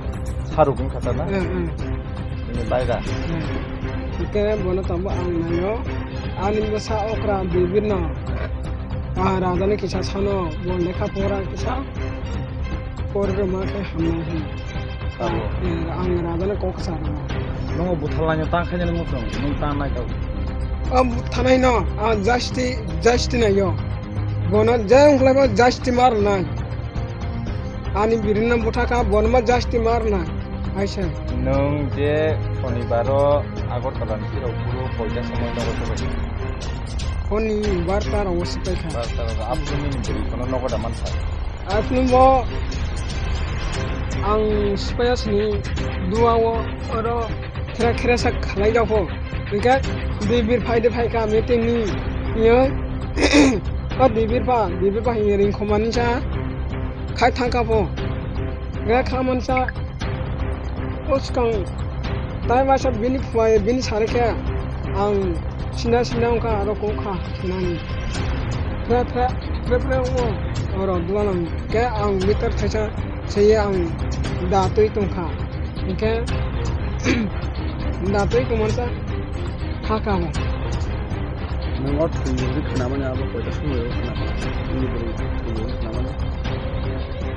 saruk wngkha ta na? Hmm, hmm. Bini baira. Hmm. Hwnkhe bono tabuk ang naio. Ani bwsa okra Debir no, ah, raja ni kisa sano, bo lekha pora kisa pori rwma khe hamnai hwn. Abo. Eh, ang raja ni kok sa rwma. Nogo butharlaino tang khaina nung tong, nung tang nai kau. O butharnai no, ah, justice, justice naio. Bono je wngkhlai bo justice ma rwnai. Ani birini bwtha kha, bono ma justice ma rwna, hai se. Nwng je Sonibaro Agartala ni phirok phuru koita somoi nogo sobai? Honi barta rogo swpai kha. Barta rogo, aphuru nini bwrwi phano nogo da man sa? Aphuru bo ang swpaiya sini duao oro khera khera sa khalai jao pho. Hwnkhe Debir phai de phai kha meeting ni, hwnwi, o Debir pha, Debir pha hwnwi ring khoma ni sa khai thang kha pho. Hwnkhe kha man sa, o swkang tai masa bini phuai, bini sari khe ang sina sina wngkha, aro kok kha sinani. Phre phre, phre phre wngo, oro duanang khe ang meter thaisa seye ang da twi tongkha. Hwnkhe da twi tongmani sa kha kha bo. Nwng o thwngmung khe khnamani abo koita somoi o khna kha? Nini bwrwi thwngmung khe khnamani?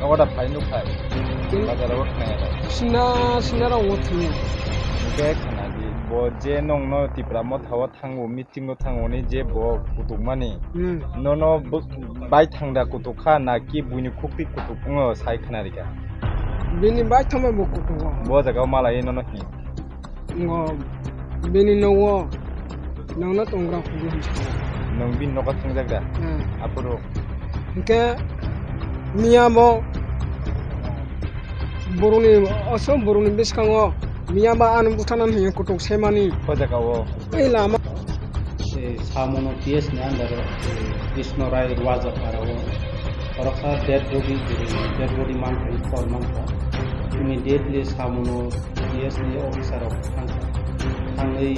Nogo da phai nuk khai. Tini bazar o khnaya da. Sina, sina rok o thwngmung. Hwnkhe khna di. Bo je nongno Tipra motha o thango, meeting o thango ni je bo kutukmani. Hmm. Nono bo-, bai thangda kutuk kha na ki buini khukti kutuk wngo sai khna rikha? Bini bai thangma bo kutuk o. Bo jaga o malai nono hi? Ngo bini nogo nangno tongra kutuk hinwi sa. Nwng bini nogo thangjak da? Hmm. Aphuru? Hwnkhe miya bo borokni, oso borokni bwskango miya ba ani bwtharnani hinwi kutuk semani. O jaga o. Ei lama. Eh, Samono P S ni under o, eh, Krishna Rai Rwajapara o khoroksa dead body, dead body mankha, khor mankha. Immediately Samono P S ni officer rok thangkha. Thangwi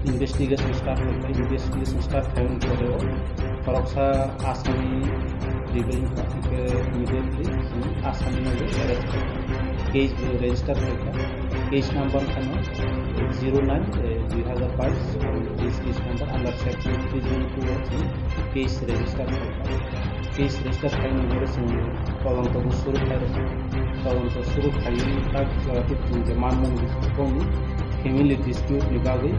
investigation start khaikha, investigation start khaimani pore o khoroksa Asami rebel wngkha, hwnkhe immediately chwng Asami no arrest khaikha. Case bo register khaikha. Case number kheno zero nine, eh, dui hazar bais, aro case, case number under section three zero two o chwng case register khaikha. Case register khaimani pore chwng todonto bo suru khairokha. Todonto suru khaiwi tak jora twi chwng je manmung boni family dispute ni bagwi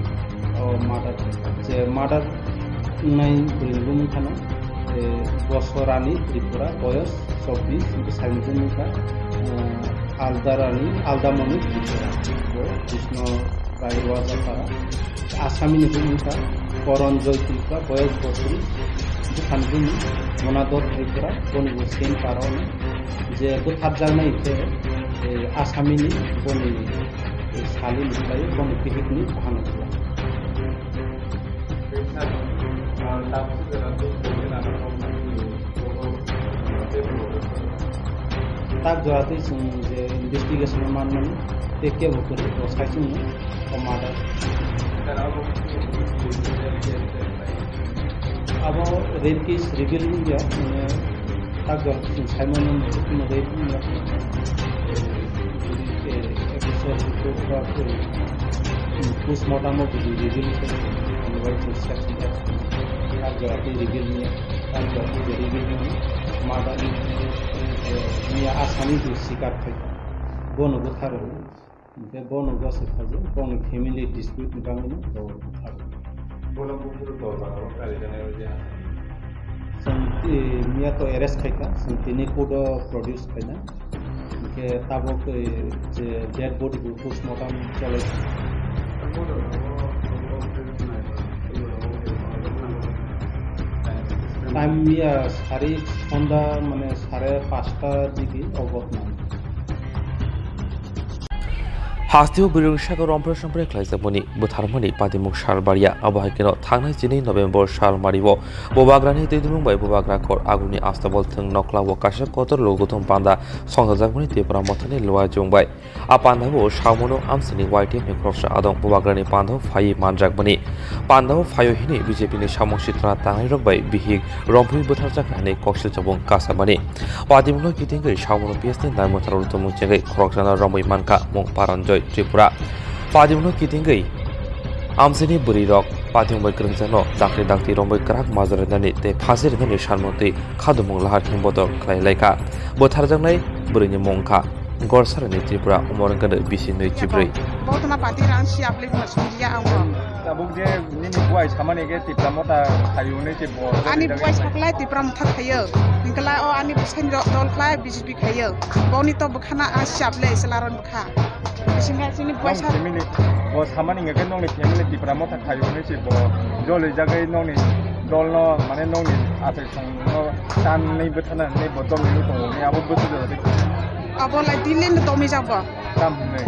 o murder khaikha. Je murder wngnai bwrwini bumung kheno, eh, Bosorani Tripura, boyos chobbish, bwsaini bumung kha, eh, Aldarani, Aldamoni Tripura, bo Krishna Rai Rwajapara. Asamini bumung kha Koronjoy Tripura, boyos botris, bwkhani bumung Monador Tripura, boni bo same para ono. Je bwtharjaknai khe, eh, Asamini boni, eh, salini khlaiwi boni bihikni buhano. Tak jora twi chwng je investigation o manmani tei kebo kwrwi bo sai chwngno o murder. Abo rape case reveal wngya, mane tak jora twi chwng sai mano rape wngya. Postmortem o bwdwi reveal khe, mane bai chwng section tak jora twi reveal wngya. Ang jora twi reveal wngya, murder ni, eh, miya Asami bo sikar khaikha. Bono bwtharwi, hwnkhe bono gosok khaijak, boni family dispute ni bagwino bo bwtharwi. Bono buphuru dol ba abo kari jani abo je Asami. Chwng, eh, miya to arrest khaikha, chwng tini court o produce khaina. Hwnkhe tabuk, eh, je dead body bo postmortem cholai. Time ya sari sonda mane sare pasta digi o ghotna. Hasteo bwrwirok saka romphre somphre khlaijakmani bwtharmani patimung sal barya. Abo hai kheno thangnai chini November sal mario Bubagrani twi dumung bai bubagra khor aguni astabol thwng nokla o kaisa kotor logothom panda songchajakmani Tipra Mothani luajung bai. A pandabo Samono amsini Y T F ni khoroksa adong bubagrani pandao phaiwi manjakmani. Pandao phaio hini B J P ni samung sikla tangnai rok bai bihik romphwi bwtharjak hai koksil chabung kasamani. Patimungno kitingwi Samono P S ni naimwtharo rwtwmung chengwi khoroksano romwi mankha mung Paranjoy Tripura. Patimungno kitingwi amsini bwrwirok patimung bai kwrwngjakno dakti dakti romwi kwrak majra rinani tei phasi rinani sanmung twi khadumung lahar himbodo khlai laikha. Bwtharjaknai bwrwini mung wngkha Gorsarani Tripura, umor wngkha bisi nwi chibrwi. Bo tongma party rang si apli bo songya ang bo. Tabuk je nini buai samani ke Tipra Motha khayo hwnwi se bo. Ani buai saklai Tipra Motha khayo. Hingkla o ani bwsani dol khlai B J P khayo. Boni to bwkhana a si aple selaron bwkha. Bisingha sini buai sa. Nong family, bo samani hingke nongni family Tipra Motha khayo hwnwi se bo. Joloi jagwi nongni dolno mane nongni achai songno tanwi bwthana hwnwi bo dongni tongo hwnwi abo bwsajak. Abo lai Delhi ni tomi jabo. Tam hwnwi.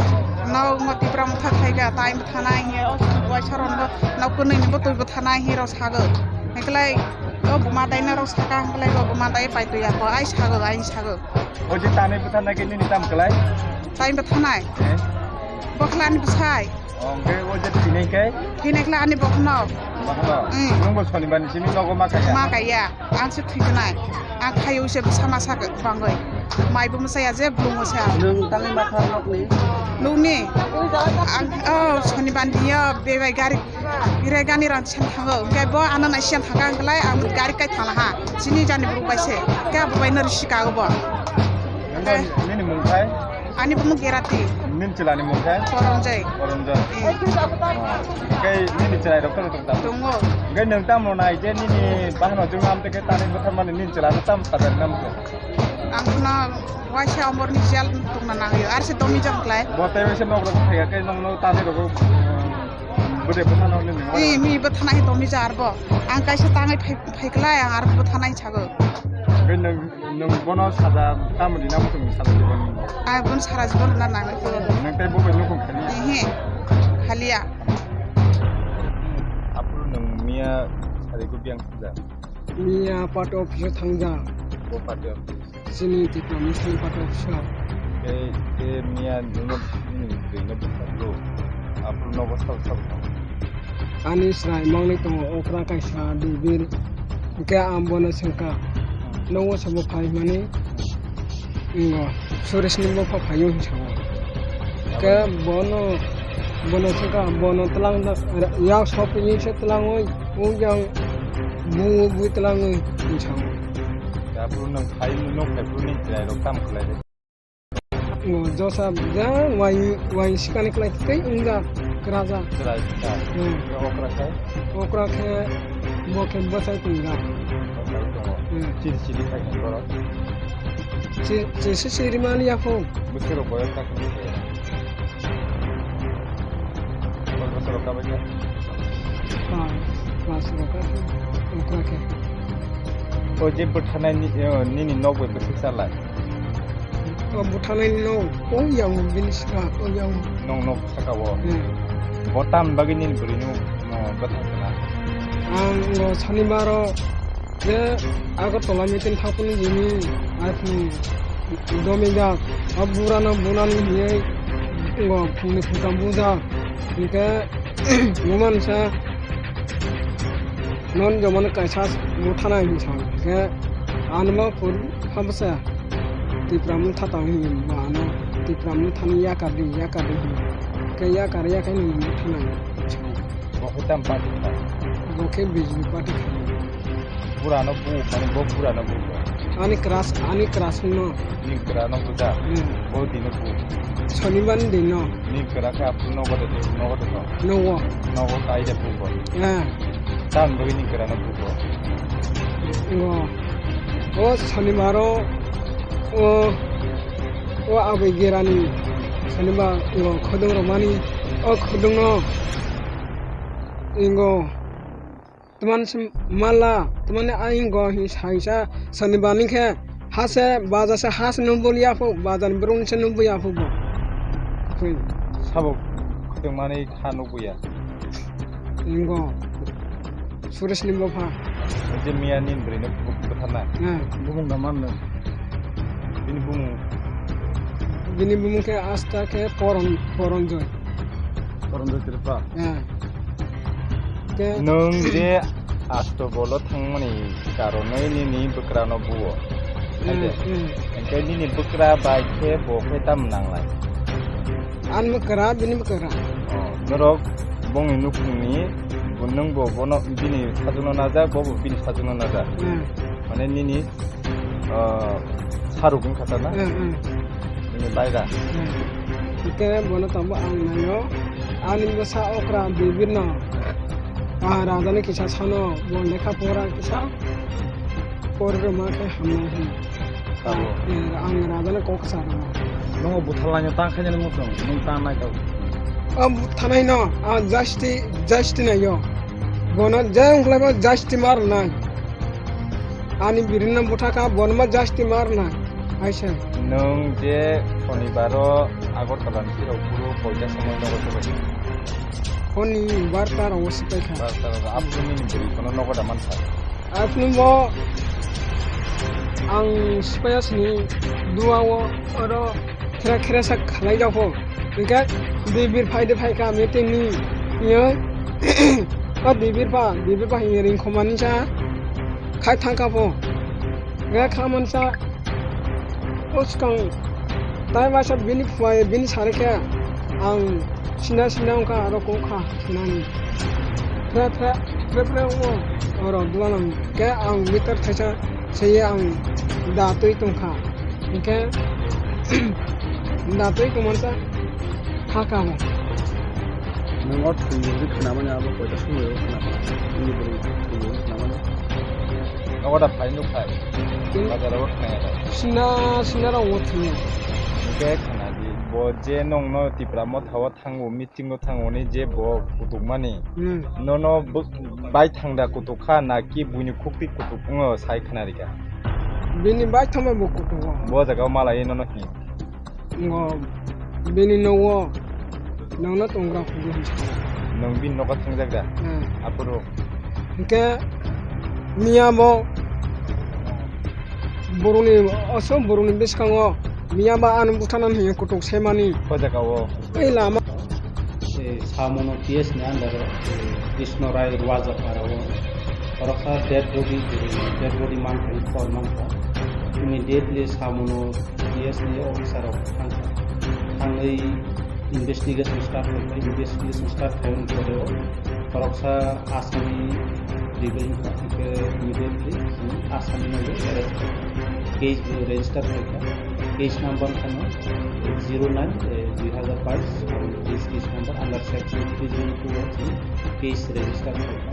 No ngo Tipra Motha khaika, tai bwthana hiya, o buai saron bo, no kwnwi ni bo twi bwthana hi ro sago. Heklai, o buma dai na ro saka, heklai bo buma dai pai twi ako, ai sago, ai sago. O je tanwi bwthana ke nini tam klai? Tai bwthanai. Eh? Bokhlani bwsai. Hwnkhe o je thwinai khe? Thwinai khlai ani bokhno. Bokhno? Mm. Nwng bo sonibar ni simi nogo ma kaya? Ma kaya. Ang se thwinai. Ang khayo se bwsa masa bangwi. Mai bo mwsaya je blung mwsa. Nwng tangwi ma kha nokni? Nokni? Ang, oh, sonibar ni yo bebai gari, berai gani rang siyan thango. Hwnkhe bo ano nai siyan thangkha hwnkhe lai ang gari kai thangla ha. Sini jani bwrwi bai se. Khe abo bai no risi kago bo. Nini mung khai? Ani bumung Gerati. Nini chwla ni mung khai? Koronjoi. Koronjoi. Eh. Kai nini chwrai rok tong tong ta? Tongo. Kai nwng tamo nai je nini bahno jung am te kai tani bwthar mani nini chwla no tam sabar nam ko? Ang no waisa omor ni jal tong na nang yo. Ar se domi jam klai. Bo tai waisa nok rok thai kai nong no tani rok. Bwde bwthar no nini. Eh, mi bwthar nai domi jar bo. Ang kaisa tangai phai, phai klai ang ar bwthar nai sago. Kai nwng Nwng bono saja tamo rina muchung saja jibon? Ah, bono sara jibon rina nangnai khe. Nwng tei bo bai nukung khali? Ehe, khaliya. Aphuru nwng miya Ego biyang thangja. Miya party office o thangja. Bo party office. Chini Tipra Motha ni party office o. Tei, tei miya nungno, nini bwrwino bwsajlo. Aphuru nogo sabo sabo tong. Ani chwrai mangni tongo okra kaisa Debir. Hwnkhe ang bono swngkha. Hmm. Nogo sabo phai hwnmani. Ingo, Suresh ni bopha phaio hinwi sao. Ke bono, bono thangkha, bono tlang da, yak sopini se tlangwi, ukyang bu, bu tlangwi hinwi sao. Aphuru nwng phai, nwng phai phuru ni chwrai rok tam khlai de. Ingo, josa, ja, wai, wai sikani khlai tei wngja, kwraja. Chwrai kha. Hmm. Okra khai? Okra khe, bo khe bwsai tongja. Bwsai tongo. Hmm. Chiri chiri khai khe borok. Che-, chese se rimani yaphung. Bwswk rok boyar ta khe. Bwswk rok kabai khe. Ah, bwswk rok kabai khe. Okra khe. O je bwthanai ni, o, nini nok bai bwswk salai. O bwthanai ni nok, o yang bini saka, o yang. Nong nok saka o. Hmm. Bo tam bagwi nini bwrwi no, no bwthang kana. Ang o Sonibar o Je Agartala meeting thangphuru jini iPhone domijak, o burano bunani hinwi ngo phungni phungtham bujak, hinkhe bumansa non jomani kaisa buthanai hinwi sao, hinkhe anuma phuru habwsa Tipra motha tang hinwi bo ano Tipra mothani yakar di, yakar di hinwi, hinkhe yakar yakhai nini mothanai sao. Bo khe tam party kha? Bo khe B J P party kha. Burano bu, mane bo burano bu. Ani crush, ani crush no. Ni crush no buja. Hmm. Bo dino bu. Sonibar ni dino. Ni crush khe aphuru nogo de, nogo de no. Nogo. Nogo kai de bu bo. Eh. Tam bo ni crush no bu bo. Ngo. O Sonibar o, o, o aboi gerani Sonibar ngo khodong romani, o khodong no. Ingo. Tman se mala, tmani aingo hi saisa Sonibar ni khe hase bajar se hase nubul yaphu, bajar ni brum se nubul yaphu bo. Khe. Sabo khotong mani kha nubul ya. Ingo. Suresh ni bopha. Je miya ni bwrwi no butharna. Hmm. Bumung da man no. Bini bumung. Bini bumung khe asta khe Poron, Poronjoy. Poronjoy Tripura. Eh. Khe nwng je Astobolo thangmani karonwi nini bwkrano buo. Hmm, hai de? Hmm. Hwnkhe nini bwkra bai khe bo khe tamo nanglai? Ani bwkra, bini bwkra. Oh, norok bongni nukhungni bo nwng bo bono bini sajwkno najak, bo bo bini sajwkno najak. Hmm. Mane nini ah, saruk wngkha ta na? Hmm, hmm. Nini baira. Hmm. Hwnkhe bono tongbo ang naio. Ani bwsa okra Debir no. Ah, raja ni kisa sano, bo lekha pora kisa pori rwma khe hamnai hwn. Abo. Eh, ang raja ni kok sa rwma. Nogo butharlaino ta khainani muchung, nwng ta nai kha. O butharnaino, ah, justice, justice naio. Bono je wngkhlai bo justice ma rwnai. Ani birinno bwtha kha, bono ma justice ma rwnai. Hai se. Nwng je Sonibaro Agartala ni sirok phuru koita somoi nogo sobai? Honi barta rogo sobai kha. Barta rogo. Aphuru nini bwrwi kono nogo da man kha? Aphuru bo ang sobai asini duao oro khera khera sa khalai jago. Hingke Debir phai de phai kha meeting ni, yo. O Debir pha, Debir pha hingke ringkhomani sa khai thang kha pho. Hingke kha man sa, o swkang tai masa bini phuai, bini sari khe ang sina sina wngkha aro kok kha sinani. Phre phre, phre phre wngo, oro duanang khe ang meter thaisa seye ang da twi tongkha. Hingke da twi tongmani sa kha kha mo. Nwng o thwi hwnwi khnamani abo koita somoi o khnakha. Nini bwrwi thwi hwnwi khnamani. Nogo da phai nuk phai. Bazar o khnaya da. Sina, sina rok o thwi. Hingke khna di. Bo je nongno Tipra Motha o thango, meeting o thango ni je bo kutukmani. Hmm. Nono bo-, bai thangda kutuk kha na ki buini khukti kutuk wngo sai khna rikha? Bini bai thangma bo kutuk o. Bo jaga o malai nono hi? Ngo bini nogo nongno tongra kutuk hinsa. Nong bini nogo thangjak da? Hmm. Aphuru? Hingke Miya bo borokni, oso borokni bwskango miya ba ano butharnani hinwi kutung semani. O jaga o. Ei lama. Eh, Samono P S ni under o, eh, Krishna Rai Rwajapara o. Boroksa dead body, eh, dead body mankha, khor mankha. Immediately Samono P S ni officer rok thangkha. Thangwi investigation start khaikha, investigation start khaiyani pore o khoroksa asami reveal wngkha, hwnkhe immediately chwng asami no arrest khaikha. Case bo register khaikha, case number wngkhano zero nine, eh, dui hazar bais, abo case, case number under section three zero two o chwng case register khaikha.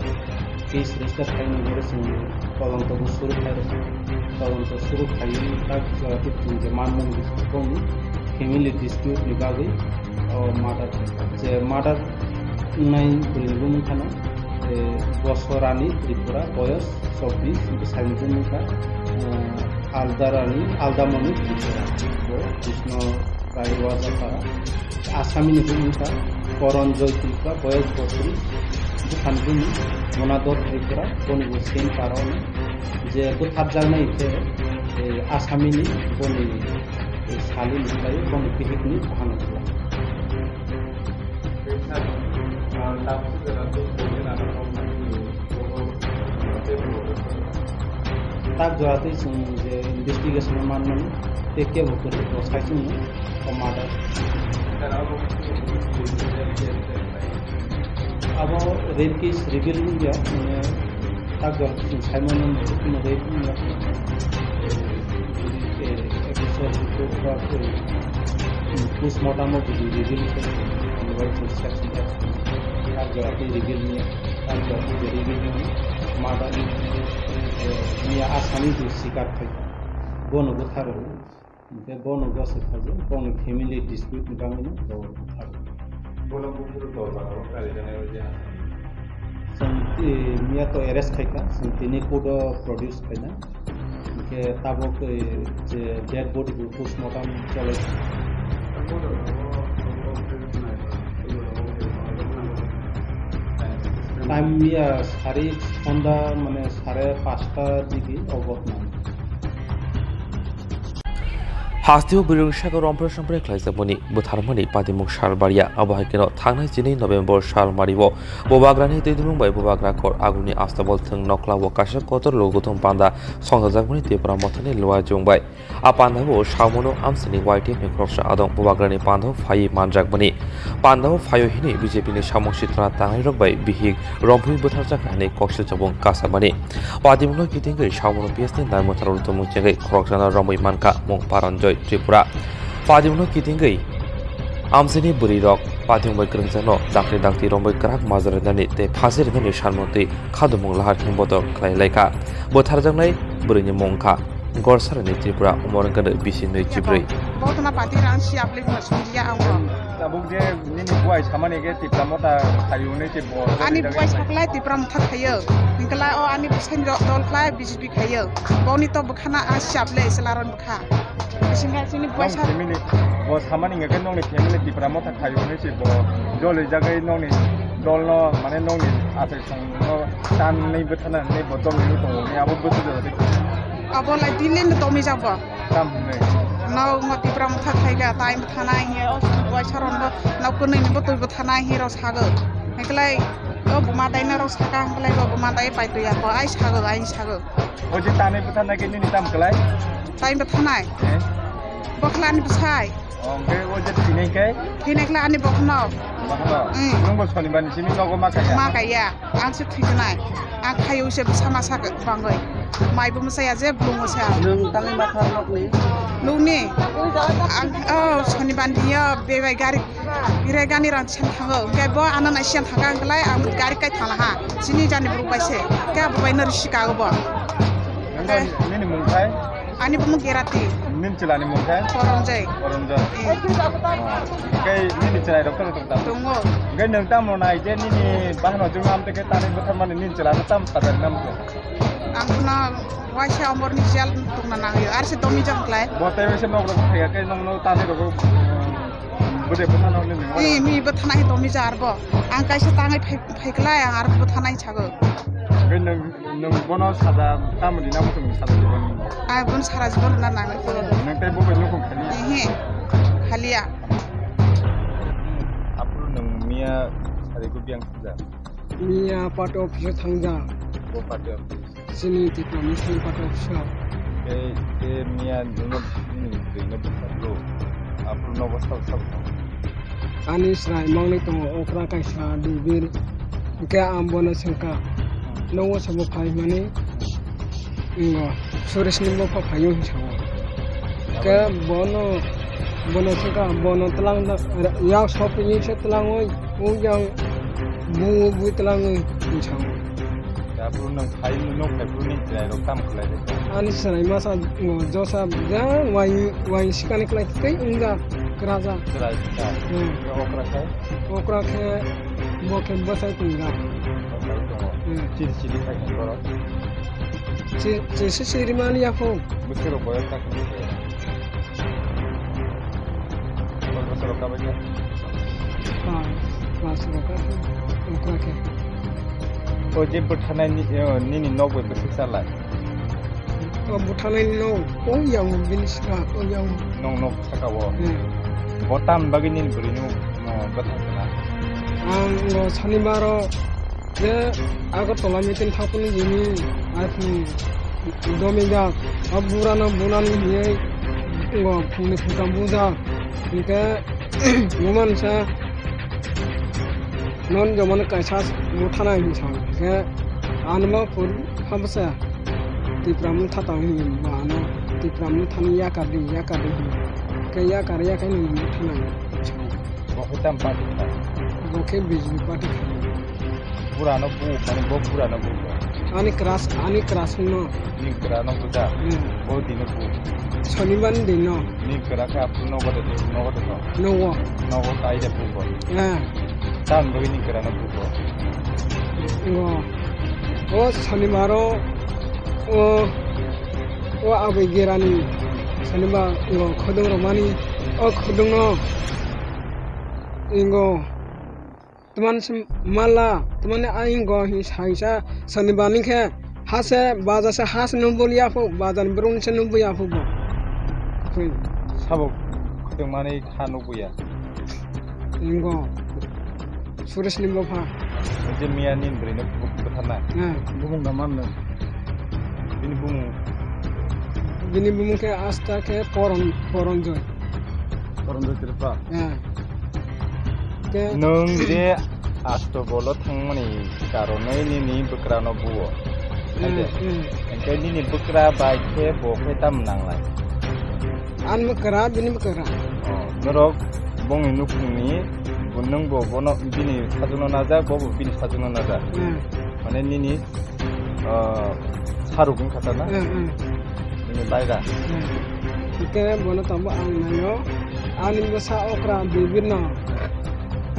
Case register khaimani pore chwng todonto bo suru khairokha. Todonto suru khaiwi tak jora twi chwng je manmung boni family dispute ni bagwi o murder khaikha. Je murder wngnai bwrwini bumung khano, eh, Bosorani Tripura, boyos chobbish, bwsaini bumung kha, eh, Aldarani, Aldamoni Tripura. Bo Krishna Rai Rwajapara. Asamini bumung kha Koronjoy Tripura, boyos botris, bwkhani bumung Monador Tripura, boni bo same para ono. Je bwtharjaknai khe, eh, asamini boni, eh, salini khlai boni bihikni bahan wngkha. Tak jora twi chwng je investigation o manmani, tei kebo kwrwi bo sai chwngno o murder. Abo rape case reveal wngya, mane tak jora twi chwng sai mano, mane rape wngya. Eh, episode report ba, eh, postmortem o bwdwi reveal khe, mane bai chwng section tak jora twi reveal wngya. Ang bo je reveal ni mada ni, eh, miya asami bo sikar khai. Bono bwtharo. Hingke bono gosok khajo, bono family dispute ni bagwi no bo bwtharo. Bono buphuru dorbar o kari jani o je asami. Chwng, eh, miya to arrest khaikha, chwng tini court o produce khaina. Hingke tabok, eh, je dead body bo postmortem cholai. Time ya sari sonda mane sare pasta digi o ghotna. Hasteo bwrwi rwngsa khe rompre sompre khlaijakmani bwtharmani patimung sal barya, abo hai kheno thangnai chini November sal mario Bubagrani twi dumung bai Bubagra khor aguni astabol thwng nokla o kaisa kotor logothum panda songchajakmani Tipra Mothani Luajung bai. A pandao Samono amsini Y T F ni khoroksa adong Bubagrani pandao phaiwi manjakmani. Pandao phaio hini B J P ni samung sitra tangnai rok bai bihik rompui bwtharjak hai koksil chabung kasamani. Patimungno kitingwi Samono P S ni naimwtharo rwtwmung chengwi khoroksano romwi mankha mung Paranjoy Tripura. Patimungno kitingwi amsini bwrwi rok patimung bai kwrwngjakno dakti dakti romwi kwrak majra rinani tei phasi rinani sanmung twi khadumung lahar khe bodol khlai laikha. Bwtharjaknai bwrwini mung kha Gorsarani Tripura, Umorangkani bisi nwi chibrwi. Bo tuma party rang si aplik ma sunjiya ang bo. Tabuk je nini buai samani ke Tipra Motha khayu ni che bo. Ani buai saklai Tipra Motha khayu. Hingkala o ani bwsai dol khlai B J P khayu. Boni to bwkhana a si aple selaron bwkha. Bisinga sini buai sa. Family bo samani ke nongni family Tipra Motha khayu ni che bo. Joli jagai nongni dol no mane nongni asai song no tan nei bwthana nei bo dol ni tongo ni abo bwsai jora. Abo lai dili no tomi jabo. Tam hwnwi. Nok mo Tipra Motha thaiga, tai bwthanai hiya, o buai saron bo, nok kwnwi ni bo twi bwthanai hi rok sago. Hwnkhlai, o buma dai na rok saka hwnkhlai bo buma dai pai twi ako, ai sago, ai sago. O je tanai bwthanai ke nini tam kwlai? Tai bwthanai. Eh? Bokhlani bwsai. Hwnkhe o je thinai khe? Thinai khlai ani bokhno. Bokhno? Mm. Nwng bo sonibar ni simi nogo ma kaya? Ma kaya. Ang se thwijanai. Ang khayo se bwsa masa bangwi. Mai bo mwsaya je blung mwsaya. Nwng tangwi ma kha nokni? Nokni? Ang, oh, sonibar ni yo bebai gari. Gire gani rang chen thango. Hwnkhe bo ano nai siyan thangka hwnkhlai ang gari kai thangla ha. Chini jani borok bai se. Khe abo bai no risi kago bo. Nini mung khai? Ani bumung Gerati. Nini chwlani mung khe? Koronjoi. Koronjoi. Eh. Oh. Khe nini chwlai rok kono tong tamo? Tongo. Khe nwng tamo nai je nini bahano jung am te khe tani bwtharmani nini chwlano tam sadar nam khe? Ang khna waisa omorni jel tongna nangyo. Ar se domi jang klai. Bo tei waisa nok rok thaya khe nongno tani rok, um, bude bwthano nini. Eh, mi bwthana hi domi jar bo. Ang kaisa tangai phai, phai klai ang ar bwthana hi chago. Nwng, nwng bono saja tamo rina muchung saja rwmani? Ai, bono sara jibon rwna nangnai khe. Nwng tei bo bai nukhung khaliya? Ehe, khaliya. Aphuru nwng miya sari ko biyang thangja? Miya party office o thangja. Bo party office? Chini Tipra Motha ni party office o. Tei, tei miya nwngno bini bwrwino bwsajlo. Aphuru nobo sabo sabo thang. Ani chwrai mangni tongo okra kaisa Debir. Hwnkhe ang bono swngkha, "Nogo sabo phai hwnmani?" Ngo, "Suresh ni bopha phaio," hinwi sao. Hwnkhe bono, bono swngkha, bono twlang da, yak sopni se twlangwi, o yang bu bu twlangwi hinwi sao. Aphuru nwng phai, nwng phai phuru nini chwrairok tamo khlai rwkha? Ani chwrai masa, ngo, josa, ja, wai, wai sikani khlai tei wngja, kwraja. Chwrai kwchar. Hmm. Khe okra khe? Okra khe, bo khe bwsai tongja. Bwsai tongo. Hmm. Chiri chiri khai tong borok. Chi-, chisi chiri mani yapho. Bwswk rok boyok ta khe? Koi bosor rok kabai kha? Pas, pas rok kha, okra khe. O je bwtharnai ni, o, nini nok bai bwswk salai? O bwtharnai ni nok, o yang bini sra, o yang. Nong nok saka o? Hmm. Bo tam bagwi nini bwrwi no, no bwthar khna? Ang o Sonibar o je Agartala meeting thapuni jini aphung domijak, o burano bunani hinwi ngo phungni phungtham bujak. Hinkhe bumansa non jomani kaisa buthanai hinwi sao. Hinkhe anmo pur habsa Tipra Motha tang hinwi bo ano Tipra Mothani yakar di, yakar di hinwi. Hinkhe yakar yakhai nini buthanai hinwi sao. Bo khe tam party kha? Bo khe B J P party kha. Burano bu, mane bo burano bu bo. Ani crush, ani crush no. Ni burano buja. Hmm. Bo dino bu. Sonibar ni dino. Ni kra khe aphuru nogo de, nogo de to. Nogo. Nogo kai de bu bo. Eh. Tam bo ni burano bu bo. Ngo. O Sonibar o, o, o aboi gerani Sonibar ngo khudung romani. O khudung no. Ingo. Tman se mala, tmani aing go hi saisa Sonibar ni khe hase baja se has nubul ya phu, baja ni brung se nubul ya phu bo. Khe. Sabo khoteng mani kha nubul ya. Ingo. Suresh ni bopha. Je miya ni bwrwi no butharna. Eh. Bumung da man no. Bini bumung. Bini bumung khe asta khe Poron, Poronjoy. Poronjoy Tripura. Eh. Khe nwng je Astobolo thangmani karonwi nini bwkrano buo. Hmm, Haide. Hmm. Hwnkhe nini bwkra bai khe bo khe tam nanglai? Ani bwkra, bini bwkra. Oh, norok bongni nukhungni, bo nwng bo bono bini sajwkno najak, bo bo bini sajwkno najak. Hmm. Mane nini, ah, saruk wngkha ta na? Hmm, hmm. Nini baira. Hmm. Hwnkhe bono tongo ang naio. Ani bwsa okra Debirno.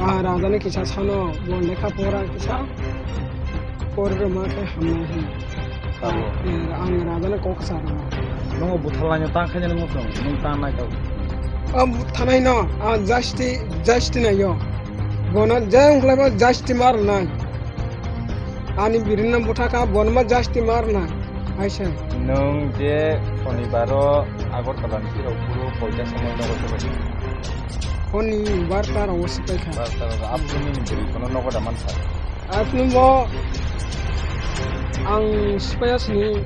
Ah, rajani kisa sano, bo lekha pora kisa pori rwma khe hamnai hwn. Sabo. Eh, ang rajani kok sa rwma. Nungo butharlaino ta khaina nungo tong, nung ta nai tong. O butharnaino, ah, justice, justice naio. Bono je wngkhlaibo justice ma rwnai. Ani birinno buthakha, bono ma justice ma rwnai. Aisa. Nwng je Sonibaro Agartala ni phirok phuru koita somoi nogo sobai? Honi barta rogo sobai kha. Barta rogo, aphuru nini bwrwi bono nogo da mansa? Aphuru bo ang sipaya sini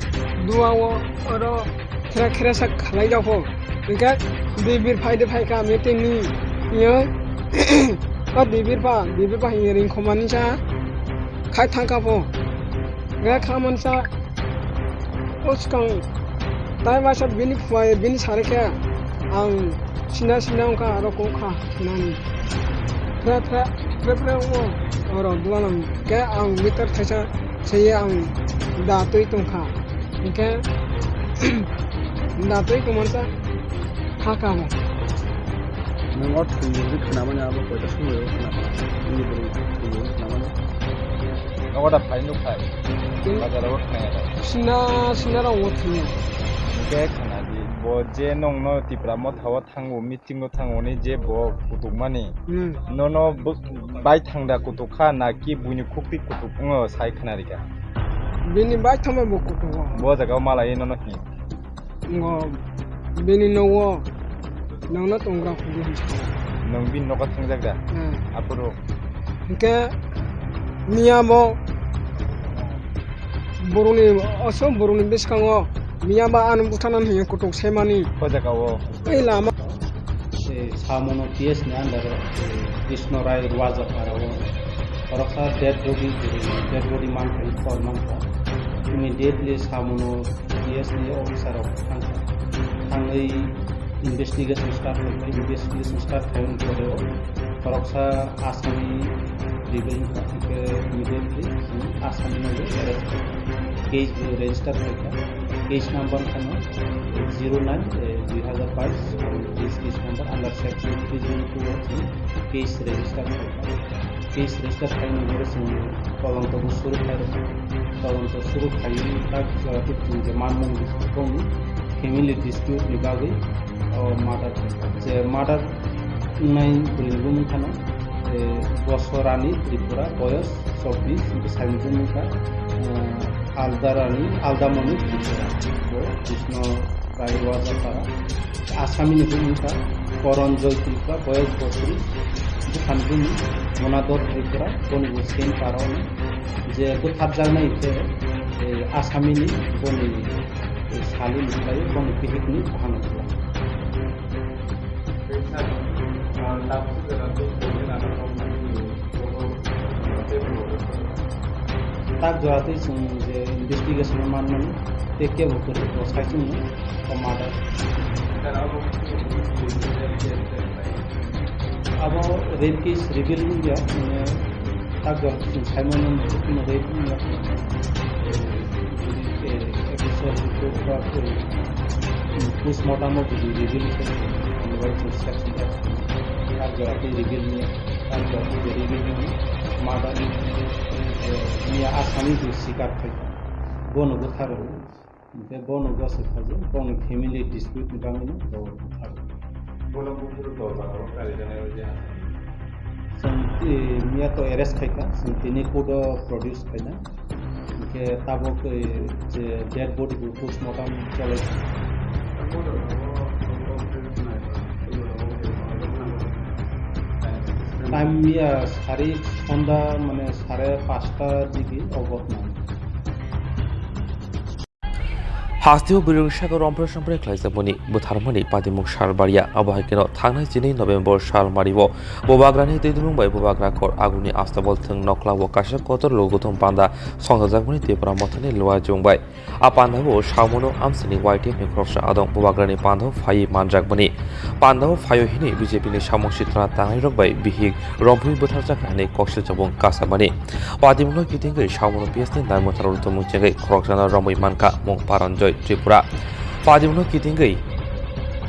dua o oro khera khera sa khalai jago. Hingke Debir phai de phai kha meeting ni. Yo. O Debir pha, Debir pha hingke ring khomani sa khai thang kha pho. Ga kha man sa. O swkang tai masa bini phuai, bini sari khe ang sina sina wngkha, aro kok kha sinani. Phre phre, phre phre wngo, oro dwlang khe ang meter thaisa seye ang da twi tongkha. Hinkhe da twi tongmani sa kha kha mo. Nwng o thwi hwnwi khnamani abo koita somoi o khnakha? Nini bwrwi thwi hwnwi khnamani? Nogo da phai nuk phai. Tei bazar o khnaya da. Sina, sina rok o thwi. Hingke khna di, bo je nongno Tipra Motha o thango, meeting o thango ni je bo kutuk mani. Hmm. Nono bo-, bai thangda kutuk kha na ki buini khukti kutuk wngo sai khna rika? Bini bai thama bo kutugo. Bo jaga o malai nono hi. Ngo bini nogo nangno tongra phuru hinsa. Nang bini nogo thangjak da? Hmm. Aphuru? Hingke miya bo borokni, oso borokni bwskango miya ba ano butharnani hinwi kutuk semani. O jaga o. Ei lama. Eh, Samono P S ni under o, eh, Krishna Rai Ruajapara o, khoroksa dead body, eh, dead body mankha, khor mankha. Immediately Samono P S ni officer rok thangkha. Thangwi investigation start khaikha, investigation start khaiyoni pore o, khoroksa Asami rebel wngkha, hingke immediately chwng Asami no arrest khaikha. Case bo register khaikha. Case number wngkha no zero nine, eh, dui hazar bais, aro case, case number under section three zero two o chwng case register khaikha. Case register khaimani bagwi chwng tolonto bo suru khairokha. Tolonto suru khaiwi tak jora tei chwng je manmung bongni family dispute ni bagwi o murder khaikha. Je murder wngnai bwrwini bumung khano, eh, Bosorani Tripura, boyos chobbish, bwsaini bumung kha, eh, Aldarani, Aldamoni Tripura. Bo Krishna Rai Ruajapara. Asami ni bumung kha Koronjoy Tripura, boyos bosri, bwkhani bumung Monador Tripura, boni bo same para ono. Je bwtharjaknai khe, eh, Asami ni boni, eh, sali ni khlai boni bihik ni bahano khlai. Tak jora twi chwng je investigation o manmani tei kebo kwrwi bo sai chwngno o murder. Abo rape case reveal wngya, mane tak jora twi chwng sai mano, mane rape wngya. Jodi, eh, official report ba kwrwi, postmortem o jodi reveal khe, mane bai chwng section tak jora twi reveal wngya, tak jora twi reveal wngya, murder, eh, miya Asami bo sikar khaikha, bono bwtharwi. Hingke bono gosok khaijak, bono family dispute ni bagwino bo buthar. Bono buphuru dol jagao kari janai o je. Chwng, eh, miya to arrest khaikha, chwng tini court o produce khaina. Hingke tabuk, eh, je dead body bo postmortem cholai. Time miya sari sonda mane sare pasta digi o ghotna. Hasteo bwrwirok saka rompre sompre khlaijakmani bwtharmani patimung sal baria. Abo hai kheno thangnai chini November sal mario Bubagrani twi dulung bai Bubagra khor aguni astabol thwng nokla o kaisa kotor logothom panda songchajakmani Tipra Mothani Luajung bai. A pandao Samono amsini Y T F ni khoroksa adong Bubagrani pandao phaiwi manjakmani. Pandao phaio hini B J P ni samung sitra tangnai rok bai bihik rompui bwtharjak hai koksil chabung kasamani. Patimungno kitingwi Samono P S ni naimwtharo rwtwmung chengwi khoroksano romwi mankha mung Paranjoy Tripura. Patimungno kitingwi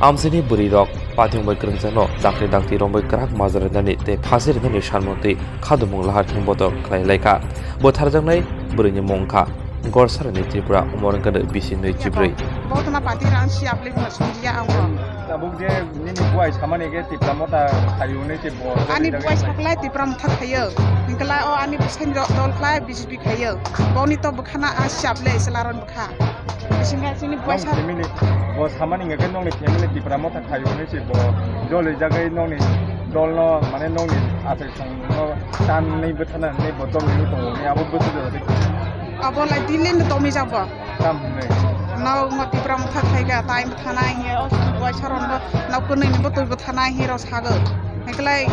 amsini bwrwirok patimung bai kwrwngjakno dakti dakti romwi kwrak majra rinani tei phasi rinani sanmung twi khadumung lahar himbodo khlai laikha. Bwtharjaknai bwrwini mung kha Gorsarani Tripura, Umorangkada bisi nui chibrwi. Bo tona pati rang si aplik ma sunjiya ang bo. Tabuk je nini buai samani ke Tipra Motha khayu nai te bo. Ani buai saklai Tipra Motha khayo. Hingkla o ani bwsai dol khlai B J P khayo. Boni to bwkhana a si aple selaron bwkha. Bisinga sini buai sa. Nong family bo samani nge ke nongni family Tipra Motha khayu nai se bo. Joli jagai nongni dol no mane nongni asai song no tan nai bwthana nai bo dol ni tongo ni abo bwthu jora de. Abo lai din din tomi jabo. Tam hwnwi. Nao ngo Tipra Motha thaiga, tai bwthanai hiya, o buai saron bo, nao kwnwi ni bo twi bwthanai hi rok sago. Heklai,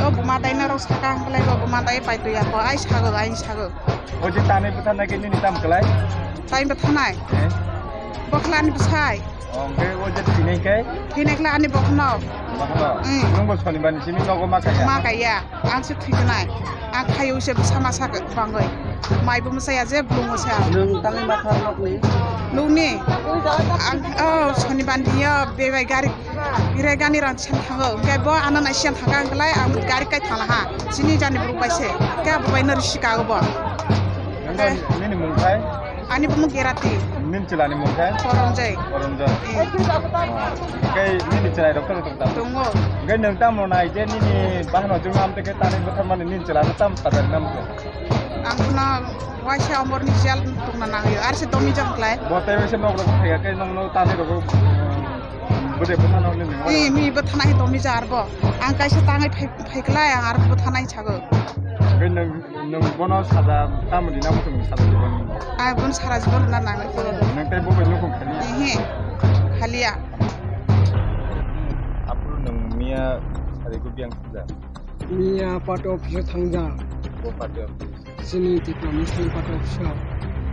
o buma dai na rok saka, heklai bo buma dai pai twi ako, ai sago, ai sago. O je tanai bwthanai ke nini tam klai? Tai bwthanai. Eh? Bokhlani bwsai. Hwnkhe o je thwinai khe? Thwinai khlai ani bokhno. Bokhno? Mm. Nwng bo Sonibar ni simi nogo ma kaya? Ma kaya. Ang se thwinai. Ang khayo se bwsa masa bangwi. Mai bo mwsaya je bwlung mwsa. Nwng tangwi ma kha nokni? Nokni? Ang, oh, Sonibar ni yo bebai gari, berai gani rang siyan thango. Hwnkhe bo ano nai siyan thangka hwnkhe lai ang gari kai thangla ha. Sini jani borok bai se. Khe abo bai no risi kago bo. Nini mung khai? Ani bumung Gerati. Nini chwlani mung khe? Koronjoi. Koronjoi. Eh. Khe nini chwlai rok tong tong tam? Tongo. Khe nwng tamo nai je nini bahno jung am te khe tani bwtharmani nini chwlano tam sadar nam khe? Ang khna waisa omorni jel tongna nangyo, ar se domi jang klai. Bo tai waisa nok rok phaiya khe nong no tani rok, um, bwde bwtha nok ni nang. Ni mi bwtha nai domi jar bo. Ang kaisa tangai phai, phai klai, ang ar bwtha nai chago. Khe nong, nong bono sada tamni na mutung sada jibon. Ai bon sara jibon na nang ko. Nang tai bo bai nukung khali. Ehe. Khaliya. Apuru nong miya sari ko biang suda. Miya party office o thangja. Bo party office. Chini Tipra Moslim party office o.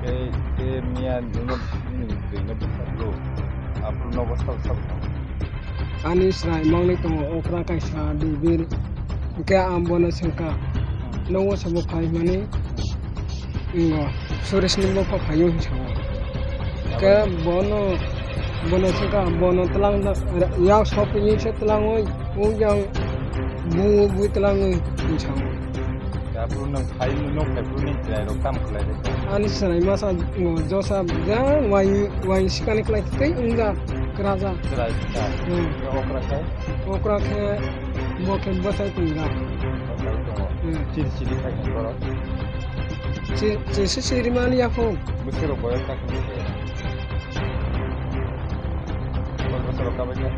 Tei, tei miya nungno nini bwrwino bwsajlo. Aphuru nogo sabo sabo tongo. Ani chwrai mangni tongo okra kaisa Debir. Hwnkhe ang bono swngkha. Hmm. Nogo sabo phai hwnmani. Ngo, Suresh ni bopha phaio hinwi sao. Khe bono, bono swngkha, bono twlang da, yak sopini se twlangwi, o yang bu, bu twlangwi hinwi sao. Khe aphuru nwng phai, nwng phai phuru ni chwrai rok tamo khlai de? Ani chwrai masa ngo josa jang wai, wai sikani khlai tei wngja, kwraja. Chwrai sikha? Hmm. Khe okra khai? Okra khe bo khe bwsai tongja. Bwsai tongo. Hmm. Chiri chiri khai khe borok? Chi-, chisi chiri mani yaphung. Bwswk rok boyos ta khe? Koi bosor rok kabai khe?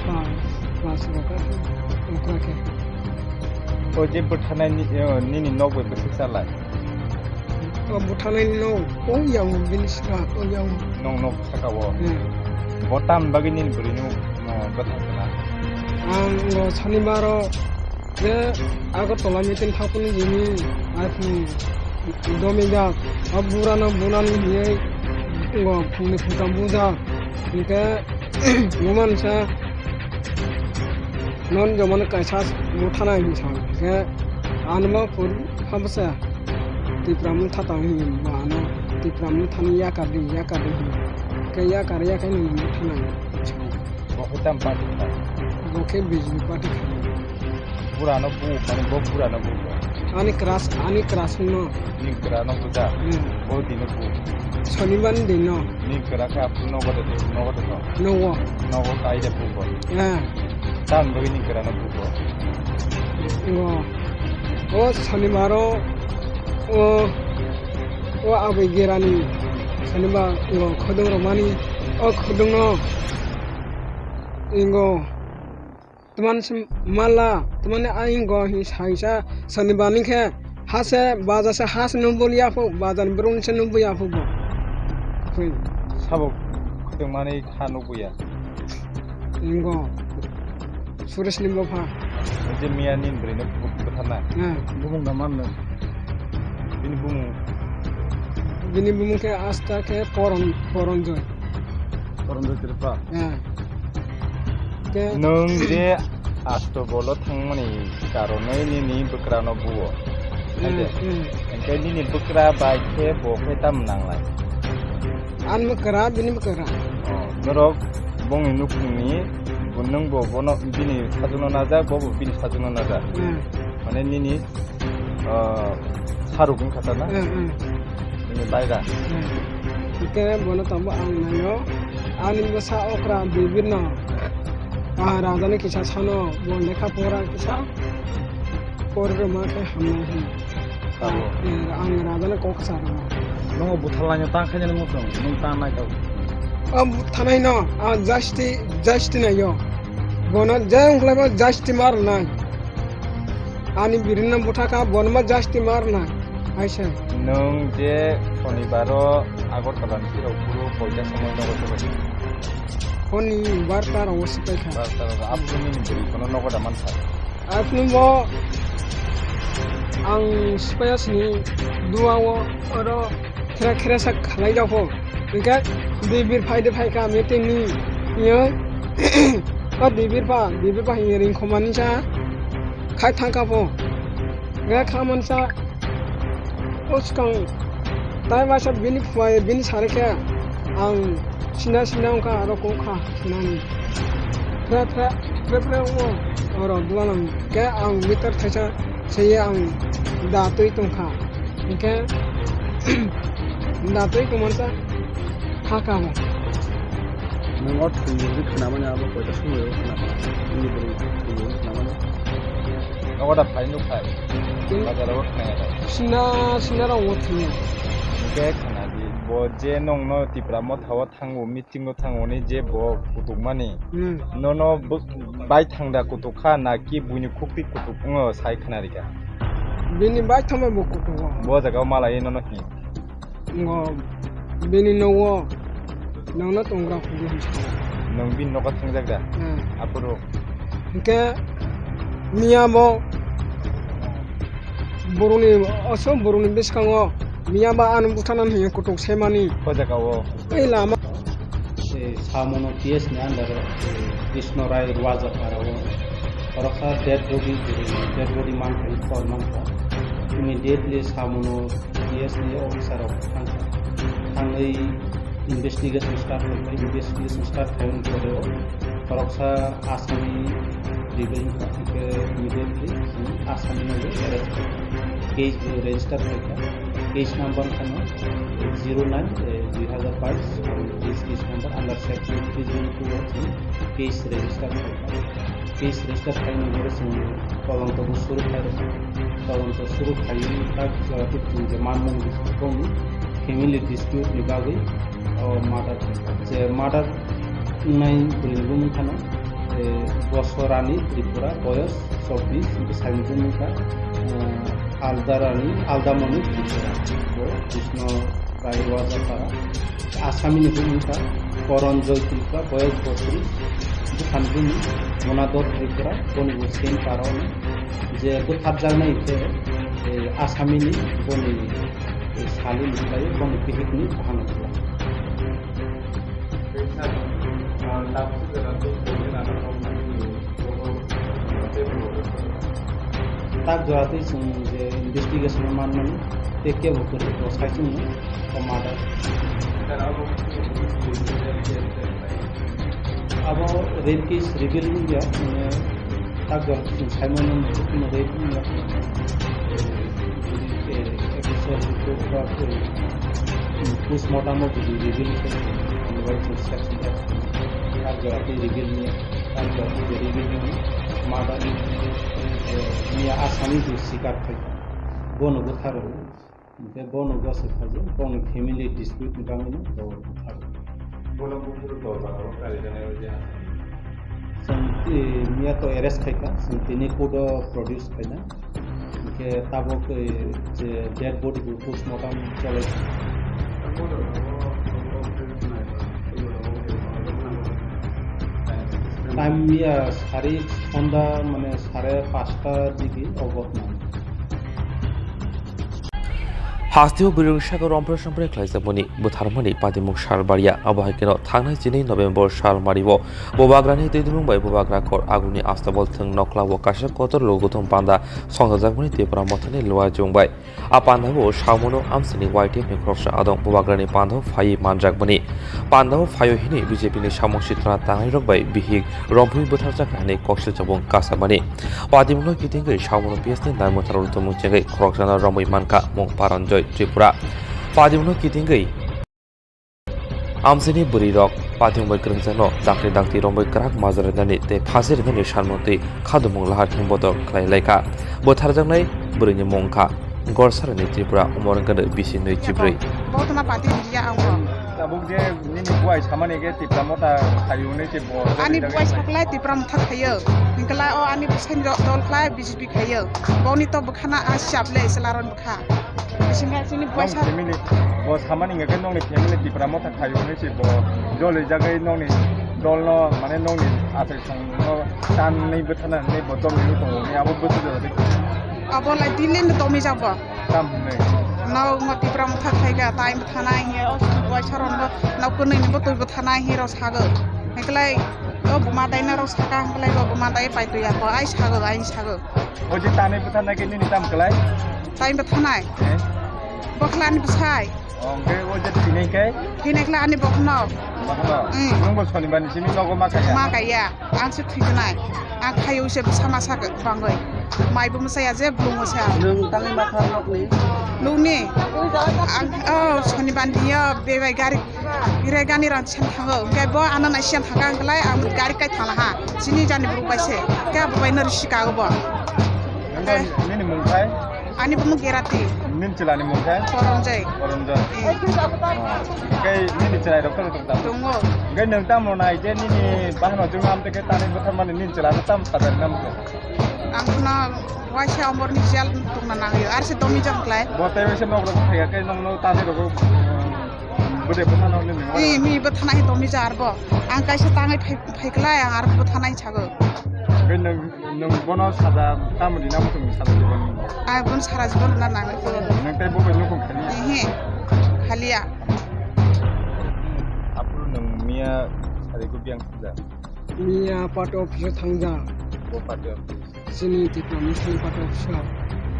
Pas, pas rok kha khe, okra khe. O je bwthanai ni, o, nini nok bai bwswk salai? O bwthanai ni nok, o yang bini sra, o yang. Nong nok saka o? Hmm. Bo tam bagwi nini bwrwi no, no bwthang khna? Ang o Sonibar o je Agartala meeting thangphuru jini iPhone domijak, o burano bunani hinwi ngo phungni phungtham bujak. Hinkhe bumansa non jomano kaisa buthanai hinwi sao. Hinkhe anma phuru habwsa Tipra motha tang hinwi ba ano Tipra mothani yakar di, yakar di hinwi. Hinkhe yakar yakhai nini buthanai sao. Bo khe tam party kha? Bo khe B J P party kha. Burano bu, mane bo burano bu bo. Ani crush, ani crush no. Ni burano buja. Hmm. Bo dino bu. Sonibar ni dino. Ni kra kha aphuru nogo de, nogo de no. Nogo. Nogo kai de bu bo. Eh. Tam bo ni burano bu bo. Ngo. O Sonibaro, o, o aboi gerani Sonibar ngo khodong romani, o khodong no. Ingo. Tuman se mala, tuman ni aying go hi saisa Sonibar ni khe hase baja se has nubul ya phu, baja ni brun se nubul ya phu bo. Phui. Sabo khuteng mani kha nubul ya. Ingo. Suresh ni bopha. Je miya ni bwrwi no butharna. Eh. Bumung da man no. Bini bumung. Bini bumung khe asta khe Poron, Poronjoy. Poronjoy Tripura. Eh. Khe nwng je Astobolo thangmani karonwi nini bwkrano buo. Eh, eh. Hingke nini bwkra bai khe bo khe tam nanglai? Ani bwkra, bini bwkra. Oh, norok bongni nukhungni bo nwng bo bono bini sajwkno najak, bo bo bini sajwkno najak. Eh. Mane nini ah, saruk wngkha ta na? Hmm, hmm. Nini baira. Hmm. Hingke bono tongbo ang naio. Ani bwsa okra Debir no. Ah, raja ni kisa sano, bo lekha pora kisa. Pori rwma khe hamnai hwn. Sabo. Eh, ang raja ni kok sa rwma. Nongo butharlaino tang khainani muchung, nung tang nai kau. O buthanai no, ah, justice, justice naio. Bono je wngkhlai bo justice ma rwnai. Ani birinno bwthakha, bono ma justice ma rwnai. Aisa. Nwng je Sonibaro Agartala ni sirok phuru koita somoi nogo sobai? Honi barta rogo sobai kha. Barta rogo, aphuru nini bwrwi kono nogo da mankha? Aphuru bo ang sipaya sini duao oro khera khera sa khalai jago. Hingke Debir phai de phai kha meeting ni, yo. O Debir pha, Debir pha hinwi ringkhomani sa khai thang kha pho. Hingke kha man sa o swkang tai masa bini phai, bini sari khe ang sina sina wngkha aro kok kha sinani. Phre phre, phre phre wngo oro dua nang khe ang meter thaisa seye ang da twi tongkha. Hingke da twi tongmani sa kha kha mo. Nwng o thwi hwnwi khnamani abo koita somoi o khnakha? Nini bwrwi thwi hwnwi khnamani? Nogo da phai nuk phai. Bazar o khnaya da. Sina, sina rok o thangya. Hwnkhe khna di, bo je nongno Tipra Motha o thango, meeting o thango ni je bo kutukmani. Hmm. Nono bo-, bai thangda kutuk kha na ki buini khukti kutuk wngo sai khna rikha. Bini bai thangma bo kutuk o. Bo jaga o malai nono hin. Ngo bini nogo nangna tongra hwnwi hwnwi sa. Nwng bini nogo thangjak da? Hmm. Aphuru? Hwnkhe miya bo borokni, oso borokni bwskango miya ba ano butharna hwnwi kutuk semani. O jaga o? Ei lama. Ei Samono P S ni under o, ei Krishna Rai Ruaja para o. Khoroksa dead body, dead body mankha, khor mankha. Immediately Samono P S ni officer rok thangkha. Thangwi investigation start khaikha. Investigation start khaiyani pore o khoroksa asami ribai wngkha. Hwnkhe immediately chwng asami no arrest khaikha. Case bo register khaikha. Case number kheno zero nine, eh, dui hazar bais, aro case, case number under section three zero two o chwng case register khaikha. Case register khaina bagwi chwng todonto bo suru khairokha. Todonto suru khaiwi tak jora twi chwng je manmung boni family dispute ni bagwi o murder khaikha. Je murder wngnai bwrwini bumung khano, eh, Bosorani Tripura, boyos chobbish, bwsaini bumung kha, eh, Aldarani, Aldamoni Tripura. Bo Krishna Rai Wajapara. Asamini bumung kha Koronjoy Tripura, boyos botris, bwkhani bumung Monador Tripura, boni bo same para ono. Je bwtharjaknai khe, eh, asamini boni, eh, salini khlai boni bihikni buhano khlai. Tak jora twi chwng je investigation o manmani, tei kebo kwrwi bo sai chwngno o murder. Abo rape case reveal wngya, mane tak jora twi chwng sai mano, mane rape wngya. Official report ba, eh, postmortem o bini reveal khe, mane bai chwng section tak jora twi reveal wngya. Ang jora je reveal ni murder ni, eh, miya asami bo sikar khai. Bono bwtharo. Hwnkhe bono gosok khaijak, boni family dispute ni bagwi no bo bwtharo. Bono buphuru dol bagwi kari jani o je asami. Chwng, eh, miya to arrest khaikha, chwng tini court o produce khaina. Hwnkhe tabuk, eh, je dead body bo postmortem cholai. Time ya sari sonda mane sare pasta digi o ghotna. Hasteo bwrwi rwngsa khe rompre sompre khlaijakmani bwtharmani patimung sal barya. Abo hai kheno thangnai chini November sal mario bubagrani twidimung bai bubagra khor aguni astabol thwng nokla o kaisa kotor logothum panda songchajakmani Tipra Mothani luajwng bai. A pandao Samono amsini Y T F ni khoroksa adong bubagrani pandao phaiwi manjakmani. Pandao phaio hini B J P ni samung sitra tangnai rok bai bihik rompui bwtharjak hai koksil chabung kasamani. Patimungno kitingwi Samono P S ni naimwthar rwtwmung chengwi khoroksano romwi mankha mung Paranjoy Tripura. Patimungno kitingwi amsini bwrwi rok patimung bai kwrwngjakno dakti dakti romwi kwrak majra rinani tei phasi rinani sanmung twi khadumung lahar himbodo khlai laikha. Bwtharjaknai bwrwini mung wngkha Gorsarani Tripura, umor wngkha bisi nwi chibrwi. Bo tuma pati ya ang bo. Tabuk je nini buai samani khe Tipra Motha khayu hwnwi se bo. Ani buai saklai Tipra Motha khayu. Hingkla o ani bwsai dol khlai B J P khayu. Boni to bwkhana a siap le selaron bwkha. Bisinga chini buai sa. Nong family bo samani hingkha khe nongni family Tipra Motha khayu hwnwi se bo joli jagwi nongni dolno mane nongni achai songno tanwi bwthana hwnwi bo domwi tongo hwnwi abo bwsajak. Abo lai dilin domi jago. Tam hwnwi. Nokno Tipra Motha khaikha, tai bwthanai hiya, o chini buai saronbo nok kwnwi ni bo twi bwthanai hi rok sago. Hwnkhlai o buma daina rok saka hwnkhlai bo buma dai pai twi ako, ai sago, ai sago. O je tanai bwthanai khe nini tam kwlai? Tai bwthanai. Eh? Bokhlani bwsai. O, hwnkhe o je thwinai khe? Thwinai khlai ani bokhno. Bokhno? Mm. Nwng bo sonibar ni simi nogo ma kaiya? Ma kaiya. Ang se thwignai. Ang khayo se bwsa masa bangwi. Mai bo mwsaya je blung mwsaya. Nwng tangwi ma kha nokni? Nokni? Ang, oh, sonibar ni yo bebai gari, bebai gani rang siyan thango. Hwnkhe bo ano nai siyan thangkha hwnkhe lai ang gari kai thangla ha. Chini jani borok bai se. Khe abo bai no risi kago bo. Nini mung khai? Ani bumu Gerati. Nini chwlani mung khe? Koronjai. Koronjai. Hmm. Oh. Kei nini chwrai rok tong tong tam? Tongo. Kei nwng tamo nai je nini bahano jung am te khe tani bwtharmani nini chwla no tam sadari nam khe? Ang kheno waisa omorni jel tongna nangyo. Ar se domi jong klai. Bo tei waisa nok rok phaiya khe nong no tani rok, um, bwde bwthano nini. Ee, mi bwthana hi domi jar bo. Ang kaisa tangwi phai, phai klai ang ar bwthana hi sago. Kei nwng Nwng bono saja tamo rina muchung ni salo jibon? Ai, bono sara jibon rina nangwi khe. Nwng tei bo bai nukung khani? Ehe, khaliya. Aphuru nwng miya sari ko biyang sija? Miya party office o thangja. Bo party office? Chini Tipra Mosini party office o.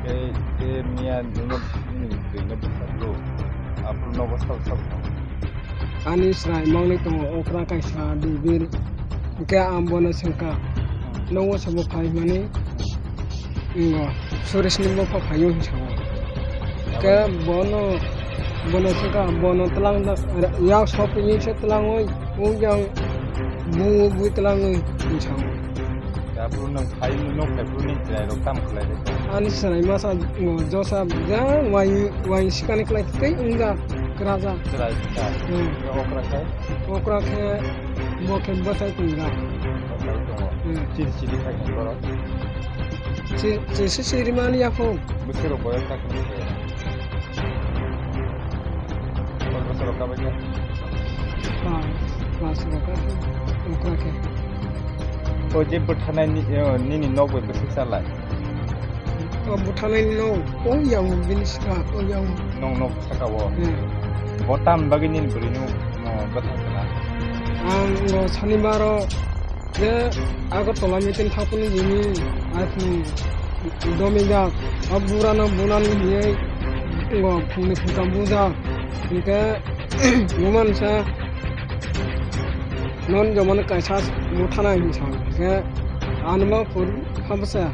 Tei, tei miya nwngno nini bwrwino bwsajlo. Aphuru nogo sabo sabo thango. Ani chwrai mangni tongo okra kaisa Debir. Hwnkhe ang bono swngkha, "Nogo sabo phai hwnmani?" Ngo, Suresh ni bopha phaio hinwi sao. Hwnkhe bono, bono swngkha, bono twlang da, yak sopini se twlangwi, o yang bui bui twlangwi hinwi sao. Aphuru nwng phai, nwng phai phuru nini chwrai rok tamo khlai rw kha? Ani chwrai masa, ngo, josa, ja, wai, wai sikani khlai tei wngja, kwraja. Chwrai kha? Hmm. Okra khe? Okra khe, bo khe bwsai tongja. Bwsai tongo. Hmm. Chiri chiri khai ni borok? Chi-, chisi chiri mani yapho. Bwsai rok boyar kha khe? Koi bosor rok kabai kha? Ah, bosor rok kabai kha. Okra khe. O je bwtharnai ni, o, nini nok bai bwswk chalai? O bwtharnai ni nok, o yang bini saka, o yang. Nong nok saka o? Hmm. Bo tam bagwi nini bwrwi no, o, bwthar khna? Ang o Sonibar o je Agartala meeting thapuni jini aphung domijak, a burano bunani hinwi ngo phungni phungtham bujak. Hinkhe bumansa non jomani kaisa buthanai hinwi sa. Hinkhe anuma phuru habwsa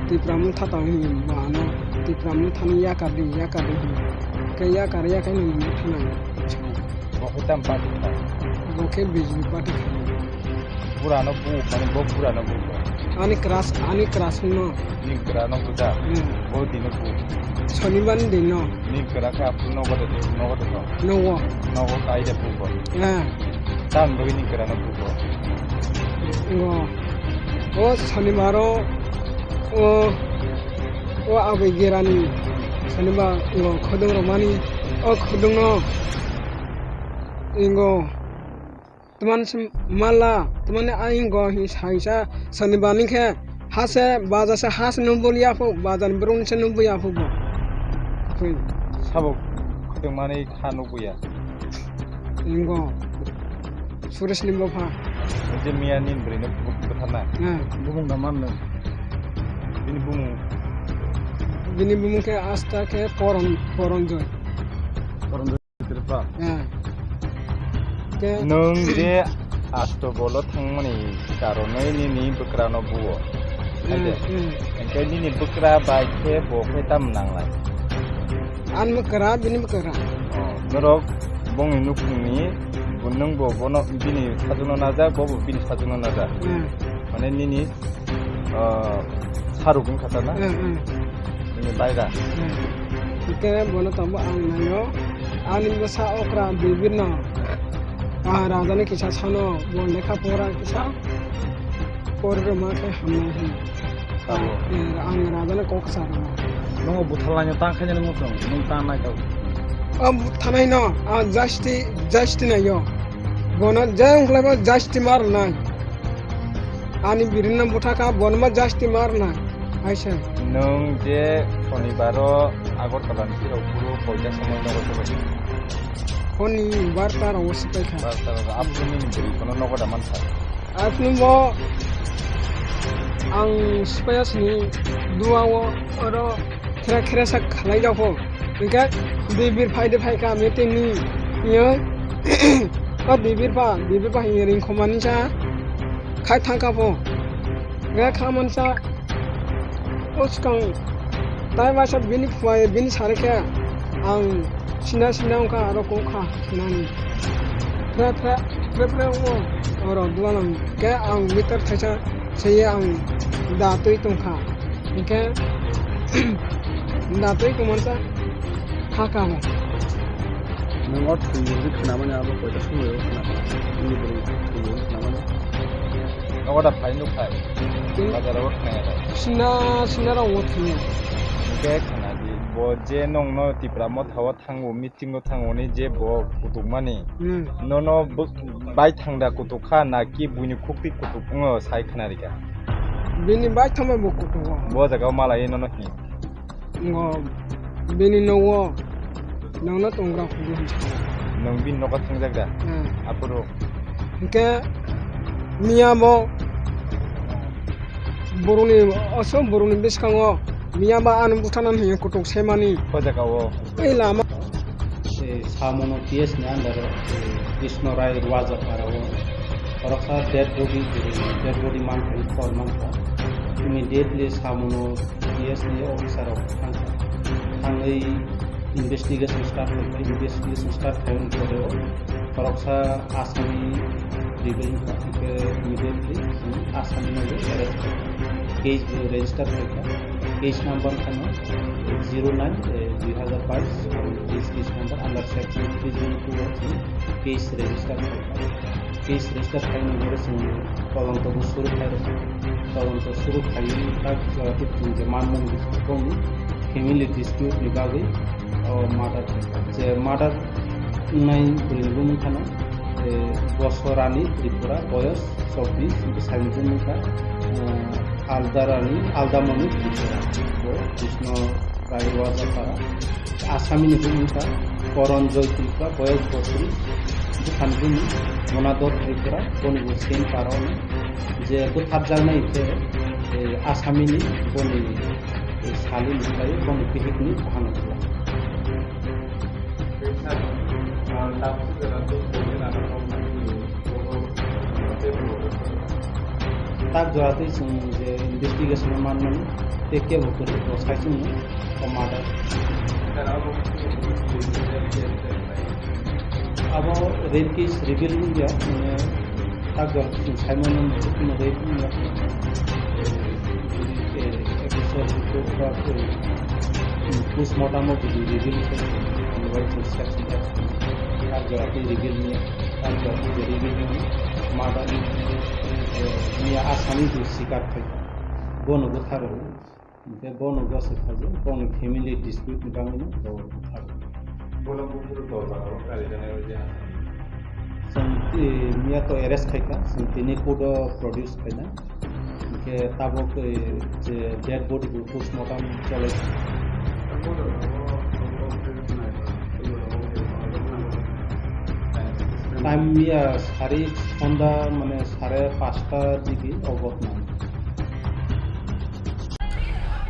Tipra motha tang hinwi bo ano Tipra mothani yakar di, yakar di hinwi. Hinkhe yakar yakhai nini buthanai hinwi sa. Bo khe tam party kha? Bo khe B J P party kha. Burano bu, mane bo burano bu. Ani crush, ani crush no. Ni burano buja. Hmm. Bo dino bu. Sonibar ni dino. Ni kra kha aphuru nogo de, nogo de to. Nogo. Nogo kai de bu bo. Ah. Tam bo ni burano bu bo. Ngo. O Sonibaro, o, o aboi gerani. Sonibar ngo khudung romani. O khudung no. Ingo. Twmani se mala, twmani aing go hi saisa Sonibar ni khe ha se baja se ha se nubul ya phuk, baja ni borok ni se nubul ya phuk bo. Sabo khutungmani kha nukya. Ingo. Suresh ni bopha. Je miya ni bwrwi no butharna. Hmm. Bumung da man no. Bini bumung. Bini bumung khe asta khe Poron, Poronjoy. Poronjoy. Tripura. Hmm. Ke- Nwng je Astobolo thangmani karonwi nini bwkrano buo. Hmm, Haide? Hmm. Hwnkhe nini bwkra bai khe bo khe tamo nanglai? Ani bwkra, bini bwkra. Oh, norok bongni nukhungni bo nwng bo bono bini sajwkno najak, bo bo bini sajwkno najak. Hmm. Mane nini ah, saruk wngkha ta na? Hmm, hmm. Nini baira. Hmm. Hwnkhe bono tongo ang naio. Ani bwsa okra Debir no. Ah, raja ni kisa sano, bo lekha pora kisa pori rwma khe hamnai hwn. Abo. Eh, ang raja ni kok sa rwma. Nogo butharlaino tang khaina nung tong, nung tang nai kau. O butharnai no, ah, justice, justice naio. Bono je wngkhlai bo justice ma rwnai. Ani birinno bwthakha, bono ma justice ma rwnai, hai se. Nwng je Sonibaro Agartala ni sirok phuru koita somoi nogo sobai? Honi barta rogo sobai kha. Barta rogo, aphuru nini bwrwi bono nogo da mankha? Aphuru bo ang sipaiya sini duao oro khera khera sa khalai jago. Hingke Debir phai de phai ka meeting ni, yo, o Debir pa, Debir pa hingke ring khoma ni sa khai thang ka pho. Hingke kha man sa, o swkang tai waisa bini phuai, bini sari khe ang sina sina wngkha aro kok kha hinani. Phre, phre, phre, phre wngo, oro duanang khe ang meter thaisa seye ang da twi tongkha. Hingke Da twi kwmasa kha kha bo. Nwng o thwngmung khe khnamani abo koita somoi o khnakha? Nini bwrwi thwngmung khe khnamani? Nogo da phai nuk phai. Bazar o khnaya da. Sina, sina rok o thwngya. Hwnkhe khna di, bo je nwng no Tipra Motha o thango, meeting o thango ni je bo kutukmani. Hmm. Nono bo-, bai thangda kutuk kha na ki buini khukti kutuk wngo sai khna rikha? Bini bai thangma bo kutuk o. Bo jaga o malai nono hi? Ngo bini nogo nangno tongra hwnwi hwnsa. Nwng bini nogo thangjak da? Hmm. Aphuru? Hwnkhe miya bo borokni, oso borokni bwskango miya ba ano butharnani hwnwi kutuk semani. O jaga o? Ei lama. Eh, Samono P S ni under o, eh, Krishna Rai Ruaja para o. Khoroksa dead body, dead body mankha, khor mankha. Immediately Samono P S ni officer rok thangkha. Thangwi investigation start khaikha, investigation start khaiyani pore o khoroksa asami reveal wngkha, hwnkhe immediately chwng asami no arrest khaikha. Case bo register khaikha, case number kheno zero nine, eh, dui hazar bais, abo case, case number under section three zero two o chwng case register khaikha. Case register khaina bagwi chwng todonto bo suru khairokha. Todonto suru khaiwi tak jora twi chwng je manmung bwskango family dispute ni bagwi o murder khaikha. Je murder wngnai bwrwini bumung khano, eh, Bosorani Tripura, boyos chobbish, bwsaini bumung kha, eh, Aldarani, Aldamoni Tripura, bo Krishna Rai Wajapara. Asamini bumung kha Koronjoy Tripura, boyos botris, bwkhani bumung Monador Tripura, boni bo same para ono. Je bwtharjaknai khe, eh, asamini boni, eh, salini khlai boni bihikni buhano khlai. Tak jora twi chwng je investigation o manmani, tei kebo kwrwi bo sai chwngno o murder. Abo rape case reveal wngya, mane tak jora twi chwng sai mano, mane rape wngya. Eh, official report ba, eh, postmortem o bwdwi reveal wngkha, mane bai chwng section tak jora twi reveal wngya. Murder ni, eh, miya asami bo sikar khai. Bono bwtharwi. Hwnkhe bono gosok khajo, bono family dispute ni bagwi no bo bwtharwi. Bono buphuru dol jagao kari janai o je asami. Chwng, eh, miya to arrest khaikha, chwng tini court o produce khaina. Hwnkhe tabuk, eh, je dead body bo postmortem cholai. Time ya sari sonda mane sare pasta digi o ghotna.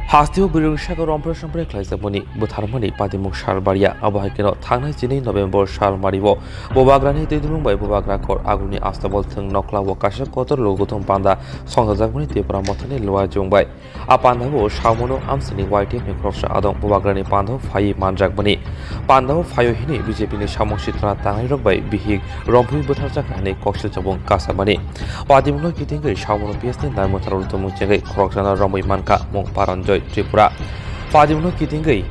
Hasteo bwrwi rwngsa khe rompre sompre khlaijakmani bwtharmani patimung sal barya. Abo hai kheno thangnai chini November sal mario bubagrani twi dumung bai bubagra khor aguni astabol thwng nokla o kaisa kotor luguthum panda songchajakmani Tipra Mothani luajwng bai. A pandao Samono amsini Y T F ni khoroksa adong bubagrani pandao phaiwi manjakmani. Pandao phaio hini B J P ni samung sitra tangnai rok bai bihik rompui bwtharjak hai koksil chabung kasamani. Patimungno kitingwi Samono P S ni naimwtharo rwtwmung chengwi khoroksano romwi mankha mung Paranjoy Tripura. Patimungno kitingwi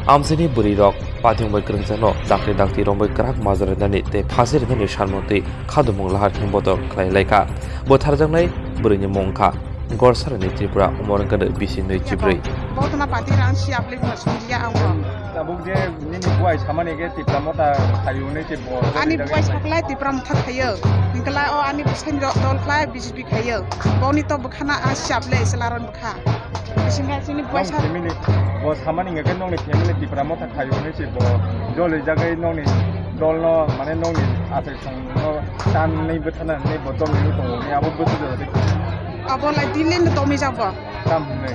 amsini bwrwi rok patimung bai kwrwngjakno dakti dakti romwi kwrak majra rinani tei phasi rinani sanmung twi khadumung lahar himbotok khlai laikha. Bwtharjaknai bwrwini mung wngkha Gorsarani Tripura, umor wngkha bisi nwi chibrwi. Bo tuma pati rang si aplik mas media ang bo. Tabuk je nini buai samani ke Tipra Motha khayu ni se bo. Ani buai saklai Tipra Motha khayu. Hingkla o ani bwsai rok dol khlai B J P khayu. Boni to bwkhana a si aple selaron bwkha. Bisinga sini buai sa. Family bo samani ke nongni family Tipra Motha khayu ni se bo. Joli jagai nongni dolno mane nongni asai songno tan nei bwthana nei bo dol ni tongo ni abo bwthu jora de. Abo lai dilin tomi jabo. Tam hwnwi.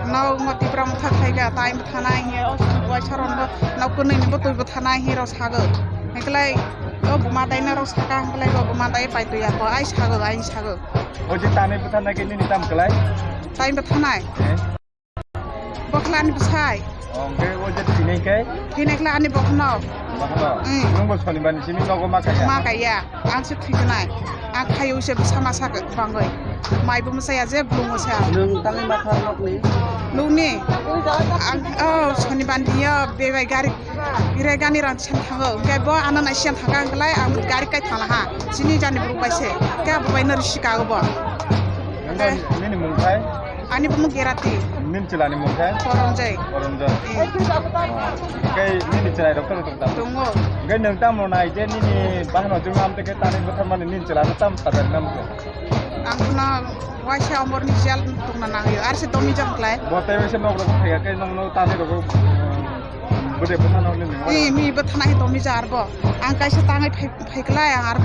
Nao mo Tipra Motha khaikha, tai bwthanai hiya, o buai saron bo, nao kwnwi ni bo twi bwthanai hi rok sago. Hwnkhlai, o buma dai na rok saka, hwnkhlai bo buma dai pai twi ya ko, ai sago, ai sago. O je tanai bwthanai ke nini tam kwlai? Tai bwthanai. Eh? Bokla ni bwsai. O, hwnkhe o je thinai khe? Thinai khlai ani bokhno. Bokhno? Mm. Nwng bo sonibar ni simi nogo ma kaiya? Ma kaiya. Ang se thwijwnai. Ang khayo se bwsa masa bangwi. Mai bo mwsaya je bwlung mwsaya. Nwng tangwi ma kha nokni? Nukni, ang, oh, Sonibar ni yo, bebai gari, berai gani rang siyan thango. Hingke bo ano nai siyan thangka hingkelai, ang gari kai thangla ha. Sini jani buruk bai se, ke bo bai no risi kago bo. Nini mung khai? Ani bumung Gerati. Nini chwla ni mung khai? Koronjoi. Koronjoi. Eh. Kai nini chwla rok to to. Tongo. Kai nang tamo nai je nini bahno jung am te ke tani bwtharmani nini chwla no tam sadar nam ko. Ang khna waisa omor ni jel tongna nangyo. Ar se domi jam klai. Bo te waisa nok rok thaiga kai nong no tani rok, um, bude bwtharno ni. Eh, mi bwtharna he domi jar bo. Ang kaisa tangai phai, phai klai ang ar